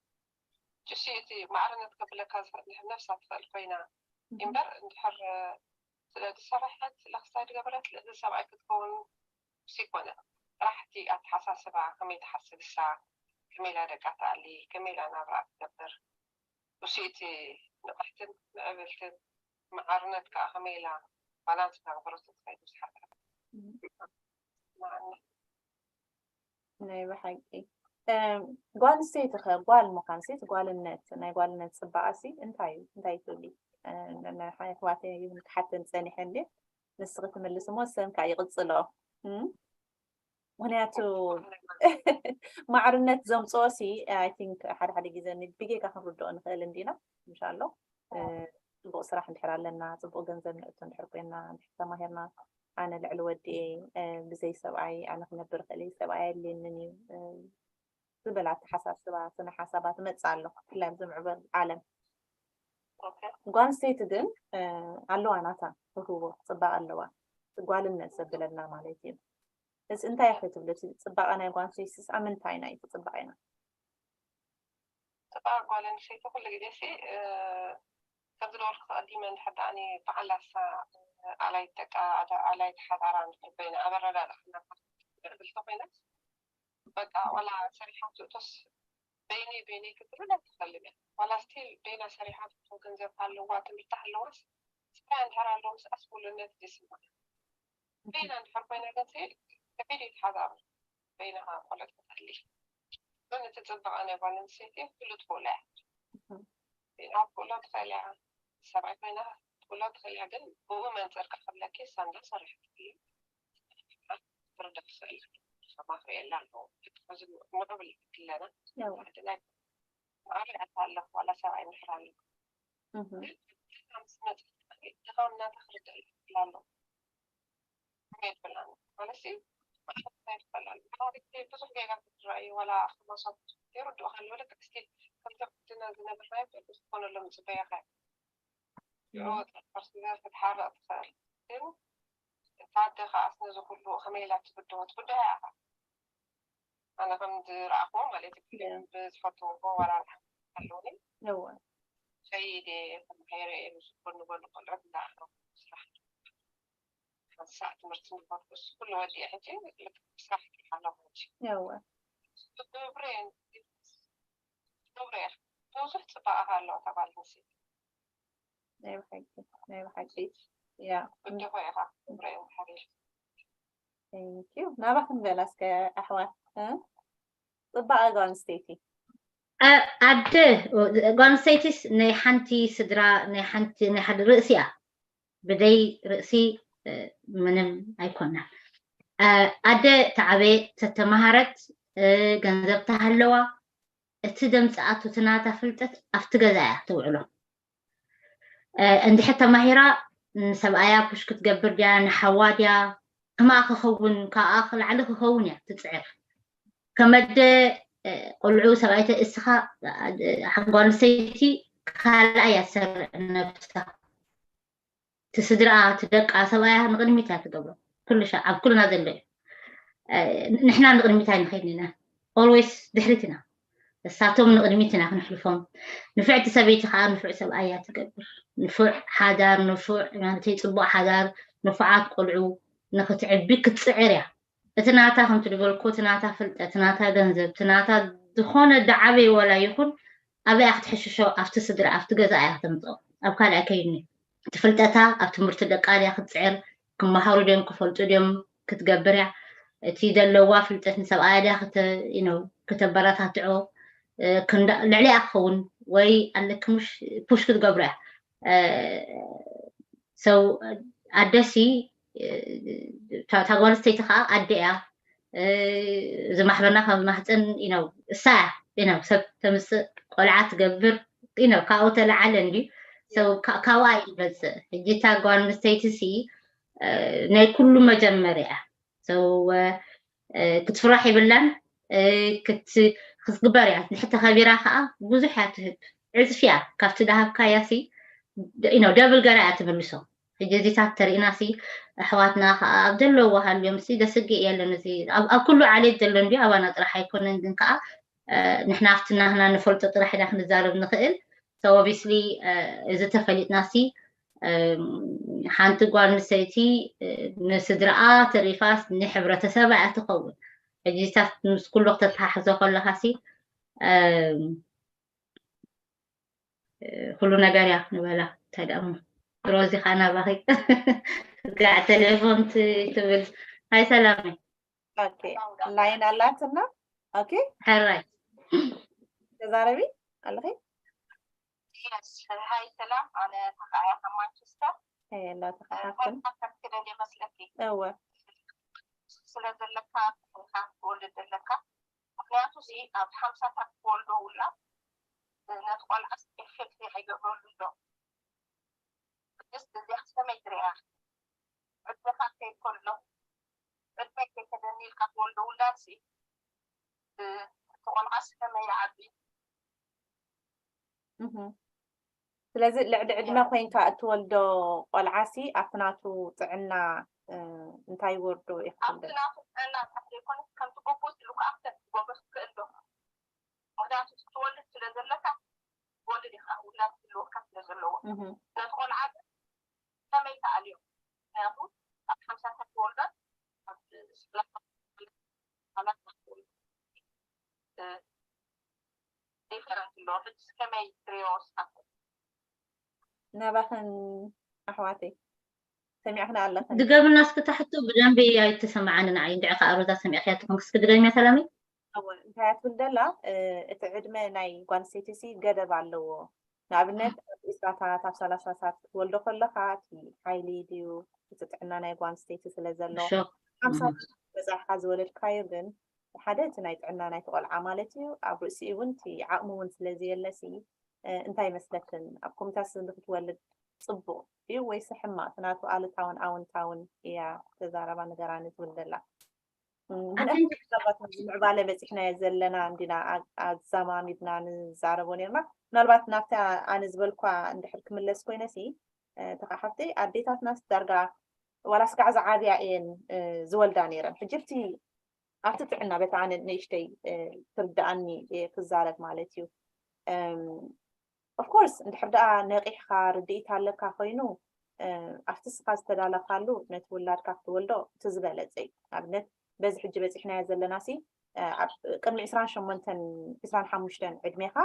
ጭሲ እቲ ማዕርነት ከብለካ ዝኽእል እንድሕር ነብሳ ትኽእል ኮይና እህ፣ እምበር እንድሕር ስለ ዝሰረሐት ስለ ክሳይ ዝገበረት ልዕሊ ሰብኣይ ክትከውን ሲ ኮነ ጥራሕ እቲ ኣተሓሳስባ ከመይ ትሓስብ እሳ ከመይ ኢላ ደቃ ትኣሊ ከመይ ኢላ ናብራ ትገብር እሱ እቲ ንቕሕትን ምዕብልትን መዓርነት ከዓ ከመይ ኢላ ባላንስ እናገበረቶ ትኸይድ ምስ ሓዳራ ናይ ብሓቂ እም፣ ጓል ኣንስተይቲ ኸ ጓል ምዃን ሲ እቲ ጓልነት ናይ ጓልነት ፅባቐ ሲ እንታይ እዩ እንታይ ትብሊ እ፣ ናይ ኣሕዋተይ እውን ክሓተን ፀኒሐ እንዲ ንስኺ ትምልስ እሞ ሰም ከዓ ይቕፅሎ እም? ምክንያቱ ማዕርነት ዘምፅኦ ሲ I think ሓደ ሓደ ግዜ ን- ብጌጋ ክንርድኦ ንኽእል እንዲና ምሻሎ እ፣ ፅቡቅ ስራሕ እንድሕር ኣለና ፅቡቅ ገንዘብ ንእቱ እንድሕር ኮይና እንድሕር ተማሂርና ኣነ ልዕሊ ወዲኤ እ፣ ብዘይ ሰብኣይ ኣነ ክነብር ክእል እየ ሰብኣይ ኣድልየንን እዩ እ፣ ዝበል ኣተሓሳስባ ስነ ሓሳባት መፅእ ኣሎ ብፍላይ ኣብዚ ምዕበል ዓለም ኦኬ ጓል ኣንስተይቲ ግን እ፣ ኣለዋ ናታ ትህቦ ፅባቐ ኣለዋ ጓልነት ዘብለና ማለት እዩ እዚ እንታይ ኢኺ ትብሊ እቲ ፅባቐ ናይ ጓል ኣንስተይቲ ስ ኣብ ምንታይ ኢና እዩ እቲ ፅባቐ ኢና ጥቃ ጓል ኣንስተይቲ ኩሉ ግዜ ሲ ከምዚ ዝበልኩ ተቐዲመ እንድሕር ደኣኒ በዓል ኣሳ ኣላይት ደቃ ኣላይት ሓዳራ እንድሕር ኮይና ኣብ ኣረዳድኣ ክናፋ ምዕብልቲ ኮይናስ በቃ ዋላ ሰሪሓ ትእቶስ በይነይ በይነይ ክትብል ኣይትኽእልን እያ ዋላ ስቲል በይና ሰሪሓ ትእቶ ገንዘብ ኣለዋ ትምህርቲ ኣለዋስ ስራያ እንድሕር ኣለዎ ምስኣስ ሙሉነት ይስማዕ በይና እንድሕር ኮይና ግን ከቢድ እዩ ተሓዛሩ በይንኻ ቆልዑት ክትሕሊ ግን እቲ ፅባቐ ናይ ጓል ኣንስተይቲ ኩሉ ትኽእሎ እያ ናብ ክእሎ ትኽእል እያ ሰብኣይ ኮይና ክእሎ ትኽእል እያ ግን ብኡ መንፅር ክኽብለኪ ሳንዳ ሰሪሕትኪ ክርዳእ ትኽእል ከማኽርየላ ኣለዎ ሕዚ ምዕብል ክለና ያው ዓድና ማዕረ ኣታ ኣለኹ ዋላ ሰብኣይ እንድሕር ኣለኩ እህ፣ ድኻም እናተ ክርዳእ ይኽእል ኣሎ ከመይ ትብላኒ ማለት ሲ ማዕረ ክሳይ ትኽእል ኣሎ ሓደ ግዜ ብዙሕ ጌጋ ክትረኣዩ ዋላ ክመሶት ይርድኡ ከለዉ ልክዕ ስቲል ከምዚ ኩልና ዝነብርናዮ ብኡ ዝኾነሎም ዝፅበያኻ ይዕወት ክትሓርቕ ትኽእል ግን እታ ኣደ ከዓስ ነዚ ኩሉ ከመይ ኢላ ትብድሆ ትብድሃ ኢኻ ኣነ ከም ዝረኣኽዎ ማለት እዩ ብዝፈትዎ ዋላ ኣለውኒ እወ ከይደ ተማሂረ እየ ምስ ጎኒ ጎኒ ቆልዑት እንዳኣረኩ ስራሕ ሓንሳእ ትምህርቲ ንፈኩስ ኩሉ ወዲአ ሕጂ ስራሕ ኣለኹ ሕጂ እወ ብሬን ብሬ ብዙሕ ፅባቐ ኣለዋ ተባል ምስ ናይ ብሓቂ ናይ ብሓቂ ያ ብድኾ ኢኻ ብሬን ሓሪር thank you ናባኽን በላ እስከ ኣሕዋት እ? ፅባቐ ጓል ኣንስተይቲ ኣ- ኣደ ጓል ኣንስተይቲስ ናይ ሓንቲ ስድራ ናይ ሓንቲ ናይ ሓደ ርእሲ እያ ብደይ ርእሲ እ፣ ምንም ኣይኮናን እ፣ ኣደ ተዓበየት ተተማሃረት እ፣ ገንዘብ ተሃለዋ እቲ ደምፅኣቱ እቲ ናታ ፍልጠት ኣብቲ ገዛ እያ ተውዕሎ እ፣ እንድሕር ተማሂራ ንሰብኣያ ፑሽ ክትገብር ድያ ንሓዋ ድያ ከማኣ ክኸውን ካብኣ ክላዕሊ ክኸውን እያ ትፅዕር ከም ኣደ እ፣ ቆልዑ ሰብኣይ ተእስኻ እ፣ ጓል ኣንስተይቲ ካልኣ እያ ትሰርዕ ነብሳ እቲ ስድርኣ እቲ ደቃ ሰብኣያ ንቅድሚት እያ ትገብሮ ኩሉ ሻዕ ኣብ ኩልና ዘሎ እዩ እ፣ ንሕና ንቅድሚት ኣይንኸይድን ኢና always ድሕሪት ኢና እሳቶም ንቅድሚት ኢና ክንሕልፎም ንፍዕቲ ሰበይቲ ከዓ ንፉዕ ሰብኣይ እያ ትገብር ንፉዕ ሓዳር ንፉዕ ማለተይ ፅቡቅ ሓዳር ንፉዓት ቆልዑ ንክትዕቢ ክትፅዕር እያ እቲ ናታ ከምቲ ዝበልኩ እቲ ናታ ፍልጠት እቲ ናታ ገንዘብ እቲ ናታ ዝኾነ ዳዓበይ ዋላ ይኹን ኣበይ ክትሕሽሾ ኣብቲ ስድራ ኣብቲ ገዛ እያ ከተምፅኦ ኣብ ካልእ ኣይከይድኒ ትፍልጠታ ኣብ ትምህርቲ ደቃ ድያ ክትፅዕር ክመሃሩ ድዮም ክፈልጡ ድዮም ክትገብር እያ እቲ ዘለዋ ፍልጠት ንሰብኣያ ድያ ከተበረታትዖ ልዕሊኣ ክኸውን ወይ ኣለኪ ሽ ፑሽ ክትገብሮ እያ ሰው ኣደሲ እታ ጓል ኣንስተይቲ ከዓ ኣደ እያ እዚ ማሕበርና ካብ ማህፀን ኢነው እሳ እያ ኢነው ሰብ ተምፅእ ቆልዓ ትገብር ኢነው ካብኡ ተለዓለ እንዲ ሰው ካብኣ እዩ ዝመፅእ ሕጂ እታ ጓል ኣንስተይቲ ሲ ናይ ኩሉ መጀመርያ እያ ክትፍራሕ ይብላን ክትግበር እያ ንሕተ ከቢራ ከዓ ብዙሕ እያ ትህብ ዕፅፊ እያ ካብቲ ዳሃብካያ ሲ ደብል ገራ እያ ትምልሶ ሕጂ እዚታት ተሪእና ሲ ኣሕዋትና ከዓ ኣብ ዘለውዎ ሃልዮም ሲ ደስግእ የለን እዚ ኣብ ኩሉ ዓሌት ዘሎ እንዲ ኣባና ጥራሕ ኣይኮነን ግን ከዓ ንሕና ኣብቲ ናህና ንፈልጦ ጥራሕ ኢና ክንዛረብ ንኽእል so obviously እዚ ተፈሊጥና ሲ ሓንቲ ጓል ኣንስተይቲ ንስድራኣ ተሪፋስ ንሕብረተሰባ እያ ትኸውን ሕጂታት ምስ ኩሉ ክተተሓሕዞ ከለካ ሲ ኩሉ ነገር እያ ንበላ እንታይ ደኣ ሮዚ ከዓ ናባኺ ጋዕ ቴሌፎን ትብል ሃይ ሰላመይ ኦኬ ላይን ኣላትና ኦኬ ሕራይ ተዛረቢ ኣለኺ ሃይ ሰላም ኣነ ተኸኣያ ካብ ማንቸስተር ሄላ ተኸሓፍትን ሀሳብ ክደል ይመስለኪ እወ ስለ ዘለካ ትወልድ ዘለካ ምክንያቱ ሲ ኣብ ሓምሳታት ትወልዶ ውላ ነቲ ቆልዓስ ኤፌክት ኣይገብረሉ ኣሎ ቅድስት እዚኣ ከመይ ትሪኣ ዕድመኻ ከይድ ከሎ ዕድመይ ከይከደኒ ኢልካ ትወልዶ ውላድ ሲ እቲ ቆልዓስ ከመይ ይዓቢ ስለዚ ልዕሊ ዕድመ ኮይንካ እትወልዶ ቆልዓሲ ኣብቲ ናቱ ጥዕና እንታይ ይወርዶ ይኽእል ኣብቲ ናቱ ጥዕና ጥራሕ ዘይኮነስ ከምቲ ግቡእ ስሉ ከዓ ክትገብሮ ትኽእል ዶ ምክንያቱ ክትወልድ ስለ ዘለካ ትወልድ ኢኻ ውላድ ክህልወካ ስለ ዘለዎ ነቲ ቆልዓ ግን ከመይ ተኣልዮ ምክንያቱ ኣብ ሓምሳታት ትወልዶ ኣብ ዲፈረንት ኣለዎ ሕጂ ከመይ ትሪኦ ስካትኩም ናባኽን ኣሕዋተይ ሰሚዕኽና ኣለኽን ድገምና እስኪ ታሕቱ ብደንቢ ኣይተሰማዓንን ዓይ እንድዒ ከዓ ሮዛ ሰሚዕኽያ ትኾንክ እስኪ ድገምያ ሰላመይ እወ እንታይ ትብል ደላ እቲ ዕድመ ናይ ጓል ኣንስተይቲ ሲ ገደብ ኣለዎ ንኣብነት ኣብ ዒስራታት ኣብ ሰላሳታት ክትወልዶ ከለኻ እቲ ሓይሊ ድዩ እቲ ጥዕና ናይ ጓል ኣንስተይቲ ስለ ዘሎ ሓምሳ በፃሕካ ዝወለድካዮ ግን ሓደ እቲ ናይ ጥዕና ናይ ተቆልዓ ማለት እዩ ኣብ ርእሲኡ እውን እቲ ዓቕሚ እውን ስለ ዘየለሲ እንታይ ይመስለክን ኣብ ኮሚታስ ንክትወልድ ፅቡቅ እዩ ወይስ ሕማቅ እቲ ናቱ ኣሉታውን ኣውንታውን እያ ተዛረባ ንገራኒ ትብል ዘላ ምዕባለ በፂሕናዮ ዘለና እንዲና ኣዛማሚድና ንዛረቦ ነርና ምናልባት ናብታ ኣነ ዝበልኳ እንድሕር ክምለስ ኮይነሲ ተካሓፍተይ ኣዴታትናስ ዳርጋ ዋላ ስጋዕ ዝዓብያ እየን ዝወልዳ ነይረን ሕጂ ኣብቲ ኣብቲ ጥዕና በታ ኣነ ንእሽተይ ትርድኣኒ ክዛረብ ማለት እዩ ኦፍኮርስ እንድሕር ደኣ ነቂሕካ ርድኢት ኣለካ ኮይኑ ኣብቲ ስኻ ዝተዳለካሉ ነቲ ውላድካ ክትወልዶ እቲ ዝበለፀ እዩ ኣብነት በዚ ሕጂ በፂሕናዮ ዘለና ሲ ቅድሚ ዕስራን ሸሞንተን ዕስራን ሓሙሽተን ዕድሜኻ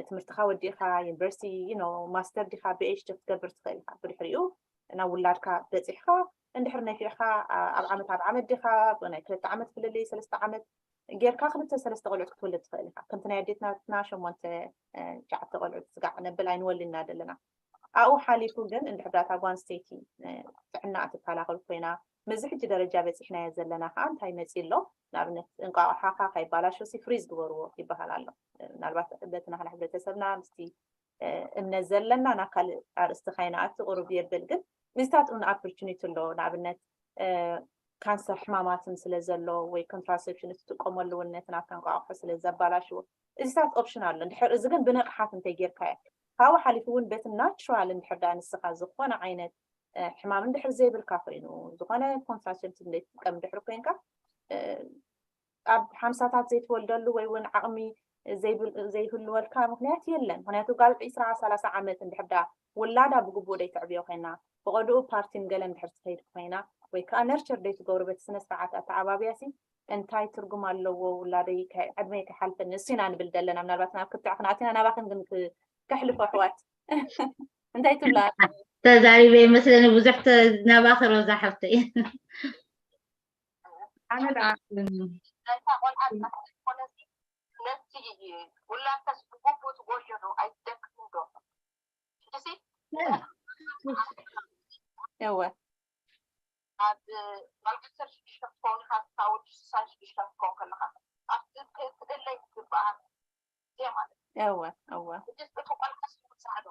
ትምህርትኻ ወዲእኻ ዩኒቨርሲቲ ኖ ማስተር ዲኻ ብኤች ክትገብር ትኽእል ኢኻ ብድሕሪኡ ናብ ውላድካ በፂሕካ እንድሕር ነፊዕካ ኣብ ዓመት ኣብ ዓመት ዲኻ ናይ ክልተ ዓመት ፍልልይ ሰለስተ ዓመት ጌርካ ክልተ ሰለስተ ቆልዑት ክትወልድ ትኽእል ኢኻ ከምቲ ናይ ኣዴትናትና ሸሞንተ ሸዓተ ቆልዑት ስጋዕ ነብል ኣይንወልድ ኢና ዘለና ኣብኡ ሓሊፉ ግን እንድሕር ዳታ ጓንስተይቲ ጥዕና ትከላኸል ኮይና ምስዚ ሕጂ ደረጃ በፂሕናዮ ዘለና ከዓ እንታይ መፂ ኣሎ ንኣብነት እንቋቑሓኻ ካይባላሾ ሲ ፍሪዝ ግበርዎ ይበሃል ኣሎ ምናልባት በቲ ናክና ሕብረተሰብና ምስቲ እምነት ዘለና ናብ ካልእ ኣርእስቲ ካይንኣቱ ቅሩብ የብል ግን ምስታት እውን ኣፖርቹኒቲ ኣሎ ንኣብነት ካንሰር ሕማማትን ስለ ዘሎ ወይ ኮንትራሰፕሽን እትጥቀመሉ እውን ነቲ ናትካ እንቋቑሖ ስለ ዘባላሽዎ እዚታት ኦፕሽን ኣሎ እንድሕር እዚ ግን ብንቕሓት እንተይ ጌርካዮ ካብኡ ሓሊፉ እውን በቲ ናቹራል እንድሕር ዳ ንስኻ ዝኾነ ዓይነት ሕማም እንድሕር ዘይብልካ ኮይኑ ዝኾነ ኮንትራሰፕሽን ዘይትጥቀም እንድሕር ኮይንካ ኣብ ሓምሳታት ዘይትወልደሉ ወይ እውን ዓቕሚ ዘይህልወልካ ምክንያት የለን ምክንያቱ ጋል ዒስራ ሰላሳ ዓመት እንድሕር ዳ ውላዳ ብግቡእ ደይተዕብዮ ኮይና ብቐድኡ ፓርቲን ገለን ድሕር ትኸይድ ኮይና ወይ ከዓ ነርቸር ደይትገብሩ በቲ ስነ ስርዓት ኣተዓባብያ ሲ እንታይ ትርጉም ኣለዎ ውላደይ ከ- ዕድመይ ከይሓልፈኒ እሱ ኢና ንብል ዘለና። ምናልባት ናብ ክትዕ ክነኣቲና ናባኽን ግን ክ- ከሕልፎ ኣሕዋት እንታይ ትብላ? ተዛሪበ ይመስለኒ ብዙሕ ተ- ናባኺ ሮዛ ሓፍተይ። ኣነ ኣነ ደኣ ደኣ እም፣ ናይታ ቆልዓ ዝኮነሲ ነቲ ውላድካስ ብግቡእ ትጎድዮ ዶ ኣይትደክምን ዶ ሕጂሲ እወ ኣብ ጓል ዓሰርተ ሽዱሽተ ክትከውን ኢካ ክሳብ ወዲ ስሳን ሽዱሽተ ክትከውን ከለካ ኣብቲ ክትእለይ ዝግበኣ ግዜ ማለት እዩ እወ እወ ሕጂስ እቲ ቆልዓስ ይውፃዕ ዶ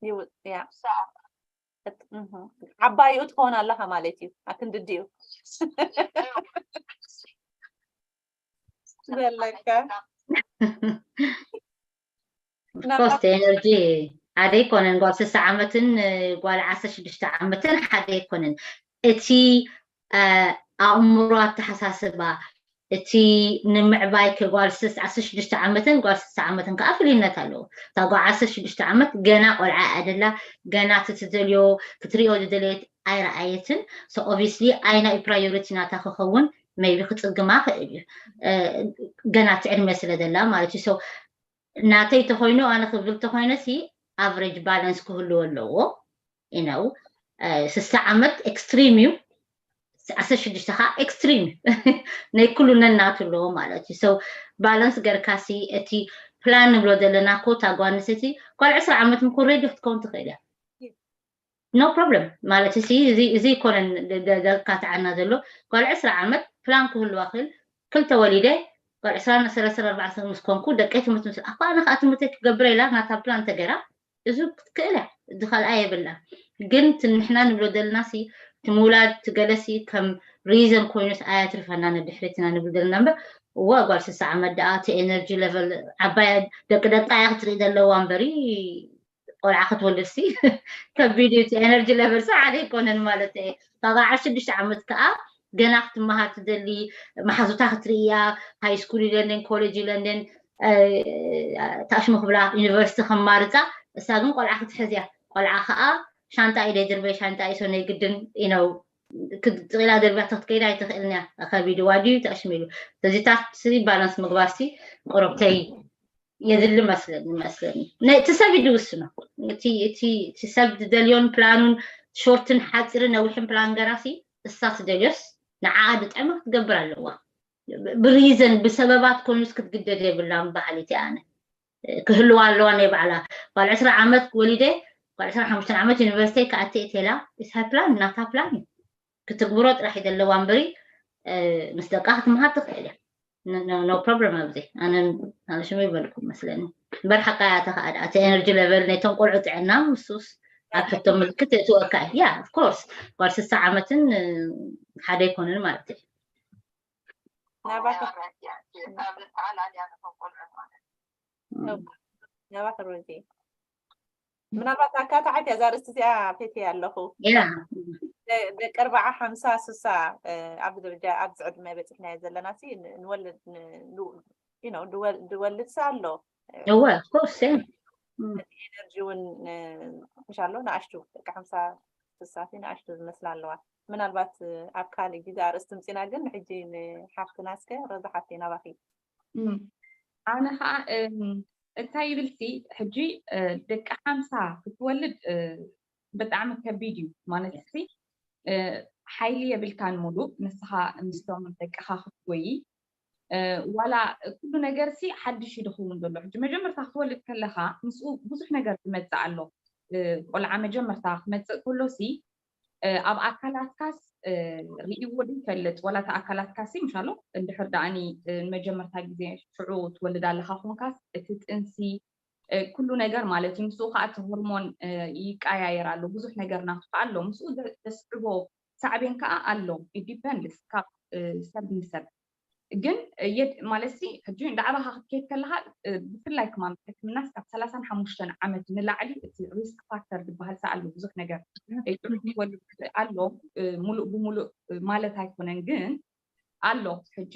ይው- ያ ይውፃዕ እት- እህ። ዓባይኡ ትኸውን ኣለኻ ማለት እዩ ኣክንድዲኡ ዘለካ Of course ኤነርጂ ሓደ ኣይኮነን። ጓል ስሳ ዓመትን እ፣ ጓል ዓሰርተ ሽዱሽተ ዓመትን ሓደ ኣይኮነን። እቲ እ፣ ኣእምሮ ኣተሓሳስባ እቲ ንምዕባይ ከ ጓል ስስ ዓሰርተ ሽዱሽተ ዓመትን ጓል ስሳ ዓመትን ከዓ ፍልይነት ኣለዎ። እታ ጓል ዓሰርተ ሽዱሽተ ዓመት ገና ቆልዓ እያ ደላ፣ ገና እቲ ትደልዮ ክትሪኦ ዝደለየት ኣይረኣየትን። So obviously ኣይና እዩ ፕራዮሪቲ ናታ ክኸውን maybe ክፅግማ ክእል እዩ እ፣ ገና እቲ ዕድመ ስለ ዘላ ማለት እዩ። So ናተይ ተኮይኑ ኣነ ክብል ተኮይነ ሲ ኣቨሬጅ ባላንስ ክህልዎ ኣለዎ ኢነው ስሳ ዓመት ኤክስትሪም እዩ ዓሰርተ ሽዱሽተ ከዓ ኤክስትሪም ናይ ኩሉ ነናቱ ኣለዎ ማለት እዩ ሰው ባላንስ ገርካሲ እቲ ፕላን ንብሎ ዘለና ኮታ ጓንሰቲ ጓል ዕስራ ዓመት ምኮ ሬዲ ክትከውን ትኽእል እያ no problem ማለት እዚ እዚ ይኮነን ዘካትዓና ዘሎ ጓል ዕስራ ዓመት ፕላን ክህልዋ ክእል ክልተ ወሊደ ጓል ዕስራ ሰለስተ ኣርባዕተ ምስ ኮንኩ ደቀይ ትምህርቲ ምስ ኣኳ ኣነ ከዓ ትምህርቲ ክገብረ ኢላ ናታ ፕላን ተገራ እዚ ክትክእል እያ እዚ ካልኣ የብላ ግን ንሕና ንብሎ ዘለና ሲ እቲ ምውላድ ትገለሲ ከም ሪዘን ኮይኑስ ኣያትርፈና ንድሕሪትና ንብል ዘለና እምበር እዋ ጓል ስሳ ዓመት ደኣ እቲ ኤነርጂ ለቨል ዓባያ ደቂ ደቃ እያ ክትርኢ ዘለዋ እምበሪ ቆልዓ ክትወልድ ሲ ከቢድ እዩ እቲ ኤነርጂ ለቨል ሲ ሓደ ኣይኮነን ማለት እየ ካብ ዓሰርተ ሽዱሽተ ዓመት ከዓ ገና ክትመሃር ትደሊ መሓዙታ ክትርእያ ሃይ ስኩል ኢለንደን ኮሌጅ ኢለንደን ታሽሙ ክብላ ዩኒቨርሲቲ ከማርፃ እሳ ግን ቆልዓ ክትሕዝ እያ ቆልዓ ከዓ ሻንጣ ኢደ ድርበይ ሻንጣ ኢሶ ናይ ግድን ኢነው ጥቂላ ደርቢያ ክትከይዳ ኣይትኽእልን እያ ከቢድ ዋዲ ተሽሚሉ በዚታት ባላንስ ምግባር ሲ ቁረብተይ የድሊ መስለኒ መስለኒ እቲ ሰብ ይድውስኖ እቲ ሰብ ዝደልዮን ፕላኑን ሾርትን ሓፂርን ነዊሕን ፕላን ገራሲ እሳ ትደልዮስ ንዓ ድጠዕማ ክትገብር ኣለዋ ብሪዘን ብሰበባት ኮይኑስ ክትግደድ የብላን ባህል እቲ ኣነ ክህልዋ ኣለዋ ናይ ባዕላ ጓል ዕስራ ዓመት ወሊደ ጓል ዕስራ ሓሙሽተ ዓመት ዩኒቨርሲቲ ከኣተ እቴላ እሳ ፕላን ናታ ፕላን እዩ ክትግብሮ ጥራሕ እዩ ዘለዋ እምበሪ ምስ ደቃ ክትምሃር ትኽእል እያ no problem ኣብዚ ኣነ ሽሙ ይበልኩም መስለኒ እምበር ሓቃ እያ ተኸኣዳ እቲ ኤነርጂ ለቨል ነቶም ቆልዑ ጥዕና ምስስ ኣብ ሕቶ ምልክት የእትወካ እዩ ያ ኦፍኮርስ ጓል ስሳ ዓመትን ሓደ ኣይኮነን ማለት እዩ ናባኺ ሮዚ ምናልባት ኣካታዓት እያ ዛርእስቲ እዚኣ ፌትየ ኣለኹ ደቂ ኣርባዓ ሓምሳ ስሳ ኣብዚ ደረጃ ኣብዚ ዕድመ በፂሕናዮ ዘለና ንወልድ ድወልድ ሲ ኣሎ እወ ኮርስ ኤነርጂ እውን ምሻሎ ንኣሽቱ ደቂ ሓምሳ ስሳ ንኣሽቱ ዝመስላ ኣለዋ ምናልባት ኣብ ካልእ ግዜ ኣርእስቲ ምፂና ግን ሕጂ ንሓፍትና እስከ ረዛ ሓፍተይ ናባኺ ኣነ ከዓ እንታይ ይብል ሲ ሕጂ ደቂ ሓምሳ ክትወልድ ብጣዕሚ ከቢድ እዩ ማለት ሲ ሓይሊ የብልካን ሙሉእ ንስኻ ምስቶም ደቅኻ ክትጎይ ዋላ ኩሉ ነገር ሲ ሓድሽ እዩ ዝኸውን ዘሎ ሕጂ መጀመርታ ክትወልድ ከለኻ ምስኡ ብዙሕ ነገር ትመፅእ ኣሎ ቆልዓ መጀመርታ ክመፅእ ከሎ ሲ ኣብ ኣካላትካስ ርእይዎ ዶ ይፈልጥ ዋላ እቲ ኣካላትካ ሲ ምሻሎ እንድሕር ደኣኒ ንመጀመርታ ግዜ ሽዑ ትወልድ ኣለኻ ኮንካስ እቲ ጥንሲ ኩሉ ነገር ማለት እዩ ምስኡ ከዓ እቲ ሆርሞን ይቀያየር ኣሎ ብዙሕ ነገር ናቱ ከዓ ኣሎ ምስኡ ዘስዕቦ ሳዕቤን ከዓ ኣሎ ዲፐንድስ ካብ ሰብ ንሰብ ግን የድ ማለት ሲ ሕጂ እንዳ ዓባኻ ክትከይድ ከለኻ ብፍላይ ክማን ሕክምናስ ካብ ሰላሳን ሓሙሽተን ዓመት ንላዕሊ እቲ ሪስክ ፋክተር ዝበሃል ሰኣሉ ብዙሕ ነገር ጥዑይ ክትወልድ ትኽእል ኣሎ ሙሉእ ብሙሉእ ማለት ኣይኮነን ግን ኣሎ ሕጂ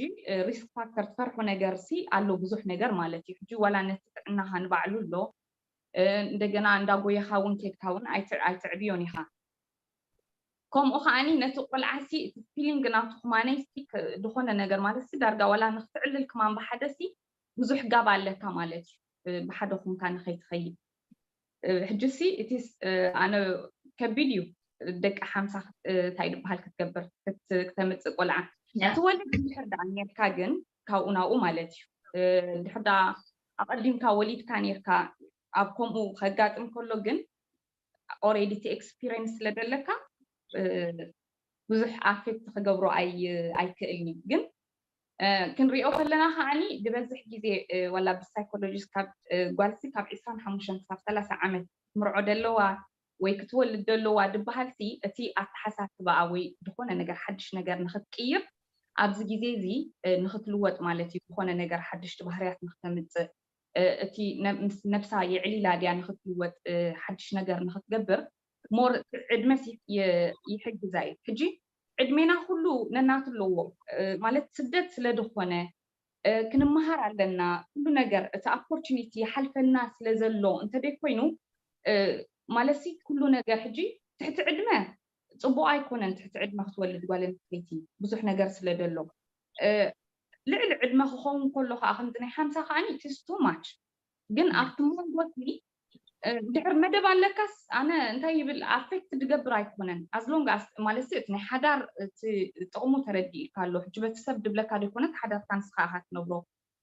ሪስክ ፋክተር ትፈርሑ ነገር ሲ ኣሎ ብዙሕ ነገር ማለት እዩ ሕጂ ዋላ ነቲ ጥዕናኻ ንባዕሉ ኣሎ እንደገና እንዳጎየኻ እውን ኬድካ እውን ኣይትዕብዮን ኢኻ ከምኡ ከዓኒ ነቲ ቆልዓ ሲ እቲ ፊሊንግ ናቱ ክማነይ ሲ ክ- ዝኾነ ነገር ማለት ሲ ዳርጋ ዋላ ንክትዕልል ክማን ብሓደ ሲ ብዙሕ ጋብ ኣለካ ማለት እዩ። እ፣ ብሓደ ኮንካ ንኸይትኸይድ እ፣ ሕጂ ሲ እቲ ስ- እ፣ ኣነ ከቢድ እዩ ደቂ ሓምሳ ክት- እ፣ እንታይ ዝበሃል ክትገብር ክት- ክተምፅእ ቆልዓ ትወልድ እንድሕር ደኣ ኔርካ ግን ካብኡ ናብኡ ማለት እዩ። እ፣ እንድሕር ደኣ ኣቐዲምካ ወሊድካ ኔርካ ኣብ ከምኡ ከጋጥም ከሎ ግን ኦሬዲ እቲ ኤክስፒሪየንስ ስለ ዘለካ እ፣ ብዙሕ ኣፌክት ክገብሮ ኣይ ኣይክእልን እዩ ግን እ፣ ክንሪኦ ከለና ከዓኒ ዝበዝሕ ግዜ እ፣ ዋላ ብሳይኮሎጂስት ካብ እ፣ ጓልሲ ካብ ዕስራን ሓሙሽተን ክሳብ ሰላሳ ዓመት ክትምርዖ ደለዋ ወይ ክትወልድ ደለዋ ዝበሃልሲ እቲ ኣተሓሳስባኣ ወይ ዝኾነ ነገር ሓድሽ ነገር ንክትቅይር ኣብዚ ግዜ እዚ እ፣ ንክትልወጥ ማለት እዩ። ዝኾነ ነገር ሓድሽቲ ባህርያት ንክተምፅእ እ፣ እቲ ነ- ምስ ነብሳ የዕሊላ ድያ ንክትልወጥ እ፣ ሓድሽ ነገር ንክትገብር ሞር ዕድመ ሲ- የ- ይሕግዛ እዩ። ሕጂ ዕድሜና ኩሉ ነናቱ ኣለዎ እ፣ ማለት ስደት ስለ ዝኾነ እ፣ ክንመሃር ኣለና። ኩሉ ነገር እቲ ኦፖርቹኒቲ ይሓልፈና ስለ ዘሎ እንተደይ ኮይኑ እ፣ ማለት ሲ ኩሉ ነገር ሕጂ ትሕቲ ዕድመ ፅቡቅ ኣይኮነን። ትሕቲ ዕድመ ክትወልድ ጓል ኣንስተይቲ ብዙሕ ነገር ስለ ዘሎ እ፣ ልዕሊ ዕድመ ክኸውን ከሎ ከዓ ከምዚ ናይ ሓምሳ ከዓ it's too much ግን ኣብቲ መንጎ እቲ እ፣ ድሕር መደብ ኣለካስ ኣነ እንታይ ይብል ኣፌክት ድገብር ኣይኮነን ኣዝሎንግ ማለት እቲ ናይ ሓዳር እቲ ጥቕሙ ተረዲእካ ኣሎ ሕጂ በቲ ሰብ ድብለካ ዘይኮነ እቲ ሓዳርካ ንስኻ ኢኻ ትነብሮ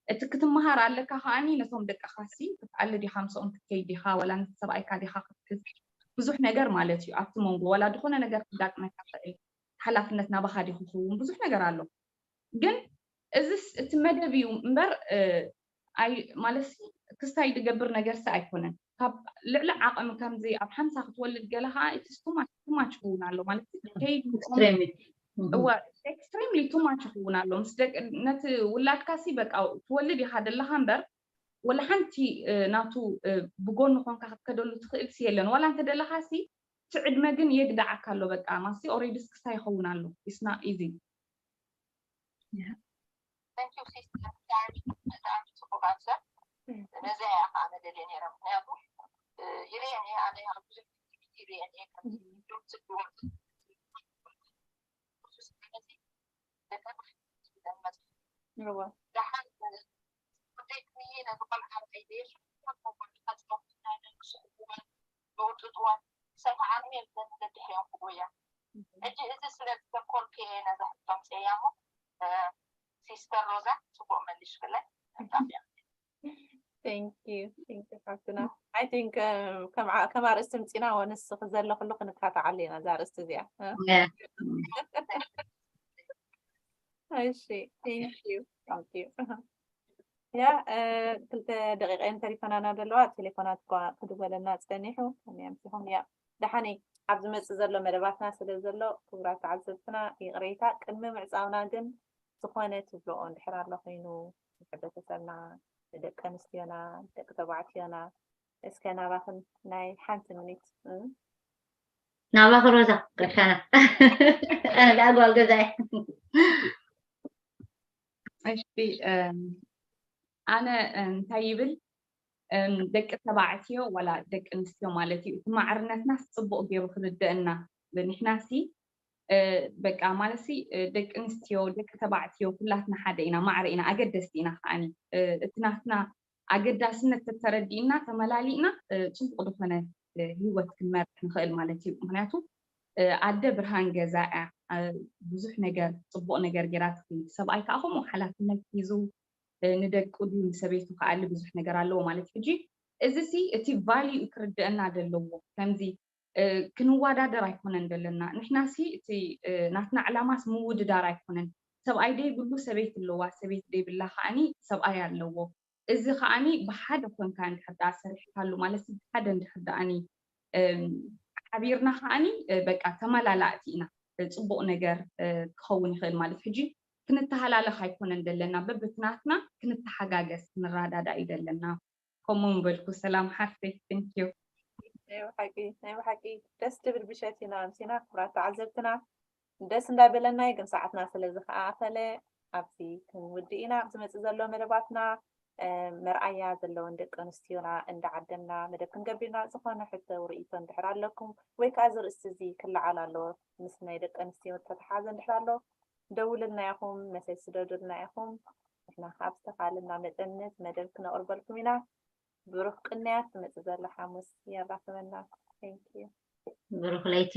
እቲ ክትመሃር ኣለካ ከዓኒ ነቶም ደቅኻሲ ክትኣሊ ዲኻ ምስኦም ክትከይድ ዲኻ ዋላ ነቲ ሰብኣይካ ዲኻ ክትሕዝ ብዙሕ ነገር ማለት እዩ ኣብቲ መንጎ ዋላ ዝኾነ ነገር ክጋጥመካ ክእል ሓላፍነት ናባኻ ዲ ክኸውን ብዙሕ ነገር ኣሎ ግን እዚስ እቲ መደብ እዩ እምበር እ፣ ኣይ ማለት ክስታይ ዝገብር ነገርሲ ኣይኮነን ካብ ልዕሊ ዓቐሚ ከምዚ ኣብ ሓምሳ ክትወልድ ገለ ከዓ እቲ ቱማች ክውን ኣሎ ማለት ከይድ Extremely. Mhm. እወ ኤክስትሪምሊ ቱማች ክውን ኣሎ ምስ ደቂ ነቲ ውላድካ ሲ በቃ ትወልድ ኢኻ ደለኻ እምበር ወላ ሓንቲ እ፣ ናቱ እ፣ ብጎኒ ኮንካ ክትከደሉ ትኽእል ሲ የለን ዋላ እንተ ደለኻ ሲ እቲ ዕድመ ግን የግዳዓካ ኣሎ በቃ ማሲ ኦሬዲ ስክስታ ይኸውን ኣሎ ኢስና ኢዚ Thank you sister ብጣዕሚ ብጣዕሚ ፅቡቅ ኣንሰር ነዚ እያ ከዓ መደልየ ነይረ ምክንያቱ ይርየን እየ ኣነ ብዙሕ ይርየን እየ ከምዚ ዶክትር እዋ ደሓን ጉዳይ ክምየ ነዚ ቆልዓ ርኣይ ደየ ሽኮር መጎልካ ፅቡቅ ናይ ነብሱ ዕድመ መውጥጥዋ ሰብዓ ዓርቢ የለን ደድሕሪኦም ክጎያ ሕጂ እዚ ስለ ዝተኮርኩ እየ ነዛ ሕቶ ኣምፅኤያ እሞ ሲስተር ሮዛ ፅቡቅ መሊሽክለይ Thank you. Thank you ሓፍትና። I think ከም ዓ- ከም ኣርእስቲ ምፂና ወንስ ዘለኩሉ ክንካታዓሉ ኢና እዛ ኣርእስቲ እዚኣ። እ? Yeah. እሺ thank you. Thank you. ያ እ፣ ክልተ ደቂቀ እየን ተሪፈናና ዘለዋ ቴሌፎናት እኳ ክድወለና ፀኒሑ ከመይ ኣምሲኹም ያ ደሓነይ ኣብ ዝመፅእ ዘሎ መደባትና ስለ ዘሎ ክቡራት ተዓዘብትና ይቕሬታ ቅድሚ ምዕፃውና ግን ዝኾነ ትብልኦ እንድሕር ኣሎ ኮይኑ ንሕብረተሰብና ንደቂ ኣንስትዮና ደቂ ተባዕትዮና እስከ ናባኽን ናይ ሓንቲ ሚኒት እ፣ ናባኺ ሮዛ ጋሻና ኣነ ደኣ ጓል ገዛ እየ እሺ እም፣ ኣነ እንታይ ይብል እም፣ ደቂ ተባዕትዮ ዋላ ደቂ ኣንስትዮ ማለት እዩ እቲ ማዕርነትና ጽቡቕ ገይሩ ክርደአና ንሕና ሲ እ፣ በቃ ማለት ሲ እ፣ ደቂ ኣንስትዮ ደቂ ተባዕትዮ ኩላትና ሓደ ኢና ማዕረ ኢና ኣገደስቲ ኢና ከዓኒ እ፣ እቲ ናትና ኣገዳስነት ተተረዲእና ተመላሊእና እ፣ ጽቡቕ ዝኾነ እ፣ ህይወት ክንመርሕ ንኽእል ማለት እዩ ምክንያቱ እ፣ ኣደ ብርሃን ገዛ እያ እ፣ ብዙሕ ነገር ጽቡቕ ነገር ገይራ ትኽእል ሰብኣይ ከዓ ከምኡ ሓላፍነት ሒዙ እ፣ ንደቁ ድዩ ንሰበይቱ ከኣሊ ብዙሕ ነገር ኣለዎ ማለት ሕጂ እዚ ሲ እቲ ቫልዩ ክርድአና ደለዎ ከምዚ እ፣ ክንወዳደር ኣይኮነን ደለና ንሕና ሲ እቲ እ፣ ናትና ዕላማስ ምውድዳር ኣይኮነን ሰብኣይ ደይብሉ ሰበይቲ ኣለዋ ሰበይቲ ደይብላ ከዓኒ ሰብኣይ ኣለዎ እዚ ከዓኒ ብሓደ ኮንካ እንድሕር ደኣ ሰሪሕካሉ ማለት ብሓደ እንድሕር ደኣኒ እም፣ ሓቢርና ከዓኒ እ፣ በቃ ተመላላእቲ ኢና እ፣ ፅቡቕ ነገር እ፣ ክኸውን ይኽእል ማለት ሕጂ ክንተሃላለኽ ኣይኮነን ደለና በብትናትና ክንተሓጋገዝ ክንረዳዳእ እዩ ደለና ከምኡ ምበልኩ ሰላም ሓፍተይ thank you ናይ ብሓቂ ናይ ብሓቂ ደስ ትብል ምሸት ኢና ኣምሲና ክቡራት ተዓዘብትና ደስ እንዳበለና እዩ ግን ሰዓትና ስለ ዝከኣኸለ ኣብዚ ክንውድእ ኢና ኣብ ዝመፅእ ዘሎ መደባትና መርኣያ ዘለወን ደቂ ኣንስትዮና እንዳዓደምና መደብ ክንገብርና ዝኾነ ሕቶ ርእይቶ እንድሕር ኣለኩም ወይ ከዓ እዚ ርእስቲ እዚ ክለዓል ኣለዎ ምስ ናይ ደቂ ኣንስትዮ ተተሓዘ እንድሕር ኣሎ ደውልልና ኢኹም መሰጅ ስደዱልና ኢኹም። ንሕና ካብ ዝተኻልና መጠን ነቲ መደብ ክነቕርበልኩም ኢና። ብሩኽ ቅንያት ትመጽእ ዘላ ሓሙስ የራኽበና። Thank you። ብሩኽ ለይቲ።